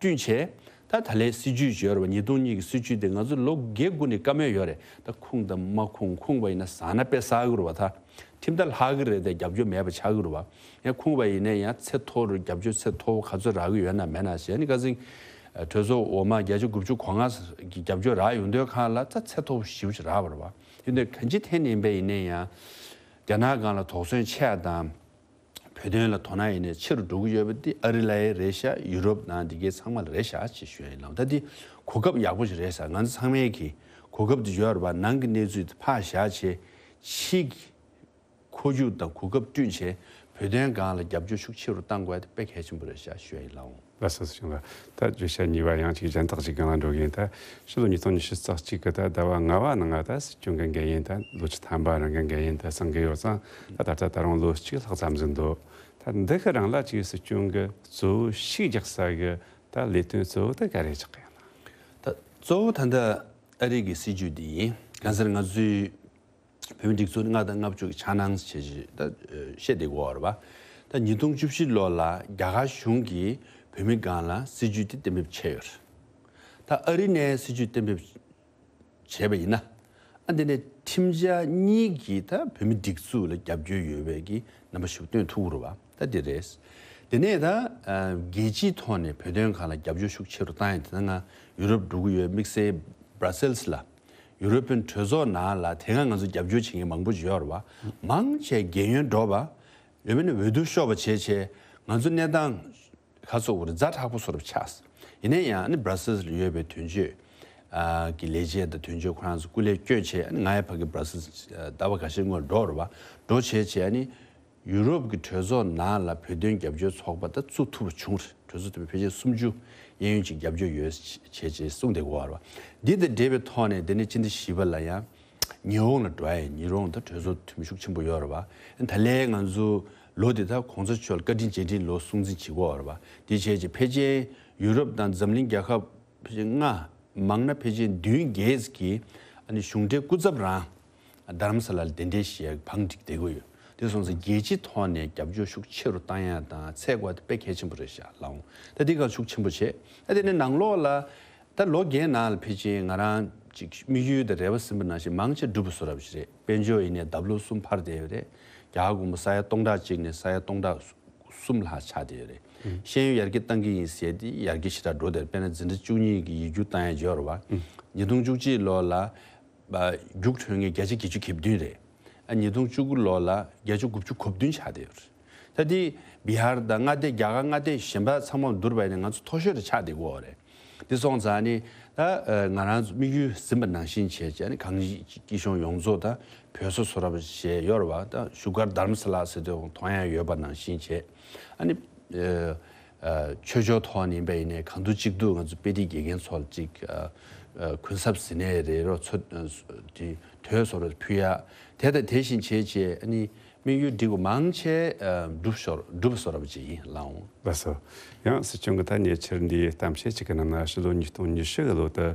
བསྟུན་བྱས། ད་ད་ལན་སྲིད་བྱུས་ཅིག་ཡོད་རེད་བ། ཉིས་སྟོང་གཉིས་ཀྱི་སྲིད་བྱུས་དེ་ང་ཚོ་ལོ་བརྒྱད་དགུ་ནས་བཀའ་མོལ་ཡོད་རེད། ད་ཁུངས་དང་མ་ཁུངས། ཁུངས་པ་ཡིན་ན་ཟ་ན་དཔེ་ཟ་གི་རེད་བ། ད་ཁྲིམས་ཐག་ལྷག་གི་རེད་དེ། རྒྱབ་སྐྱོར་མེད་པ་ཆགས་ཀྱི་རེད་བ། ཡང་ཁུངས་པ་ཡིན་ན་ཡང་ཚད་མཐོ་རུ་རྒྱབ་སྐྱོར་ཚད་མཐོ་བོ་ག་ཚོད་རག་གི་ཡོད་ན་མེད་ན་ཞེས། ཨ་ནི་ཁ་སང་གྲོས་ཚོགས་འོག་མ་བརྒྱ་ཆ་དགུ་བཅུ་གོ་ལྔ་གི་རྒྱབ་སྐྱོར་རག་ཡོང་དུས་སྒང་ལ་ད་ཚད་མཐོ་བོ་ཞེ་པོ་ཅིག་རག་པ་རེད་བ། ཡིན་དུས་གང་ཅི་ཐད་ནས་ཡིན་པ་ཡིན་ན་ཡང་རྒྱ་ནག་སྒང་ལ་དོགས་ཟོན་ཆེ་ཡ་དང་། བོད་དོན་ལ་དོ་སྣང་ཡིན་ནའི་ཆེ་རུ་འགྲོ་གི་ཡོད་པ་འདི་ཨ་རི་ལ་ཡང་རེད་ཤག་ཡུ་རོབ་ནང་འདི་གའི་ཚང་མ་ལ་རེད་ཤག་ཅེས་ཞུ་ཡ་ཡིན་ལགས། ད་འདི་གོ་སྐབས་ཡག་པོ་ཞིག་རེད་ཤག་ང་ཚོ་ཚང་མས་ཀྱིས་གོ་སྐབས་འདི་ཡོད་རེད་བ། ནང་གི་གནས་ཚུལ་དེ་ཕར་བཞག་བྱས། ཕྱིའི་གི་འཁོར་རྒྱུག་དང་གོ་སྐབས་བསྐྲུན་བྱས། བོད་དོན་སྒང་ལ་རྒྱབ་སྐྱོར་ཤུགས་ཆེ་རུ་གཏང་དགོས་ཡ་དེ་དཔེ་གལ་ཆེན་པོ་རེད་ཤག་ཞུ་ཡ་ཡིན་ལགས་འོང་། ལགས་སོ། སྲིད་སྐྱོང་ལགས། ད་བརྗོད་བྱ་གཉིས་པ་ཡང་ཅིག་གཞན་དག་ཅིག་སྒང་ལ་འགྲོ་གི་ཡིན། ད་ཕྱི་ལོ་ཉིས་སྟོང་ཉི་ཤུ་རྩ་གཅིག་གི་ད་ཟླ་བ་ལྔ་པ་ནང་ང་ད་སྲིད་སྐྱོང་གི་འགན་ཡིན། ད་ལོ་བཅུ་ཐམ་པ་རང་གི་འགན་ཡིན་ད་གསུང་གི་ཡོད་ཙང་། ད་ད་ལྟ་ད་རུང་ལོ་གཅིག་ལྷག་ཙམ་ཟིན་འདུག་ད་འདི་གི་རིང་ལ་ཅིག་སྲིད་སྐྱོང་གི་གཙོ་བོ་ཤུགས་རྒྱག་ས་གི་ད་ལས་དོན་གཙོ་བོ་དེ་ག་རེ་ཆགས་ཀྱི་ཡོད་ན། ད་གཙོ་བོ་ད་ལྟ་ཨ་རི་གི་སྲིད་བྱུས་འདི་ཡིན། གང་ཟེར་ང་ཚོའི་བོད་མི་སྒྲིག་འཛུགས་ལྔ་དང་ལྔ་བཅུ་གི་འཆར་སྣང་བྱས་ཅིག་ད་བཤད་བསྡད་ཀྱི་ཡོད་རེད་བ། ད་ཉིས་སྟོང་བཅུ་བཞི་ལོ་ལ་རྒྱ་གར་གཞུང་གིས་བོད་མི་སྒང་ལ་སྲིད་བྱུས་དེ་གཏན་འབེབས་བྱས་ཡོད་རེད། ད་ཨ་རི་ནས་སྲིད་བྱུས་གཏན་འབེབས་བྱས་པ་ཡིན་ན། ཨ་འདི་ནས་ཁྲིམས་འཆར་གཉིས་ཀྱིས་ད་བོད་མི་སྒྲིག་འཛུགས་ལ་རྒྱབ་སྐྱོར་ཡོད་པའི་གི་རྣམ་པ་ཞིག་སྟོན་ཐུབ་ཀྱི་རེད་བ། ད་འདི་རེད། དེ་ནས་ད་ཨ་རྒྱལ་སྤྱིའི་ཐོག་ནས་བོད་དོན་སྒང་ལ་རྒྱབ་སྐྱོར་ཤུགས་ཆེ་རུ་བཏང་ཡ་དེ། ད་ང་ཡུ་རོབ་འགྲོ་གི་ཡོད། དམིགས་བསལ་Brussels་ལ། ཡུ་རོ་པན་གྲོས་ཚོགས་ནང་ལ་དེ་སྔ་ང་ཚོ་རྒྱབ་སྐྱོར་བྱེད་མཁན་མང་པོ་ཅིག་ཡོད་རེད་བ། མང་ཆེ་རྒས་ཡོལ་འགྲོ་བ། ཡོད་མེད་ནི་འོས་བསྡུ་ཤོར་བ་བྱས་བྱས། ང་ཚོ་གནས་སྟངས་ག་ཚོད་རེད། ཛ་དྲག་པོ་བཟོ་འདྲ་ཆགས། ཡིན་ན་ཡང་ཨ་ནི་Brussels་ལ་ཡོད་པའི་དོན་གཅོད་ཨ་གི་ལས་བྱེད་དང་དོན་གཅོད་ཁོ་རང་ཚོ་སྐུ་ལས་བསྐྱོན་བྱས། ཨ་ནི་ང་ཡང་ཕ་གི་Brussels་ཨ་ཟླ་བ་འགའ་ཤས་སྔོན་འགྲོ་རེད་བ། འགྲོ་བྱས་བྱས་ཨ་ནི་ཡུ་རོབ་ཀྱི་གྲོས་ཚོགས་ནང་ལ་བོད་དོན་རྒྱབ་སྐྱོར་ཚོགས་པ་ད་བཙུགས་ཐུབ་པ་བྱུང་རེད། གྲོས་ཚོགས་དེ་ཕལ་ཆེར་སུམ་ཅུ་གཡས་གཡོན་ཅིག་རྒྱབ་སྐྱོར་ཡོད་བྱས་བྱས་གསུངས་བསྡད་ཀྱི་ཡོད་རེད་བ། འདི་དང་འབྲེལ་བའི་ཐོག་ནས་དེ་ནས་སྤྱི་ཟླ་བཞི་པ་ལ་ཡང་ཉི་ཧོང་ལ་འགྲོ་ཡ་ཡིན། ཉི་ཧོང་ད་གྲོས་ཚོགས་འཐུས་མི་ཤུགས་ཆེན་པོ་ཡོད་རེད་བ། ད་ལན་ང་ཚོ་ལོ་འདི་ད་གོང་ས་མཆོག་ལ་བཀའ་དྲིན་རྗེས་དྲན་ལོ་སྲུང་བརྩི་བྱེད་ཀྱི་ཡོད་རེད་བ། དེ་བྱས་བྱས་ཕལ་ཆེར་ཡུ་རོབ་དང་འཛམ་གླིང་རྒྱལ་ཁབ་ཕལ་ཆེར་ལྔ། མང་ན་ཕལ་ཆེར་བདུན་བརྒྱད་ཀྱིས་ཨ་ནི་གཞུང་འབྲེལ་སྐུ་ཚབ་རང་རྡ་རམ་ས་ལ་ལ་གདན་འདྲེན་ཞུ་ཡག་བང་སྒྲིག་བསྡད་ཀྱི་ཡོད། དེ་སོང་ཙང་རྒྱལ་སྤྱིའི་ཐོག་ནས་རྒྱབ་སྐྱོར་ཤུགས་ཆེ་རུ་བཏང་ཡག་དང་ཚད་བཀག་དེ་དཔེ་གལ་ཆེན་པོ་རེད་ཤག་ལགས་འོང་། ད་འདི་ག་ཤུགས་ཆེན་པོ་བྱས། ད་དེ་ནས་ནང་ལོགས་ལ་ད་ལོ་བརྒྱད་ནང་ལ་ཕལ་ཆེར་ང་རང་ཅིག་དམིགས་ཡུལ་དང་རེ་བ་ཟིན་པ་ནང་བཞིན་མང་ཆེ་འགྲུབ་པ་བཟོ་འདྲ་ཞིག་རེད། དཔལ་འབྱོར་ཡིན་ནའི་ལྡབ་ལོག་གསུམ་འཕར་བསྡད་ཡོད་རེད། རྒྱ་གར་གོང་མ་ས་ཡ་སྟོང་ཕྲག་གཅིག་ནས་ས་ཡ་སྟོང་ཕྲག་གསུམ་ལྷག་ཆགས་བསྡད་ཡོད་རེད། ཤེས་ཡོན་ཡར་རྒྱས་གཏང་གི་ཡིན་ཟེར་དེ་ཡར་རྒྱས་ཞེ་དྲག་འགྲོ་བསྡད་རེད། དཔེར་ན་འཛིན་གྲྭ་བཅུ་གཉིས་ཀྱི་ཡིག་རྒྱུགས་བཏང་ཡ་ཡོད་རེད་བ། ཉིས་སྟོང་བཅུ་གཅིག་ལོ་ལ་རྒྱུགས་འཕྲོད་མཁན་བརྒྱ་ཆ་བརྒྱད་ཅུ་གྱ་བདུན་རེད། ཨ་ཉིས་སྟོང་བཅུ་དགུ་ལོ་ལ་བརྒྱ་ཆ་དགུ་བཅུ་གོ་བདུན་ཆགས་བསྡད་ཡོད་རེད། ད་དེ་བི་ཧར་དང་མངའ་སྡེ་རྒྱ་གར་མངའ་སྡེ་གཞན་པ་ཚང་མ་བསྡུར་བ་ཡིན་ན་ང་ཚོ་མཐོ་ཤོས་རུ་ཆགས་བསྡད་ཀྱི་ཡོད་རེད། དེ་སོང་ཙང་ནི་ད་ང་རང་ཚོ་དམིགས་ཡུལ་ཟིན་པ་ནང་བཞིན་བྱས་བྱས་ནི་གངས་སྐྱིད་གཤོངས་ཡོངས་རྫོགས་ད་བོད་ས་སོ་རབ་བྱས་ཡོད་རེད་བ། ད་བཞུགས་སྒར་དྷ་རམ་ས་ལ་ཟེར་དུས་མཐོང་ཡ་ཡོད་པ་ནང་བཞིན་བྱས་ཨ་ནི། ཆོས་ཕྱོགས་ཐོག་ནས་ཡིན་པ་ཡིན་ནའི་གང་ཐུབ་ཅིག་ཏུ་ང་ཚོ་དཔེ་ཁྲིད་དགེ་རྒན་ཚོ་ལ་ཅིག་གུན་གསབ་ཟིན་ནའི་རེད་རོགས་ཚོ་དེ་དོད་སོ་རོ་ཕུལ་ཡ་དེ་དང་དེ་བཞིན་བྱས་བྱས་ཨ་ནི་དམིགས་ཡུལ་འགྲིག་པ་མང་ཆེ་འགྲུབ་ཤོར་འགྲུབ་སོ་ར་བ་ཅིག་ཡིན་ལགས་འོང་། ལགས་སོ། ཡང་སྲིད་སྐྱོང་གི་ད་ཉེ་ཆར་འདིའི་གཏམ་བཤད་ཅིག་གི་ནང་ན་ཕྱི་ལོ་ཉིས་སྟོང་ཉི་ཤུ་གི་ལོ་དུ་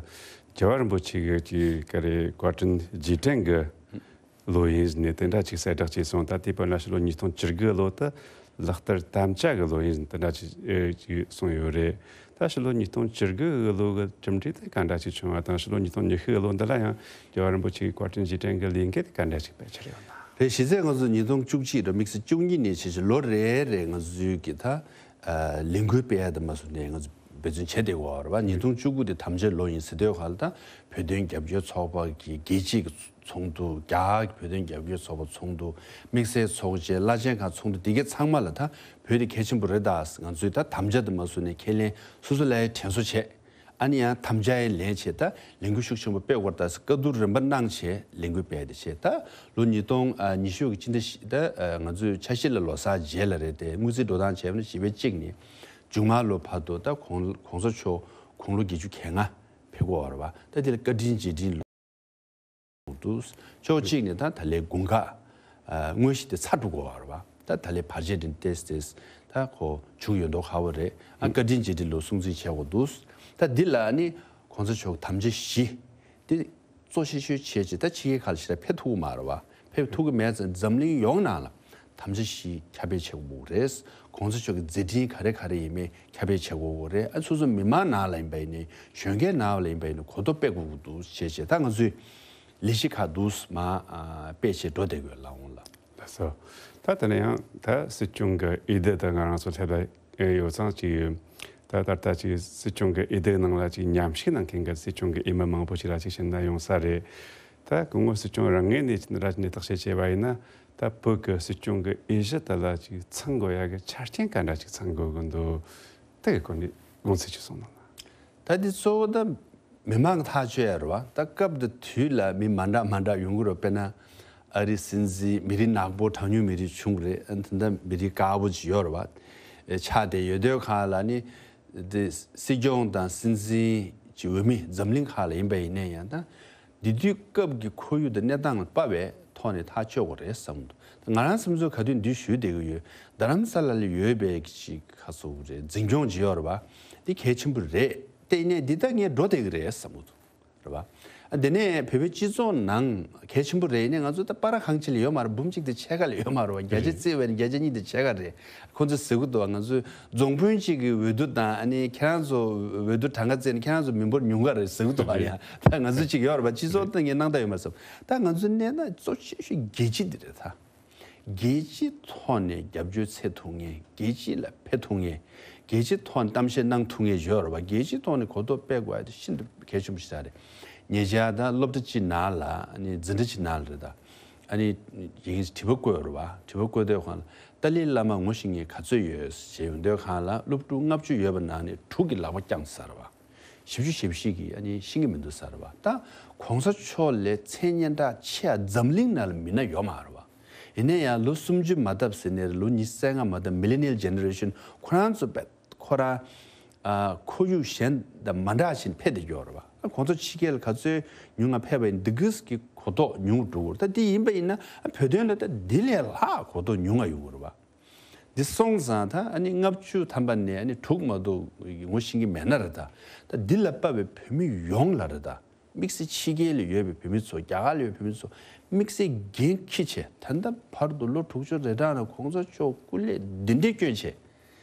རྒྱལ་བ་རིན་པོ་ཆེ་གི་ཀྱི་ཀ་རེ་བཀའ་དྲིན་རྗེས་དྲན་གི་ལོ་ཡིན་ནས་དེ་འདྲ་ཅིག་གསལ་བསྒྲགས་བྱས་སོང་། ད་དེའི་བར་ན་ཕྱི་ལོ་ཉིས་སྟོང་བཅུ་དགུ་ལོ་དུ་ལག་བསྟར་དམ་བཅའ་གི་ལོ་ཡིན་དེ་འདྲ་ཅིག་ཨེ་ཅིག་གསུངས་ཡོད་རེད། ད་ཕྱི་ལོ་ཉིས་སྟོང་བཅུ་དགུ་གི་ལོ་གི་གྲུབ་འབྲས་དེ་ག་འདྲ་ཅིག་བྱུང་བ་དང་ཕྱི་ལོ་ཉིས་སྟོང་ཉི་ཤུ་གི་ལོ་འདི་ལ་ཡང་རྒྱལ་བ་རིན་པོ་ཆེ་གི་བཀའ་དྲིན་རྗེས་དྲན་གི་ལས་འགུལ་དེ་ག་འདྲ་ཅིག་སྤེལ་འཆར་ཡོད་ན། རེད། གཞི་རྩའི་ང་ཚོ་ཉིས་སྟོང་བཅུ་གཅིག་དང་དམིགས་བསལ་བཅུ་གཉིས་ནས་བྱས་བྱས་ལོ་རེ་རེ་ང་ཚོའི་གི་ད་ལས་འགུལ་སྤེལ་ཡ་དེ་མ་སུ་ནས་ང་ཚོ་འབད་བརྩོན་བྱས་བསྡད་ཡོད་རེད་བ། ཉིས་སྟོང་བཅུ་དགུ་དེ་དམ་བཅའ་ལོ་ཡིན་ཟེར་དུས་ག་ལ་ད་བོད་དོན་རྒྱབ་སྐྱོར་ཚོགས་པ་གི་རྒྱལ་སྤྱིའི་གི་ཚོགས་འདུ། རྒྱ་གར་གྱི་བོད་དོན་རྒྱབ་སྐྱོར་ཚོགས་པ་ཚོགས་འདུ། དམིགས་བསལ་ཚོགས་ཆེན་བླ་ཆེན་ཁག་ཚོགས་འདུ་འདི་གའི་ཚང་མ་ལ་ད་བོད་དེ་གལ་ཆེན་པོ་རེད། ད་ང་ཚོས་ད་དམ་བཅའ་དེ་མ་བཟུང་ནས་ཁས་ལེན་སོ་སོ་ལ་དྲན་གསོ་བྱས། ཨ་ནི་ཡང་དམ་བཅའ་ཡང་ལེན་བྱས་ད་ལས་འགུལ་ཤུགས་ཆེན་པོ་སྤེལ་དགོས་རེད། ད་བཀའ་བསྡུར་རིམ་པ་གནང་བྱས་ལས་འགུལ་སྤེལ་ཏེ་བྱས་ད་ལོ་ཉིས་སྟོང་ཉི་ཤུ་གི་སྤྱི་ཟླ་བཞི་ད་ང་ཚོས་ཆ་ཤས་ལ་ལོ་གསར་རྗེས་ལ་རེད་དེ། དངུལ་རྩིས་འགྲོ་སྟངས་བྱས་ན་བཞི་པའི་གཅིག་ནས་མཇུག་མ་ལོ་བར་དུ་ད་གོང་གོང་ས་མཆོག་དགུང་ལོ་བརྒྱད་ཅུ་གྱ་ལྔ་ཕེབས་ཀྱི་ཡོད་རེད་བ། ད་དེ་ལ་བཀའ་དྲིན་རྗེས་དྲན་ལོ། འདུག་ཕྱོགས་གཅིག་ནས་ད་ད་ལའི་དགུན་ཁ་དངོས་གཞི་དེ་ཚར་འགྲོ་གི་ཡོད་རེད་བ། ད་ད་ལའི་བར་ཆད་དེ་ཏེས་ཏེས་ད་ཁོ་བྱུང་ཡོད་མདོག་ཁ་བོ་རེད། ཨ་བཀའ་དྲིན་རྗེས་དྲན་ལོ་སྲུང་བརྩི་བྱེད་དགོས་འདུག་ད་འདི་ལ་ནི་གོང་ས་མཆོག་དམ་བཅའ་བཞི་དེ་གཙོ་ཆེ་ཤོས་བྱས་ཅིག་ད་ཕྱི་རྒྱལ་ཁག་ལ་ཞེ་དྲག་ཕེབས་ཐུབ་ཀྱི་མ་རེད་བ། ཕེབས་ཐུབ་ཀྱི་མེད་ཙང་འཛམ་གླིང་ཡོངས་ནང་ལ་དམ་བཅའ་བཞི་ཁྱབ་སྤེལ་བྱེད་དགོས་རེད། གོང་ས་མཆོག་གི་མཛད་འཕྲིན་ག་རེ་ག་རེ་ཡིན་མིན་ཁྱབ་སྤེལ་བྱེད་དགོས་རེད། ཨ་སོ་སོ་མི་མང་ནང་ལ་ཡིན་པ་ཡིན་ནའི་གཞོན་སྐྱེས་ནང་ལ་ཡིན་པ་ཡིན་ནའི་གོ་རྟོགས་སྤེལ་དགོས་ཀྱི་འདུག་ཞེས་བྱས་ད་ང་ཚོས་ལས་གཞི་ཁག་འདུག་མ་ཨ་སྤེལ་བྱས་འགྲོ་བསྡད་དགོས་ལ་འོང་ལ། ལགས་སོ། ད་དེ་ནས་ཡང་ད་སྲིད་སྐྱོང་གི་འོས་བསྡུ་དང་ང་རང་ཚོ་སླེབས་ཡོད་ཙང་ཅིག་ད་ད་ལྟ་ཅིག་སྲིད་སྐྱོང་གི་འོས་བསྡུ་ནང་ལ་ཅིག་མཉམ་ཞུགས་གནང་མཁན་གྱི་སྲིད་སྐྱོང་གི་འོས་མི་མང་པོ་ཞིག་ལ་ཅིག་ཕྱིན་ན་ཡོང་ས་རེད། ད་སྐུ་ངོ་སྲིད་སྐྱོང་རང་ངོས་ནས་ཅིག་འདྲ་ཅིག་ནས་བརྟག་དཔྱད་བྱས་པ་ཡིན་ན། ད་བོད་ཀྱི་སྲིད་སྐྱོང་གི་འོས་གཞི་དེ་ལ་ཅིག་ཚང་དགོས་ཡ་གི་ཆ་རྐྱེན་ག་འདྲ་ཅིག་ཚང་དགོས་ཀྱི་འདུག་དེ་གི་སྐོར་ནས་དགོངས་ཚུལ་ཅིག་གསུངས་གནང་ན། ད་འདི་གཙོ་བོ་ད་མི་མང་གི་ཐག་གཅོད་ཡ་རེད་བ། ད་སྐབས་དེ་དུས་ལ་མི་མ་འདྲ་མ་འདྲ་ཡོང་གི་རེད། དཔེར་ན་ཨ་རི་སྲིད་འཛིན་མི་རིགས་ནག་པོ་གྲངས་ཉུང་མི་རིགས་བྱུང་རེད། ཨ་ནི་ད་མི་རིགས་དཀར་པོ་ཅིག་ཡོད་རེད་བ། ཆགས་བསྡད་ཡོད་དུས་གང་ལ་ནི་འདི་སྲིད་སྐྱོང་དང་སྲིད་འཛིན་གྱི་འོས་མི་འཛམ་གླིང་ཁག་ལ་ཡིན་པ་ཡིན་ན་ཡང་ད། དེ་དུས་སྐབས་ཀྱི་ཁོར་ཡུག་དང་གནས་སྟངས་ལ་དཔག་པའི་ཐོག་ནས་ཐག་གཅོད་དགོས་རེད་བསམ་འདུག་ང་རང་བསམ་ཚུལ་ག་དུས་འདི་ཞུས་བསྡད་ཀྱི་ཡོད། རྡ་རམ་ས་ལ་ལ་ཡོད་པའི་ཅིག་ཁ་སོ་རེད། འཛིན་སྐྱོང་ཅིག་ཡོད་རེད་བ། འདི་གལ་ཆེན་པོ་རེད། དེ་ནས་འདི་ལྟ་ངས་འགྲོ་བསྡད་ཀྱི་རེད་བསམ་གྱི་འདུག་རེད་བ། ཨ་དེ་ནས་བོད་པའི་སྤྱི་ཚོགས་ནང་གལ་ཆེན་པོ་རེད། ཡིན་ནའི་ང་ཚོ་ད་པ་ར་གང་ཅི་ལ་ཡོད་མ་རེད། འབུམ་གཅིག་དང་ཕྱེད་ཀ་ལ་ཡོད་མ་རེད་བ། བརྒྱ་ཆ་རེད། བརྩིས་པ་ཡིན་ན་བརྒྱ་ཆ་གཉིས་དང་ཕྱེད་ཀ་རེད། ཁོང་ཚོས་ཟེར་གྱི་འདུག་བ། ང་ཚོའི་རྫོང་དཔོན་གཅིག་གི་འོས་བསྡུ་དང་ཨ་ནི་ཁྱེད་རང་ཚོ་འོས་བསྡུ་གྲངས་ཀ་བརྩིས་ན་ཁྱེད་རང་ཚོ་མི་འབོར་ཉུང་ག་རེད་ཟེར་གྱི་འདུག་བ། ཡ་ད་ང་ཚོ་གཅིག་ཡོད་རེད་པ། སྤྱི་ཚོགས་སྟེང་གི་སྣང་དག་ཡོད་མ་སོང་། ད་ང་ཚོའི་གནས་སྟངས་གཙོ་ཆེ་ཤོས་རྒྱལ་སྤྱི་འདི་རེད་ད། རྒྱལ་སྤྱིའི་ཐོག་ནས་རྒྱབ་སྐྱོར་འཚོལ་ཐུབ་མཁན། རྒྱལ་སྤྱི་ལ་ཕན་ཐོགས་མཁན། རྒྱལ་སྤྱིའི་ཐོག་ནས་གཏམ་བཤད་གནང་ཐུབ་མཁན་ཡོད་རེད་པ། རྒྱལ་སྤྱིའི་ཐོག་ནས་གོ་རྟོགས་སྤེལ་དགོས་ཡ་དེ་ཤིན་ཏུ་གལ་ཆེན་པོ་ཞིག་རེད། ཉེ་ཆར་ད་སློབ་གྲྭ་གཅིག་ནང་ལ་ཨ་ནི་འཛིན་གྲྭ་གཅིག་ནང་ལ་རེད་ད། ཨ་ནི་ཡིན་དྲི་བ་བཀོད་རེད་བ། དྲི་བ་བཀོད་དུས་སྒང་ལ་ཏཱ་ལའི་བླ་མ་ངོ་ཤེས་མཁན་ག་ཚོད་ཡོད་ཞེས་ཡོང་དུས་སྒང་ལ་སློབ་ཕྲུག་ལྔ་བཅུ་ཡོད་པ་ནང་ནས་དྲུག་གིས་ལག་པ་བརྐྱངས་ཚར་བ། བཞི་བཅུ་ཞེ་བཞི་གིས་ཨ་ནི་ཤེས་ཀྱི་མི་འདུག་ཟེར་བ། ད་གོང་ས་མཆོག་ལས་མཚན་སྙན་གྲགས་ཆེ་བ་འཛམ་གླིང་ནང་ལ་མི་སྣ་ཡོད་མ་རེད་བ། ཡིན་ན་ཡང་ལོ་སུམ་ཅུ་མ་བཏབ་ཟེར་ནས་ལོ་ཉི་ཤུ་རྩ་ལྔ་མ་བཏབ། Millennial Generation ཁོ་རང་ཚོ་བས་ཁོ་རང་ཨ་ཁོར་ཡུག་གཞན་དང་མ་འདྲ་བཞིན་ཕེབས་བསྡད་ཡོད་རེད་བ། ཁོང་ཚོ་ཕྱི་རྒྱལ་ལ་ག་ཚོད་ཉུང་ང་ཕེབས་པ་ཡིན་འདི་གིས་ཀྱི་གོ་རྟོགས་ཉུང་རུ་འགྲོ་གི་རེད། ད་འདི་ཡིན་པ་ཡིན་ན་ཨ་བོད་དོན་ལ་ད་འདི་ལས་ལྷག་གོ་རྟོགས་ཉུང་ང་ཡོང་གི་རེད་བ། འདི་སོང་ཙང་ད་ཨ་ནི་ལྔ་བཅུ་ཐམ་པ་ནས་ཨ་ནི་དྲུག་མ་གཏོགས་ངོ་ཤེས་ཀྱི་མེད་ན་རེད་ད། ད་འདི་ལ་དཔའ་བའི་བོད་མི་ཡོངས་ལ་རེད་ད། དམིགས་བསལ་ཕྱི་རྒྱལ་ལ་ཡོད་པའི་བོད་མི་ཚོ། རྒྱ་གར་ལ་ཡོད་པའི་བོད་མི་ཚོ་དམིགས་བསལ་འགན་འཁྱེར་བྱས། ད་ལྟ་བར་དུ་ལོ་དྲུག་ཅུ་རེ་གྲངས་ནང་གོང་ས་མཆོག་སྐུ་ལས་འདི་འདྲའི་བསྐྱོན་བྱས།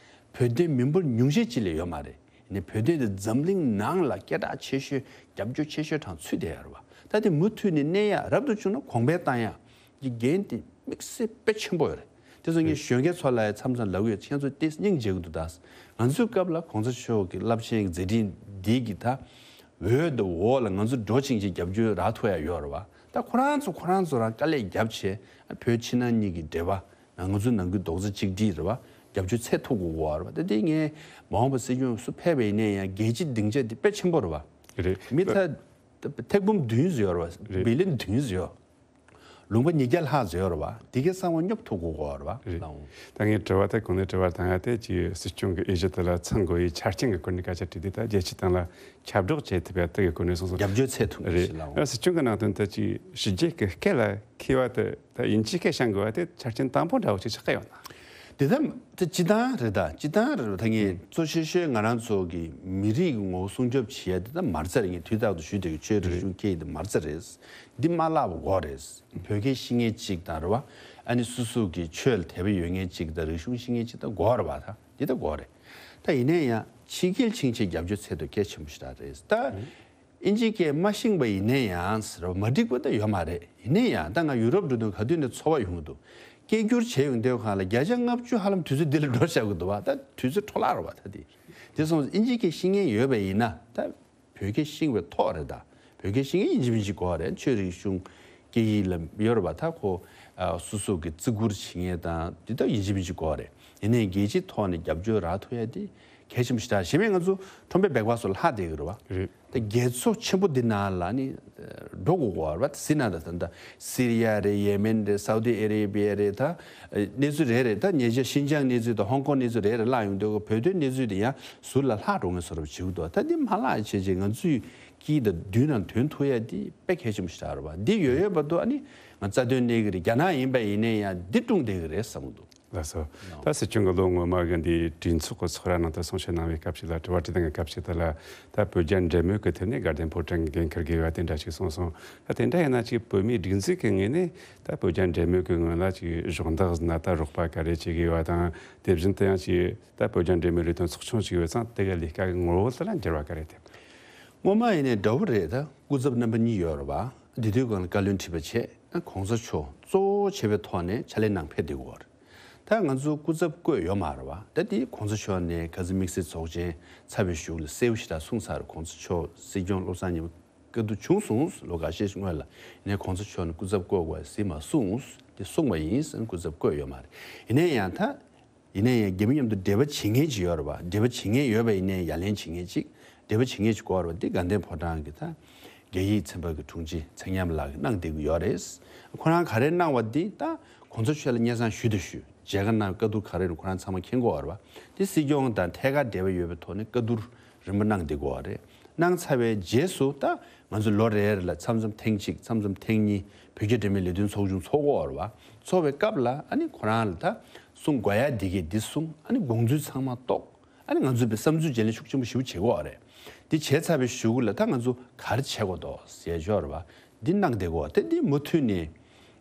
བོད་དོན་མི་འབོར་ཉུང་ཤས་ཅིག་ལས་ཡོད་མ་རེད། ཡིན་ནའི་བོད་དོན་དེ་འཛམ་གླིང་ནང་ལ་སྐད་གྲགས་ཆེ་ཤོས། རྒྱབ་སྐྱོར་ཆེ་ཤོས་གྲངས་ཚུད་བསྡད་ཡོད་རེད་བ། ད་དེ་མུ་མཐུད་ནས་གནས་ཡ། རབ་ཏུ་བྱུང་ན་གོང་འཕེལ་བཏང་ཡ་གི་འགན་དེ་དམིགས་བསལ་དཔེ་ཆེན་པོ་ཡོད་རེད། དེ་ཚོ་ངས་གཞོན་སྐྱེས་ཚོ་ལ་མཚམས་མཚམས་ལབ་ཀྱི་ཡོད། ཁྱེད་ཚོ་ཏོག་ཙམ་སྙིང་རྗེ་གི་འདུག་ད། ང་ཚོའི་སྐབས་ལ་གོང་ས་མཆོག་གི་རླབས་ཆེན་གྱི་མཛད་འཕྲིན་འདི་གི་ད་འོག་ཏུ་འོག་ལ་ང་ཚོ་འགྲོ་ཆིང་ཆིང་རྒྱབ་སྐྱོར་རག་ཐུབ་ཡ་ཡོད་རེད་བ། ད་ཁོ་རང་ཚོ་ཁོ་རང་ཚོ་རང་དཀའ་ལས་རྒྱབ་བྱས། བོད་ཕྱི་ནང་གཉིས་ཀྱི་འབྲེལ་བ་ ང་ཚོའི་ནང་ཁུལ་རྡོག་རྩ་གཅིག་སྒྲིལ་རེད་བ། རྒྱབ་སྐྱོར་ཚད་མཐོ་དགོས་ཀྱི་ཡོད་རེད་བ། ད་དེ་ངས་མ་འོངས་པ་སྲིད་སྐྱོང་སུ་ཕེབས་པ་ཡིན་ན་ཡང་རྒྱལ་སྤྱིའི་སྡིངས་ཆ་དེ་དཔེ་ཆེན་པོ་རེད་བ། རེད། མི་ད་ཐེར་འབུམ་བདུན་ཙམ་ཡོད་རེད་བ། རེད། བི་ལི་ཡོན་བདུན་ཙམ་ཡོད། ལུང་པ་ཉིས་བརྒྱ་ལྷག་ཙམ་ཡོད་རེད་བ། དེ་གའི་གསང་བ་སྙོབ་ཐུབ་དགོས་ཀྱི་ཡོད་རེད་བ། རེད། ལགས་འོང་། ད་ངས་དྲི་བ་དེ་གོང་ནས་དྲི་བ་བཏང་ཡ་དེ་ཅིག་སྲིད་སྐྱོང་གི་དབྱེ་གཞི་དེ་ལ་ཚང་དགོས་ཡའི་ཆ་རྐྱེན་གྱི་སྐོར་ནས་སྐད་ཆ་དྲིས་དུས། ད་རྒྱལ་སྤྱིའི་སྟེང་ལ་ཁྱབ་བསྒྲགས་བྱེད་ཐུབ་ཡ་དེ་གི་སྐོར་ནས་གསུངས་སོང་། རྒྱབ་སྐྱོར་ཚད་མཐོ་ནས་རེད། ཞིག་ལ་འོང་། ཨ། སྲིད་སྐྱོང་གི་ནང་དོན་དེ་ཅིག་ཕྱི་རྒྱལ་གྱི་སྐད་ལ་འཁེལ་བ་དེ་ད་དབྱིན་ཇིའི་སྐད་བཤད་དགོས་པ་དེ་ཆ་རྐྱེན་དང་པོ་འདྲ་བོ་ཅིག་ཆགས་ཀྱི་ཡོད་ན། དེ་ད་དེ་སྤྱིར་བཏང་རེད། ད་སྤྱིར་བཏང་རེད། ད་ངས་གཙོ་ཆེ་ཤོས་ང་རང་ཚོ་གི་མི་རིགས་ཀྱི་ངོ་བོ་སྲུང་སྐྱོབ་བྱེད་ཡ་དེ་ད་མ་རྩ་རེད། ངས་དུས་རྟག་ཏུ་ཞུས་བསྡད་ཀྱི་ཆོས་རིག་གཞུང་སྐད་ཡིག་དེ་མ་རྩ་རེད། འདི་མ་བརླག་པ་དགོས་རེད། བོད་སྐད་ཤེས་མཁན་གཅིག་དང་རེད་བ། ཨ་ནི་སོ་སོ་གི་ཆོས་ལ་དད་པ་ཡོད་མཁན་གཅིག་དང་རིག་གཞུང་ཤེས་མཁན་གཅིག་ད་དགོས་རེད་བ། ད་འདི་ད་དགོས་རེད། ད་ཡིན་ན་ཡང་ཕྱི་རྒྱལ་ཕྱིན་ཆད་རྒྱབ་སྐྱོར་ཚད་མཐོ་གལ་ཆེན་པོ་ཞིག་རེད། ད་དབྱིན་ཇིའི་སྐད་མ་ཤེས་པ་ཡིན་ན་ཡང་ཟེར་བ་མ་འགྲིག་པ་ད་ཡོད་མ་རེད། ཡིན་ན་ཡང་ད་ང་ཡུ་རོབ་འགྲོ་དུས་ག་དུས་ནས་ཚོར་བ་ཡོང་གི་འདུག་སྐད་སྒྱུར་བྱས་ཡོང་དུས་སྒང་ལ་བརྒྱ་ཆ་ལྔ་བཅུ་ཧ་ལམ་དུས་ཚོད་འདི་ལ་འགྲོ་བཞག་གི་འདུག་བ། ད་དུས་ཚོད་འཕྲོ་བརླག་རེད་བ། ད་དེ་དེ་སོང་ཙང་དབྱིན་ཇིའི་སྐད་ཤེས་མཁན་ཡོད་པ་ཡིན་ན་ད་བོད་སྐད་ཤེས་པའི་ཐོག་རེད། ད་བོད་སྐད་ཤེས་མཁན་ཡིན་གཅིག་མིན་གཅིག་དགོས་རེད། ཆོས་རིག་གཞུང་སྐད་ཡིག་ལ་ཡོད་རེད་བ། ད་ཁོ་ཨ་སོ་སོ་གི་བརྩི་བཀུར་བྱེད་མཁན་དང་འདི་ད་ཡིན་གཅིག་མིན་གཅིག་དགོས་རེད། ཡིན་ནའི་རྒྱལ་སྤྱིའི་ཐོག་ནས་རྒྱབ་སྐྱོར་རག་ཐུབ་ཡ་དེ་གལ་ཆེན་པོ་ཞིག་རེད། གཞན་མ་ང་ཚོ་ཁྲོམ་པའི་སྦལ་པ་སོགས་ལྷག་བསྡད་ཀྱི་རེད་བ། རེད། ད་རྒྱལ་ཚོགས་ཆེན་པོ་འདི་ནང་ལ་ནི་འགྲོ་དགོས་ཀྱི་ཡོད་རེད་བ། ཟེར་ན་ད་ད་ད་སི་རི་ཡ་རེད། ཡེ་མེན་རེད། སའུ་ཏི་ཨ་རེ་བི་ཡ་རེད། ད་གནས་ཚུལ་རེ་རེ། ད་ཉེ་ཆར་ཤིན་ཅང་གནས་ཚུལ་དང་ཧོང་ཀོང་གནས་ཚུལ་རེ་རེ་བཀླགས་ཡོང་དུས་བོད་དོན་གནས་ཚུལ་དེ་ཡང་ཟུར་ལ་ལྷག་འགྲོ་མཁན་བཟོ་འདྲ་བྱེད་ཀྱི་འདུག་ད་འདི་མ་བརླག་བྱས་བྱས་ང་ཚོའི་དཀྱིལ་དང་མདུན་ནང་དོན་ཐུབ་ཡ་འདི་དཔེ་གལ་ཆེན་པོ་ཞིག་རེད་བ། འདི་ཡོད་ཡོད་བར་དུ་ཨ་ནི་ང་རྩ་དོན་གནས་ཀྱི་རེད། རྒྱ་ནག་ཡིན་པ་ཡིན་ནའི་ཡང་འདི་སྲུང་བསྡད་ཀྱི་རེད་བསམ་གྱི་འདུག་ལགས་སོ། ད་སྲིད་སྐྱོང་གི་ལོ་སྔོན་མ་གི་འདིའི་གྲོས་ཚོགས་ཀྱི་ཚོགས་ར་ནང་དུ་གསུང་བཤད་གནང་བའི་སྐབས་ཤིག་ལ། དྲི་བ་དྲིས་ལན་གྱི་སྐབས་ཤིག་དེ་ལ་ད་བོད་རྒྱ་འབྲེལ་མོལ་གྱི་ཐད་ནས་དགའ་ལྡན་ཕོ་བྲང་གི་འགན་འཁུར་དགོས་པ་དེ་འདྲ་ཞིག་གསུངས་སོང་། ད་དེ་འདྲ་ཡིན་ན་ཅིག་བོད་མིའི་སྒྲིག་འཛུགས་ཀྱི་ངོས་ནས་ད་བོད་རྒྱ་འབྲེལ་མོལ་གྱི་སྔོན་ལ་ཅིག་གཞོགས་འདེགས་ཟེར་ན་ད་རོགས་པ་ག་རེ་བྱེད་དགོས་པ་དང་། དེ་བཞིན་དུ་ཡང་ཅིག་ད་བོད་རྒྱ་འབྲེལ་མོལ་ལས་དོན་ཚོགས་ཆུང་ཞིག་ཡོད་ཙང་དེ་གའི་ལས་ཀ་གི་ངོ་བོ་དེ་ལ་འགྱུར་བ་ག་རེ་ཐེབས། སྔོན་མ་ཡིན་ནའི་འདྲ་བོ་རེད། ད་སྐུ་ཚབ་རྣམ་པ་གཉིས་ཡོད་རེད་བ། དེ་དུས་སྒང་ལ་བཀའ་བློན་ཁྲི་པ་བྱས། ཨ་གོང་ས་མཆོག་གཙོ་བོ་བྱས་པའི་ཐོག་ནས་ཕྱག་ལས་གནང་ཕེབས་བསྡད་ཀྱི་ཡོད་རེད། ད་ང་ཚོ་སྐུ་ཚབ་བསྐོས་ཡོད་མ་རེད་བ། ད་དེ་གོང་ས་མཆོག་ནས་ཁ་སང་དམིགས་བསལ་ཚོགས་ཆེན་ཚར་བའི་གཞུག་ལ་གསལ་པོ་ཞེ་དྲག་གསུངས་ཚར། གོང་ས་མཆོག་སྲིད་སྐྱོང་བློ་བཟང་སྙིང་པོ་བཀའ་བསྡུར་བྱུང་སོང་། ལོ་འགའ་ཤས་ཤིག་སྔོན་ལ། ཡིན་ནའི་གོང་ས་མཆོག་ནས་སྐུ་ཚབ་བསྐོ་དགོས་ཟེར་མ་གསུངས། དེ་གསུངས་པ་ཡིན་ཟེར་ནས་སྐུ་ཚབ་བསྐོས་ཡོད་མ་རེད། ཡིན་ནའི་ཡང་ད་ཡིན་ནའི་ཡང་རྒྱ་མི་མཉམ་དུ་འབྲེལ་བ་བྱེད་མཁན་ཅིག་ཡོད་རེད་བ། འབྲེལ་བ་བྱེད་མཁན་ཡོད་པ་ཡིན་ནའི་ཡ་ལན་བྱེད་མཁན་ཅིག་འབྲེལ་བ་བྱེད་མཁན་ཅིག་དགོས་རེད་བ། འདི་དགའ་ལྡན་ཕོ་བྲང་གི་ད་རྒྱ་ཡིག་ཚན་པ་གི་དྲུང་ཆེ་ཚེ་མཉམ་ལགས་ཀྱིས་གནང་བསྡད་ཀྱི་ཡོད་རེད། ཁོ་རང་ག་རེ་གནང་བ་འདི་ད་གོང་ས་མཆོག་ལ་སྙན་སེང་ཞུས་དང་ཞུས། མཇལ་ཁ་གནང་། བཀའ་བསྡུར་ག་རེ་རེད་ཁོ་རང་ཚང་མ་མཁྱེན་གྱི་ཡོད་རེད་བ། འདི་སྲིད་སྐྱོང་དང་ཐད་ཀར་འབྲེལ་བ་ཡོད་པའི་ཐོག་ནས་བཀའ་བསྡུར་རིམ་པ་གནང་བསྡད་ཀྱི་ཡོད་རེད། གནང་ཚར་བའི་རྗེས་སུ་ད་ང་ཚོ་ལོ་རེ་རེ་ལ་མཚམས་མཚམས་ཐེངས་གཅིག་མཚམས་མཚམས་ཐེངས་གཉིས་བོད་རྒྱ་འབྲེལ་མོལ་ལས་དོན་ཚོགས་ཆུང་ཚོགས་ཀྱི་ཡོད་རེད་བ། ཚོགས་པའི་སྐབས་ལ་ཨ་ནི་ཁོ་རང་ལ་ད་གསུང་དགོས་ཡ་འདི་གས་འདི་གསུང་། ཨ་ནི་དགོངས་ཚུལ་ཚང་མ་རྟོགས། ཨ་ནི་ང་ཚོའི་བསམ་ཚུལ་བརྗེ་ལེན་ཤུགས་ཆེན་པོ་ཞེ་པོ་བྱེད་ཀྱི་ཡོད་རེད། འདི་བྱས་ཚར་བའི་གཞུག་ལ་ད་ང་ཚོ་ག་རེ་བྱེད་དགོས་འདུག་ཟེར་ཡ་ཅིག་ཡོད་རེད་བ། འདི་གནང་བསྡད་ཀྱི་ཡོད་རེད། དེ་འདི་མུ་མཐུད་ནས་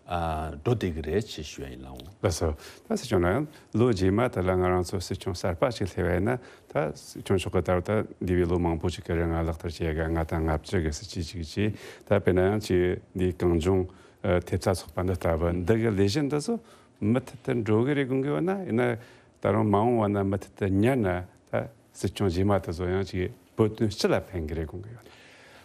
ཨ་འགྲོ་བསྡད་ཀྱི་རེད་ཅེས་ཞུ་ཡ་ཡིན། ལགས་འོང་། ལགས་སོ། ད་སྲིད་སྐྱོང་ལགས། ལོ་རྗེས་མ་དེ་ལ་ང་རང་ཚོ་སྲིད་སྐྱོང་གསར་པ་ཞིག་སླེབས་པ་ཡིན་ན། ད་སྲིད་སྐྱོང་མཆོག་གིས་ད་བར་ད་འདས་པའི་ལོ་མང་པོ་ཞིག་གི་རིང་ལ་ལག་བསྟར་བྱས་ཡ་གི་ལྔ་དང་ལྔ་བཅུ་གི་སྲིད་ཇུས་ཅིག་བྱས། ད་དཔེར་ན་ཡང་ཅིག་འདི་གངས་ལྗོངས་ཨ་ཐེབས་རྩ་ཚོགས་པ་འདི་ལྟ་བུ་འདི་གི་ལས་གཞི་འདི་ཚོ་མུ་མཐུད་དུ་འགྲོ་གི་རེད་དགོངས་ཀྱི་ཡོད་ན། ཡིན་ན་ད་རུང་མ་འོངས་པ་ན་མུ་མཐུད་དུ་ཉར་ན་ད་སྲིད་སྐྱོང་རྗེས་མ་དེ་ཚོ་ཡང་ཅིག་བོད་དོན་སྤྱི་ལ་ཕན་གི་རེད་དགོངས་ཀྱི་ཡོད།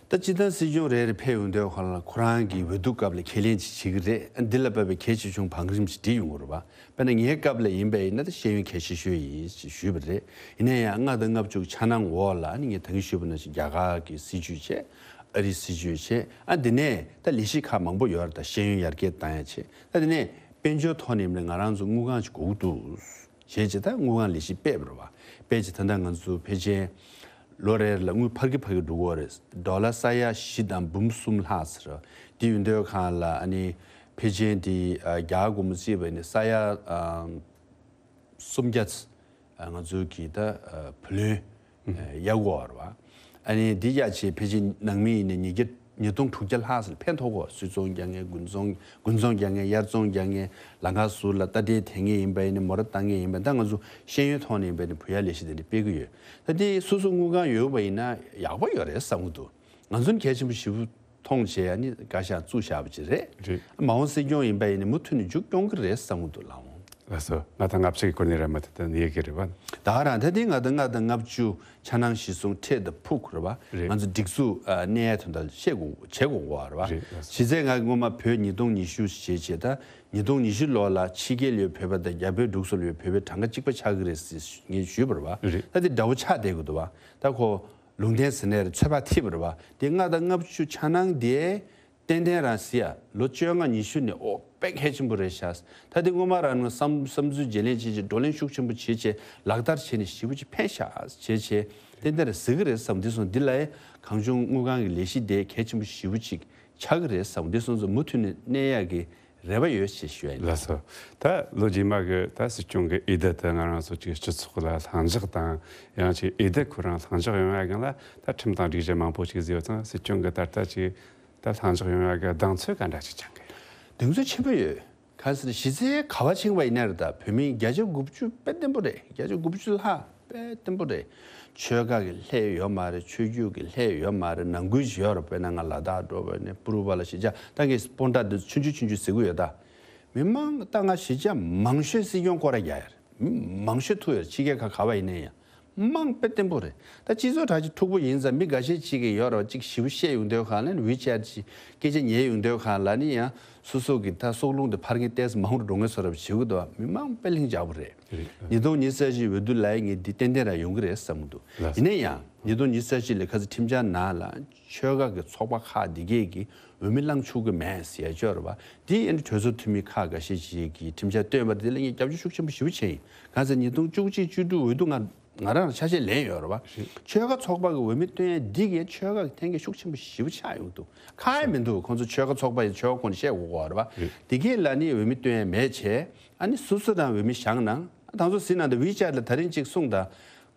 ད་སྤྱིར་བཏང་སྲིད་སྐྱོང་རེ་རེ་ཕེབས་ཡོང་དུས་ཁོ་རང་ཁོ་རང་གི་འོས་བསྡུ་སྐབས་ལ་ཁས་ལེན་ཅིག་བྱེད་ཀྱི་རེད། འདི་ལ་དཔག་པའི་གལ་ཆེ་ཆུང་བང་རིམ་ཅིག་བསྒྲིགས་ཡོང་གི་རེད་བ། དཔེར་ན་ངའི་སྐབས་ལ་ཡིན་པ་ཡིན་ན་ད་ཤེས་ཡོན་གལ་ཆེ་ཤོས་ཡིན་ཞེས་ཞུས་པ་རེད། ཡིན་ན་ཡང་ལྔ་དང་ལྔ་བཅུ་འཆར་སྣང་འོག་ལ་ཨ་ནི་ངས་ད་གིན་ཞུས་པ་ནང་བཞིན་རྒྱ་གར་གྱི་སྲིད་བྱུས་བྱས། ཨ་རིའི་སྲིད་བྱུས་བྱས། ཨ་འདི་ནས་ད་ལས་གཞི་ཁག་མང་པོ་ཡོད་རེད། ད་ཤེས་ཡོན་ཡར་རྒྱས་བཏང་ཡ་བྱས། ད་འདི་ནས་དཔལ་འབྱོར་ཐོག་ནས་ཡིན་ན་ང་རང་ཚོ་དངུལ་ཁང་ཅིག་དགོས་ཀྱི་འདུག་བྱས་རྗེས་ད་དངུལ་ཁང་ལས་གཞི་སྤེལ་བ་རེད་བ། སྤེལ་རྗེས་ད་ལྟ་ང་ཚོ་ཕལ་ཆེར་ལོ་རེ་ལ་དངུལ་འཕར་གི་འཕར་གི་འགྲོ་གི་ཡོད་རེད། ཌོ་ལར་ས་ཡ་བཞི་དང་འབུམ་གསུམ་ལྷག་ཙམ་རེད། དེ་ཡོང་དུས་སྒང་ལ་ཨ་ནི་ཕལ་ཆེར་དེ་ཨ་རྒྱ་གར་སྒོར་མོ་བརྩིས་པ་ཡིན་ན་ས་ཡ་ཨ་སུམ་བརྒྱ་ཙམ་ཨ་ང་ཚོའི་གི་ད་ཨ་བུ་ལོན་ཨ་གཡར་གྱི་ཡོད་རེད་བ། ཨ་ནི་འདི་གཡར་བྱས་ཕལ་ཆེར་ནང་མི་ཡིན་ན་ཉིས་བརྒྱ་ཉིས་སྟོང་དྲུག་བརྒྱ་ལྷག་ཙམ་ཕན་ཐོགས་ཀྱི་ཡོད། སུད་ཚོང་རྒྱག་མཁན། དགུན་ཚོང་དགུན་ཚོང་རྒྱག་མཁན། དབྱར་ཚོང་རྒྱག་མཁན། ལམ་ཁ་ཟུར་ལ་རྟ་དྲེལ་འཐེན་མཁན་ཡིན་པ་ཡིན་ན། མོ་ཊ་བཏང་མཁན་ཡིན་པ་ཡིན་ན། ད་ང་ཚོ་ཤེས་ཡོན་ཐོག་ནས་ཡིན་པ་ཡིན་ན་བུད་ཡག་ལས་གཞི་དེ་འདྲ་སྤེལ་གྱི་ཡོད། ད་དེ་སོ་སོ་དངུལ་ཁང་ཡོད་པ་ཡིན་ན་ཡག་པོ་ཡོད་རེད་བསམ་གྱི་འདུག་ང་ཚོ་ནི་གལ་ཆེན་པོ་ཞེ་པོ་མཐོང་བྱས། ཨ་ནི་བཀའ་ཤག་བཙུགས་བཞག་པ་ཅིག་རེད། རེད། མ་འོངས་སྲིད་སྐྱོང་ཡིན་པ་ཡིན་ན་མུ་མཐུད་ནས་མཇུག་སྐྱོང་གི་རེད་བསམ་གྱི་འདུག་ལགས་འོང་། ལགས་སོ། ལྔ་དང་ལྔ་བཅུ་གི་སྐོར་ནས་ར་མ་ཐད་དུ་ཡི་གེ་རེད་བ། ད་ག་རང་ད་དེ་ལྔ་དང་ལྔ་དང་ལྔ་བཅུ་འཆར་སྣང་གཞིར་བཟུང་ཁྲལ་དང་ཕུགས་རེད་བ། རེད། ང་ཚོ་སྒྲིག་འཛུགས་ཨ་གནས་ཡ་དོན་དག་བཤད་དགོས་བྱེད་དགོས་བ་རེད་བ། རེད། ལགས་སོ། གཞི་རྩའི་ང་སྔོན་མ་བོད་ཉིས་སྟོང་ཉི་ཤུ་ཞེས་བྱས་ད་ཉིས་སྟོང་ཉི་ཤུ་ལོ་ལ་ཕྱི་རྒྱལ་ཡོད་བོད་པ་དང་རྒྱ་བོད་འབྲུག་སོགས་ལ་ཡོད་བོད་པའི་གྲངས་ཀ་གཅིག་པ་ཆགས་ཀྱི་རེད་ཟེར་ངས་ཞུས་པ་རེད་བ། རེད། ད་དེ་འདྲ་བོ་ཆགས་བསྡད་དགོས་འདུག་བ། ད་ཁོ་ལུང་བསྟན་ཟེར་ནས་རེད་ཚོད་དཔག་ཐེབས་པ་རེད་བ། དེ་ལྔ་དང་ལྔ་བཅུ་འཆར་སྣང་དེ། ཏན་ཏན་རང་ཟེར་ཡ་ལོ་བཅོ་ལྔ་ཉི་ཤུ་ནས་ཨོ་དཔེ་གལ་ཆེན་པོ་རེད་ཤག་ད་དེ་སྔོན་མ་རང་ནས་བསམ་བསམ་ཚུལ་བརྗེ་ལེན་བྱེད་ཆེད་བགྲོ་གླེང་ཤུགས་ཆེན་པོ་བྱེད་ཆེད་ལག་བསྟར་བྱས་ནས་ཞེ་པོ་ཅིག་ཕན་ཤག་བྱས་ཆེད་ཏན་ཏན་རེད་ཟེར་གི་རེད་བསམ། འདི་སོང་འདི་ལ་ཡ་གངས་ལྗོངས་དངུལ་ཁང་གི་ལས་གཞི་དེ་གལ་ཆེན་པོ་ཞེ་པོ་ཅིག་ཆགས་གི་རེད་བསམ། འདི་སོང་ཙང་མུ་མཐུད་ནས་གནས་ཡག་གི་རེ་བ་ཡོད་ཞེས་ཞུ་ཡ་ཡིན། ལགས་སོ། ད་ལོ་རྗེས་མ་གི་ད་སྲིད་སྐྱོང་གི་འོས་བསྡུ་དེ་ང་རང་ཚོ་ཅིག་སྤྱི་ཚོགས་ལ་ལྷིང་འཇགས་དང་ཡང་ཅིག་འོས་བསྡུ་ཁོ་རང་ལྷིང་འཇགས་ཡོང་ཡ་སྒང་ལ་ད་ཁྲིམས་དང་སྒྲིག་གཞི་མང་པོ་ཅིག་བཟོས་ཡོད་ཙང་སྲིད་སྐྱོང་གི་ད་ལྟ་ཅིག་ད་ལྷིང་འཇགས་ཡོང་ཡ་གི་གདེང་ཚོད་ག་འདྲ་ཅིག་བཅང་གི་ཡོད། གདེང་ཚོད་ཆེན་པོ་ཡོད། གང་ཟེར་ན་གཞི་རྩའི་ག་བ་ཕྱིན་པ་ཡིན་ན་རེད་ད་བོད་མི་བརྒྱ་ཆ་དགུ་བཅུ་དཔེ་བརྟན་པོ་རེད། བརྒྱ་ཆ་དགུ་བཅུ་ལྷག་དཔེ་བརྟན་པོ་རེད། ཆོལ་ཁ་གི་ལྷད་ཡོད་མ་རེད། ཆོས་བརྒྱུད་ཀྱི་ལྷད་ཡོད་མ་རེད། ནང་ཁུལ་ཞིག་ཡོད་རེད། དཔེར་ན་ང་ལ་དྭགས་འགྲོ་བ་ནས་སྤུ་རུ་བ་ལ་གཞིས་ཆགས་ད་ངས་སྤོན་ཊ་འདི་ཆུང་ཆུང་ཆུང་ཆུང་ཟེར་གི་ཡོད་ད། མི་མང་ད་ང་གཞིས་ཆགས་མང་ཤོས་སྲིད་སྐྱོང་སྐོར་ར་རྒྱག་ཡ་རེད། མི་མང་ཤོས་ཐུག་ཡོད་རེད། ཕྱི་རྒྱལ་ཁག་ག་བ་ཡིན་ན་ཡང་། མང་དཔེ་བརྟན་པོ་རེད། ད་སྤྱི་ཚོགས་དྲ་རྒྱ་མཐུག་པོ་ཡིན་ཙང་མི་འགའ་ཤས་ཅིག་གིས་ཡོད་རེད་བ། ཅིག་ཞིབ་བཤད་ཡོང་དུས་གང་ལ་ནི་ཝི་ཆེ་ཊི་ཅིག་སྐད་ཆ་ཉན་ཡོང་དུས་གང་ལ་ནི་ཡང་སོ་སོ་གི་ད་སྲོག་རླུང་དེ་འཕར་མཁན་ཏོག་ཙམ་མང་རུ་འགྲོ་མཁན་བཟོ་འདྲ་བྱེད་ཀྱི་འདུག་མི་མང་དཔེ་ལྷིང་འཇགས་པོ་རེད། རེད། ཉིས་སྟོང་ཉི་ཤུ་རྩ་བཞི་འོས་བསྡུ་ལ་ངས་འདི་ཏན་ཏན་རང་ཡོང་གི་རེད་བསམ་གྱི་འདུག་ལགས་སོ། ཡིན་ན་ཡང་ཉིས་སྟོང་ཉི་ཤུ་རྩ་བཞི་ལ་ཁ་སང་ཁྲིམས་འཆར་ནང་ལ་ཆོལ་ཁ་གི་ཚོགས་པ་ཁག་འདི་གས་ཀྱི་འོས་མི་བླངས་ཆོག་གི་མེད་ཟེར་ཡ་ཅིག་ཡོད་རེད་བ། དེ་ཡིན་གྲོས་ཚོགས་འཐུས་མི་ཁག་འགའ་ཤས་ཤིག་གིས་ཁྲིམས་འཆར་བཏོན་པ་དེ་ལ་ངས་རྒྱབ་སྐྱོར་ཤུགས་ཆེན་པོ་ཞེ་པོ་བྱས་ཡིན། གང་ཟེར་ཉིས་སྟོང་བཅུ་གཅིག་བཅུ་དྲུག་འོས་བསྡུ་ང་ང་རང་ཆ་ཤས་ལེན་ཡོད་རེད་བ། རེད། ཆོལ་ཁ་ཚོགས་པ་གི་འོས་མི་བཏོན་ཡ་འདི་གས་ཆོལ་ཁ་གི་འཐེན་འཁྱེར་ཤུགས་ཆེན་པོ་ཞེ་པོ་ཆགས་ཡོང་གི་འདུག་ཁག་ཡ་མི་འདུག་ཁོང་ཚོ་ཆོལ་ཁ་ཚོགས་པ་ཡི་ཆོལ་ཁ་ཁོངས་ནས་བཤད་དགོས་གོ་རེད་བ། རེད། དེ་གས་ལ་ནི་འོས་མི་བཏོན་ཡ་མེད་བྱས་ཨ་ནི་སོ་སོ་རང་འོས་མི་བཞག་ན་ད་ང་ཚོ་ཟིན་ན་ད་ཝི་ཆེ་ཊི་ལ་ད་རིང་གཅིག་གསུངས་ད།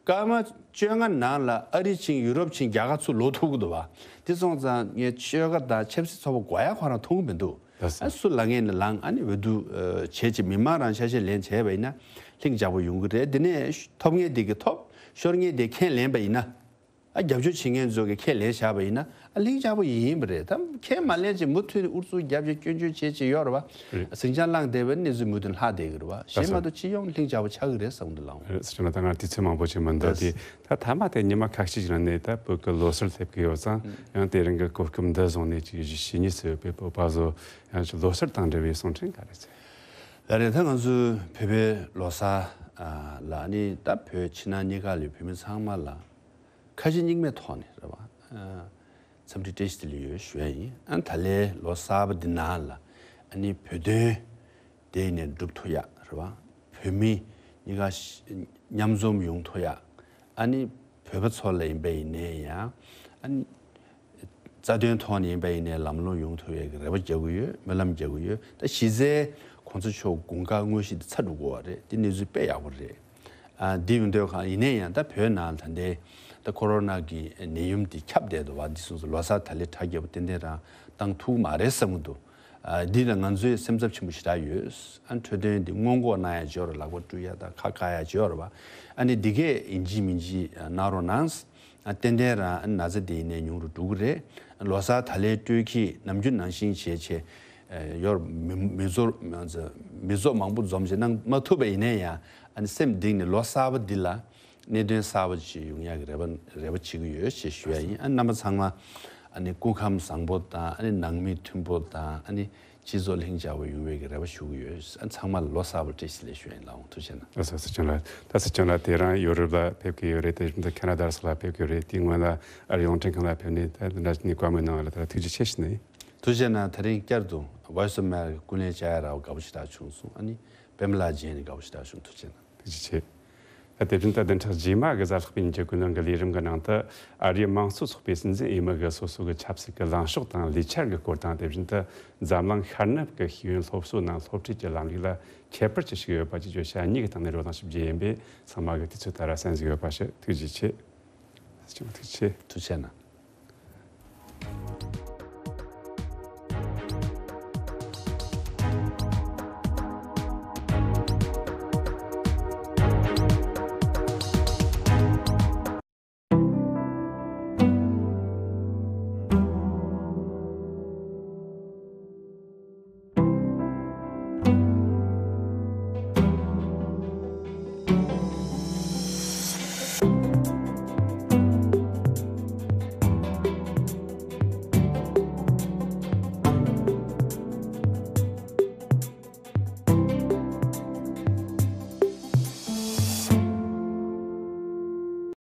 སྐར་མ་བཅོ་ལྔ་ནང་ལ་ཨ་རི་ཕྱིན་ཡུ་རོབ་ཕྱིན་རྒྱ་གར་ཚུར་ལོག་ཐུབ་ཀྱི་འདུག་བ། དེ་སོང་ཙང་ངས་ཆོལ་ཁ་དང་ཆབ་སྲིད་ཚོགས་པ་དགོས་ཡ་ཁོ་རང་མཐོང་གི་མི་འདུག་ལགས་སོ། ཨ་སུ་ལངས་ངེས་ནས་ལངས་ཨ་ནི་འོས་བསྡུ་ཨ་བྱས་ཅིག་མི་མང་རང་ཆ་ཤས་ལེན་བྱས་པ་ཡིན་ན་ལྷིང་འཇགས་པོ་ཡོང་གི་རེད། དེ་ནས་ཐོབ་ངེས་དེ་གི་ཐོབ་ཤོར་ངེས་དེ་ཁས་ལེན་པ་ཡིན་ན། ཨ་རྒྱབ་སྐྱོར་བྱེད་མཁན་ཚོ་གི་ཁས་ལེན་བཞག་པ་ཡིན་ན་ཨ་ལྷིང་འཇགས་པོ་ཡིན་པ་རེད། ད་ཁས་མ་ལེན་ཅིག་མུ་མཐུད་ནས་ཨུ་ཚུགས་རྒྱབ་བྱས་སྐྱོན་བརྗོད་བྱེད་ཅིག་ཡོད་རེད་བ། རེད། ཟིང་ཆ་བསླངས་བསྡད་པའི་གནས་ཚུལ་མུ་མཐུད་ལྷག་བསྡད་ཀྱི་རེད་བ། གཞན་མ་གཏོགས་སྤྱི་ཡོངས་ལྷིང་འཇགས་པོ་ཆགས་ཀྱི་རེད་བསམ་གྱི་འདུག་ལགས། རེད། སྲིད་སྐྱོང་ལགས་ད་ང་དུས་ཚོད་མང་པོ་ཅིག་མི་འདུག་དེ་ད་མཐའ་མ་དེ་ཉི་མ་ཁ་ཤས་ཤིག་རིང་ནས་ད་བོད་ཀྱི་ལོ་གསར་སླེབས་ཀྱི་ཡོད་ཙང་ཡང་དེ་རིང་གི་གོ་སྐབས་འདི་བཟུང་ནས་ཅིག་ཞུ་སྙིང་བསྡུས་ཡོད་པའི་བོད་པ་ཚོ་ཡང་ཅིག་ལོ་གསར་དང་འབྲེལ་བའི་གསུང་འཕྲིན་ག་རེ་ཟེར། ལགས་རེད། ད་ང་ཚོའི་བོད་པའི་ལོ་གསར་ལ་ནི་ད་བོད་ཕྱི་ནང་གཉིས་ཀ་ལ་བོད་མི་ཚང་མ་ལ། ཁ་ཞེ་གཉིས་མེད་ཐོག་ནས་རེད་བ། ཨ་འཚམས་འདྲི་བཀྲ་ཤིས་བདེ་ལེགས་ཡོད་ཞུ་ཡ་ཡིན། ཨ་ད་ལོའི་ལོ་གསར་པ་འདི་ནང་ལ་ཨ་ནི་བོད་དོན་དེ་ནས་སྒྲུབ་ཐུབ་ཡ་རེད་བ། བོད་མི་གཉིས་ཀ་མཉམ་འཛོམས་ཡོང་ཐུབ་ཡ། ཨ་ནི་བོད་པ་ཚོ་ལ་ཡིན་པ་ཡིན་ནའི་ཡང་ཨ་ནི་རྩ་དོན་ཐོག་ནས་ཡིན་པ་ཡིན་ནའི་ལམ་ལྷོང་ཡོང་ཐུབ་ཡ་གི་རེ་བ་རྒྱག་གི་ཡོད། སྨོན་ལམ་རྒྱག་གི་ཡོད། ད་གཞི་རྩའི་གོང་ས་མཆོག་དགུང་གྲངས་དངོས་གཞི་དེ་ཚར་འགྲོ་གི་ཡོད་རེད། དེ་གནས་ཚུལ་དཔེ་ཡག་པོ་རེད། ཨ་འདི་ཡོང་དུས་གང་ཡིན་ནའི་ཡང་ད་བོད་ནང་ད་ལྟའི་ད་ཁོ་རོ་ན་གི་ནད་ཡམས་འདི་ཁྱབ་བསྡད་འདུག་བ། འདི་སོང་ཙང་ལོ་གསར་ད་ལོའི་གྲ་རྒྱས་པོ་ཏན་ཏན་རང་བཏང་ཐུབ་མ་རེད་བསམ་གྱི་འདུག་ཨ་འདི་ལ་ང་ཚོའི་སེམས་འཚབ་ཆེན་པོ་ཞེ་དྲག་ཡོད། ཨ་འཕྲོད་བསྟེན་འདི་སྔོན་འགོག་གནང་ཡ་ཅིག་ཡོད་རེད། ལག་པ་བཀྲུ་ཡ་དང་ཁ་བཀག་ཡ་ཅིག་ཡོད་རེད་བ། ཨ་ནི་འདི་གས་ཡིན་གཅིག་མིན་གཅིག་གནང་རོགས་གནང་། ཨ་ཏན་ཏན་རང་ཨ་ནི་ན་ཚ་དེ་ཡིན་ནའི་ཉུང་རུ་འགྲོ་གི་རེད། ལོ་གསར་ད་ལོའི་སྤྲོ་སྐྱིད་ནམ་རྒྱུན་ནང་བཞིན་བྱས་བྱས་ཡོར་མི་མི་ཚོགས་མི་ཚོགས་མང་པོ་འཛོམས་བྱས་གནང་མ་ཐུབ་པ་ཡིན་ནའི་ཡང་ཨ་ནི་སེམས་གཏིང་ནས་ལོ་གསར་པ་འདི་ལ་གནད་དོན་གསར་པ་ཅིག་ཡོང་ཡག་གི་རེ་བ་རེ་བ་བྱེད་ཀྱི་ཡོད་ཅེས་ཞུ་ཡ་ཡིན། ཨ་ནི་རྣམ་པ་ཚང་མ་ཨ་ནི་སྐུ་ཁམས་བཟང་པོ་དང་ཨ་ནི་ནང་མི་མཐུན་པོ་དང་ཨ་ནི་སྤྱི་ཚོགས་ལྷིང་འཇགས་པོ་ཡོང་བའི་གི་རེ་བ་ཞུ་གི་ཡོད། ཨ་ཚང་མ་ལ་ལོ་གསར་པ་བཀྲ་ཤིས་བདེ་ལེགས་ཞུ་ཡ་ཡིན། ལགས་འོང་། ཐུགས་རྗེ་གནང་། ལགས་སོ། སྲིད་སྐྱོང་ལགས། ད་སྲིད་སྐྱོང་ལགས་དེ་རིང་ཡོ་རོབ་ལ་ཕེབས་ཀྱི་ཡོད་རེད། དེ་བཞིན་དུ་ཁ་ན་ཌ་སོགས་ལ་ཕེབས་ཀྱི་ཡོད་རེད། དེའི་སྔོན་ལ་ཨ་རི་རླུང་འཕྲིན་ཁང་ལ་ཕེབས་ནས་ད་འདི་འདྲ་ཞིག་ནས་བཀའ་མོལ་གནང་བ་ལ་ད་ཐུགས་རྗེ་ཆེ་ཞུ་ནི་ཡིན། ཐུགས་རྗེ་གནང་། དེ་རིང་བསྐྱར་དུ་Voice of America ཀུན་གླེང་བྱ་ཡ་རག་དགའ་པོ་ཞེ་དྲག་བྱུང་སོང་། ཨ་ནི་པདྨ་ལགས་མཇལ་ནས་དགའ་པོ་ཞེ་དྲག་བྱུང་། ཐུགས་རྗེ་གནང་། ཐུགས་རྗེ་ཆེ། ད་དེ་བཞིན་ད་བདུན་ཕྲག་རྗེས་མ་གི་གཟའ་ལྷག་པའི་ཉིན་གྱི་ཀུན་གླེང་གི་ལས་རིམ་གྱི་ནང་དུ་ཨ་རིའི་དམངས་གཙོ་ཚོགས་པའི་སྲིད་འཛིན་འོས་མི་གི་སོ་སོ་གི་ཆབ་སྲིད་ཀྱི་ལངས་ཕྱོགས་དང་ལས་འཆར་གྱི་སྐོར་དང་། དེ་བཞིན་དུ་འཛམ་གླིང་ཤར་ནུབ་ཀྱི་ཤེས་ཡོན་སློབ་གསོ་ནང་སློབ་ཁྲིད་ཀྱི་ལམ་ལུགས་ལ་ཁྱད་པར་ཅི་ཞིག་ཡོད་པ་བཅས་བརྗོད་བྱ་གཉིས་ཀྱི་སྟེང་ནས་བགྲོ་གླེང་ཞིག་བགྱིས་ཡིན་པས་ཚང་མ་གིས་དུས་ཚོད་ལྟར་གསན་གཟིགས་ཡོད་པ་ཞུ། ཐུགས་རྗེ་ཆེ། ཐུགས་རྗེ་ཆེ། ཐུགས་རྗེ་གནང་།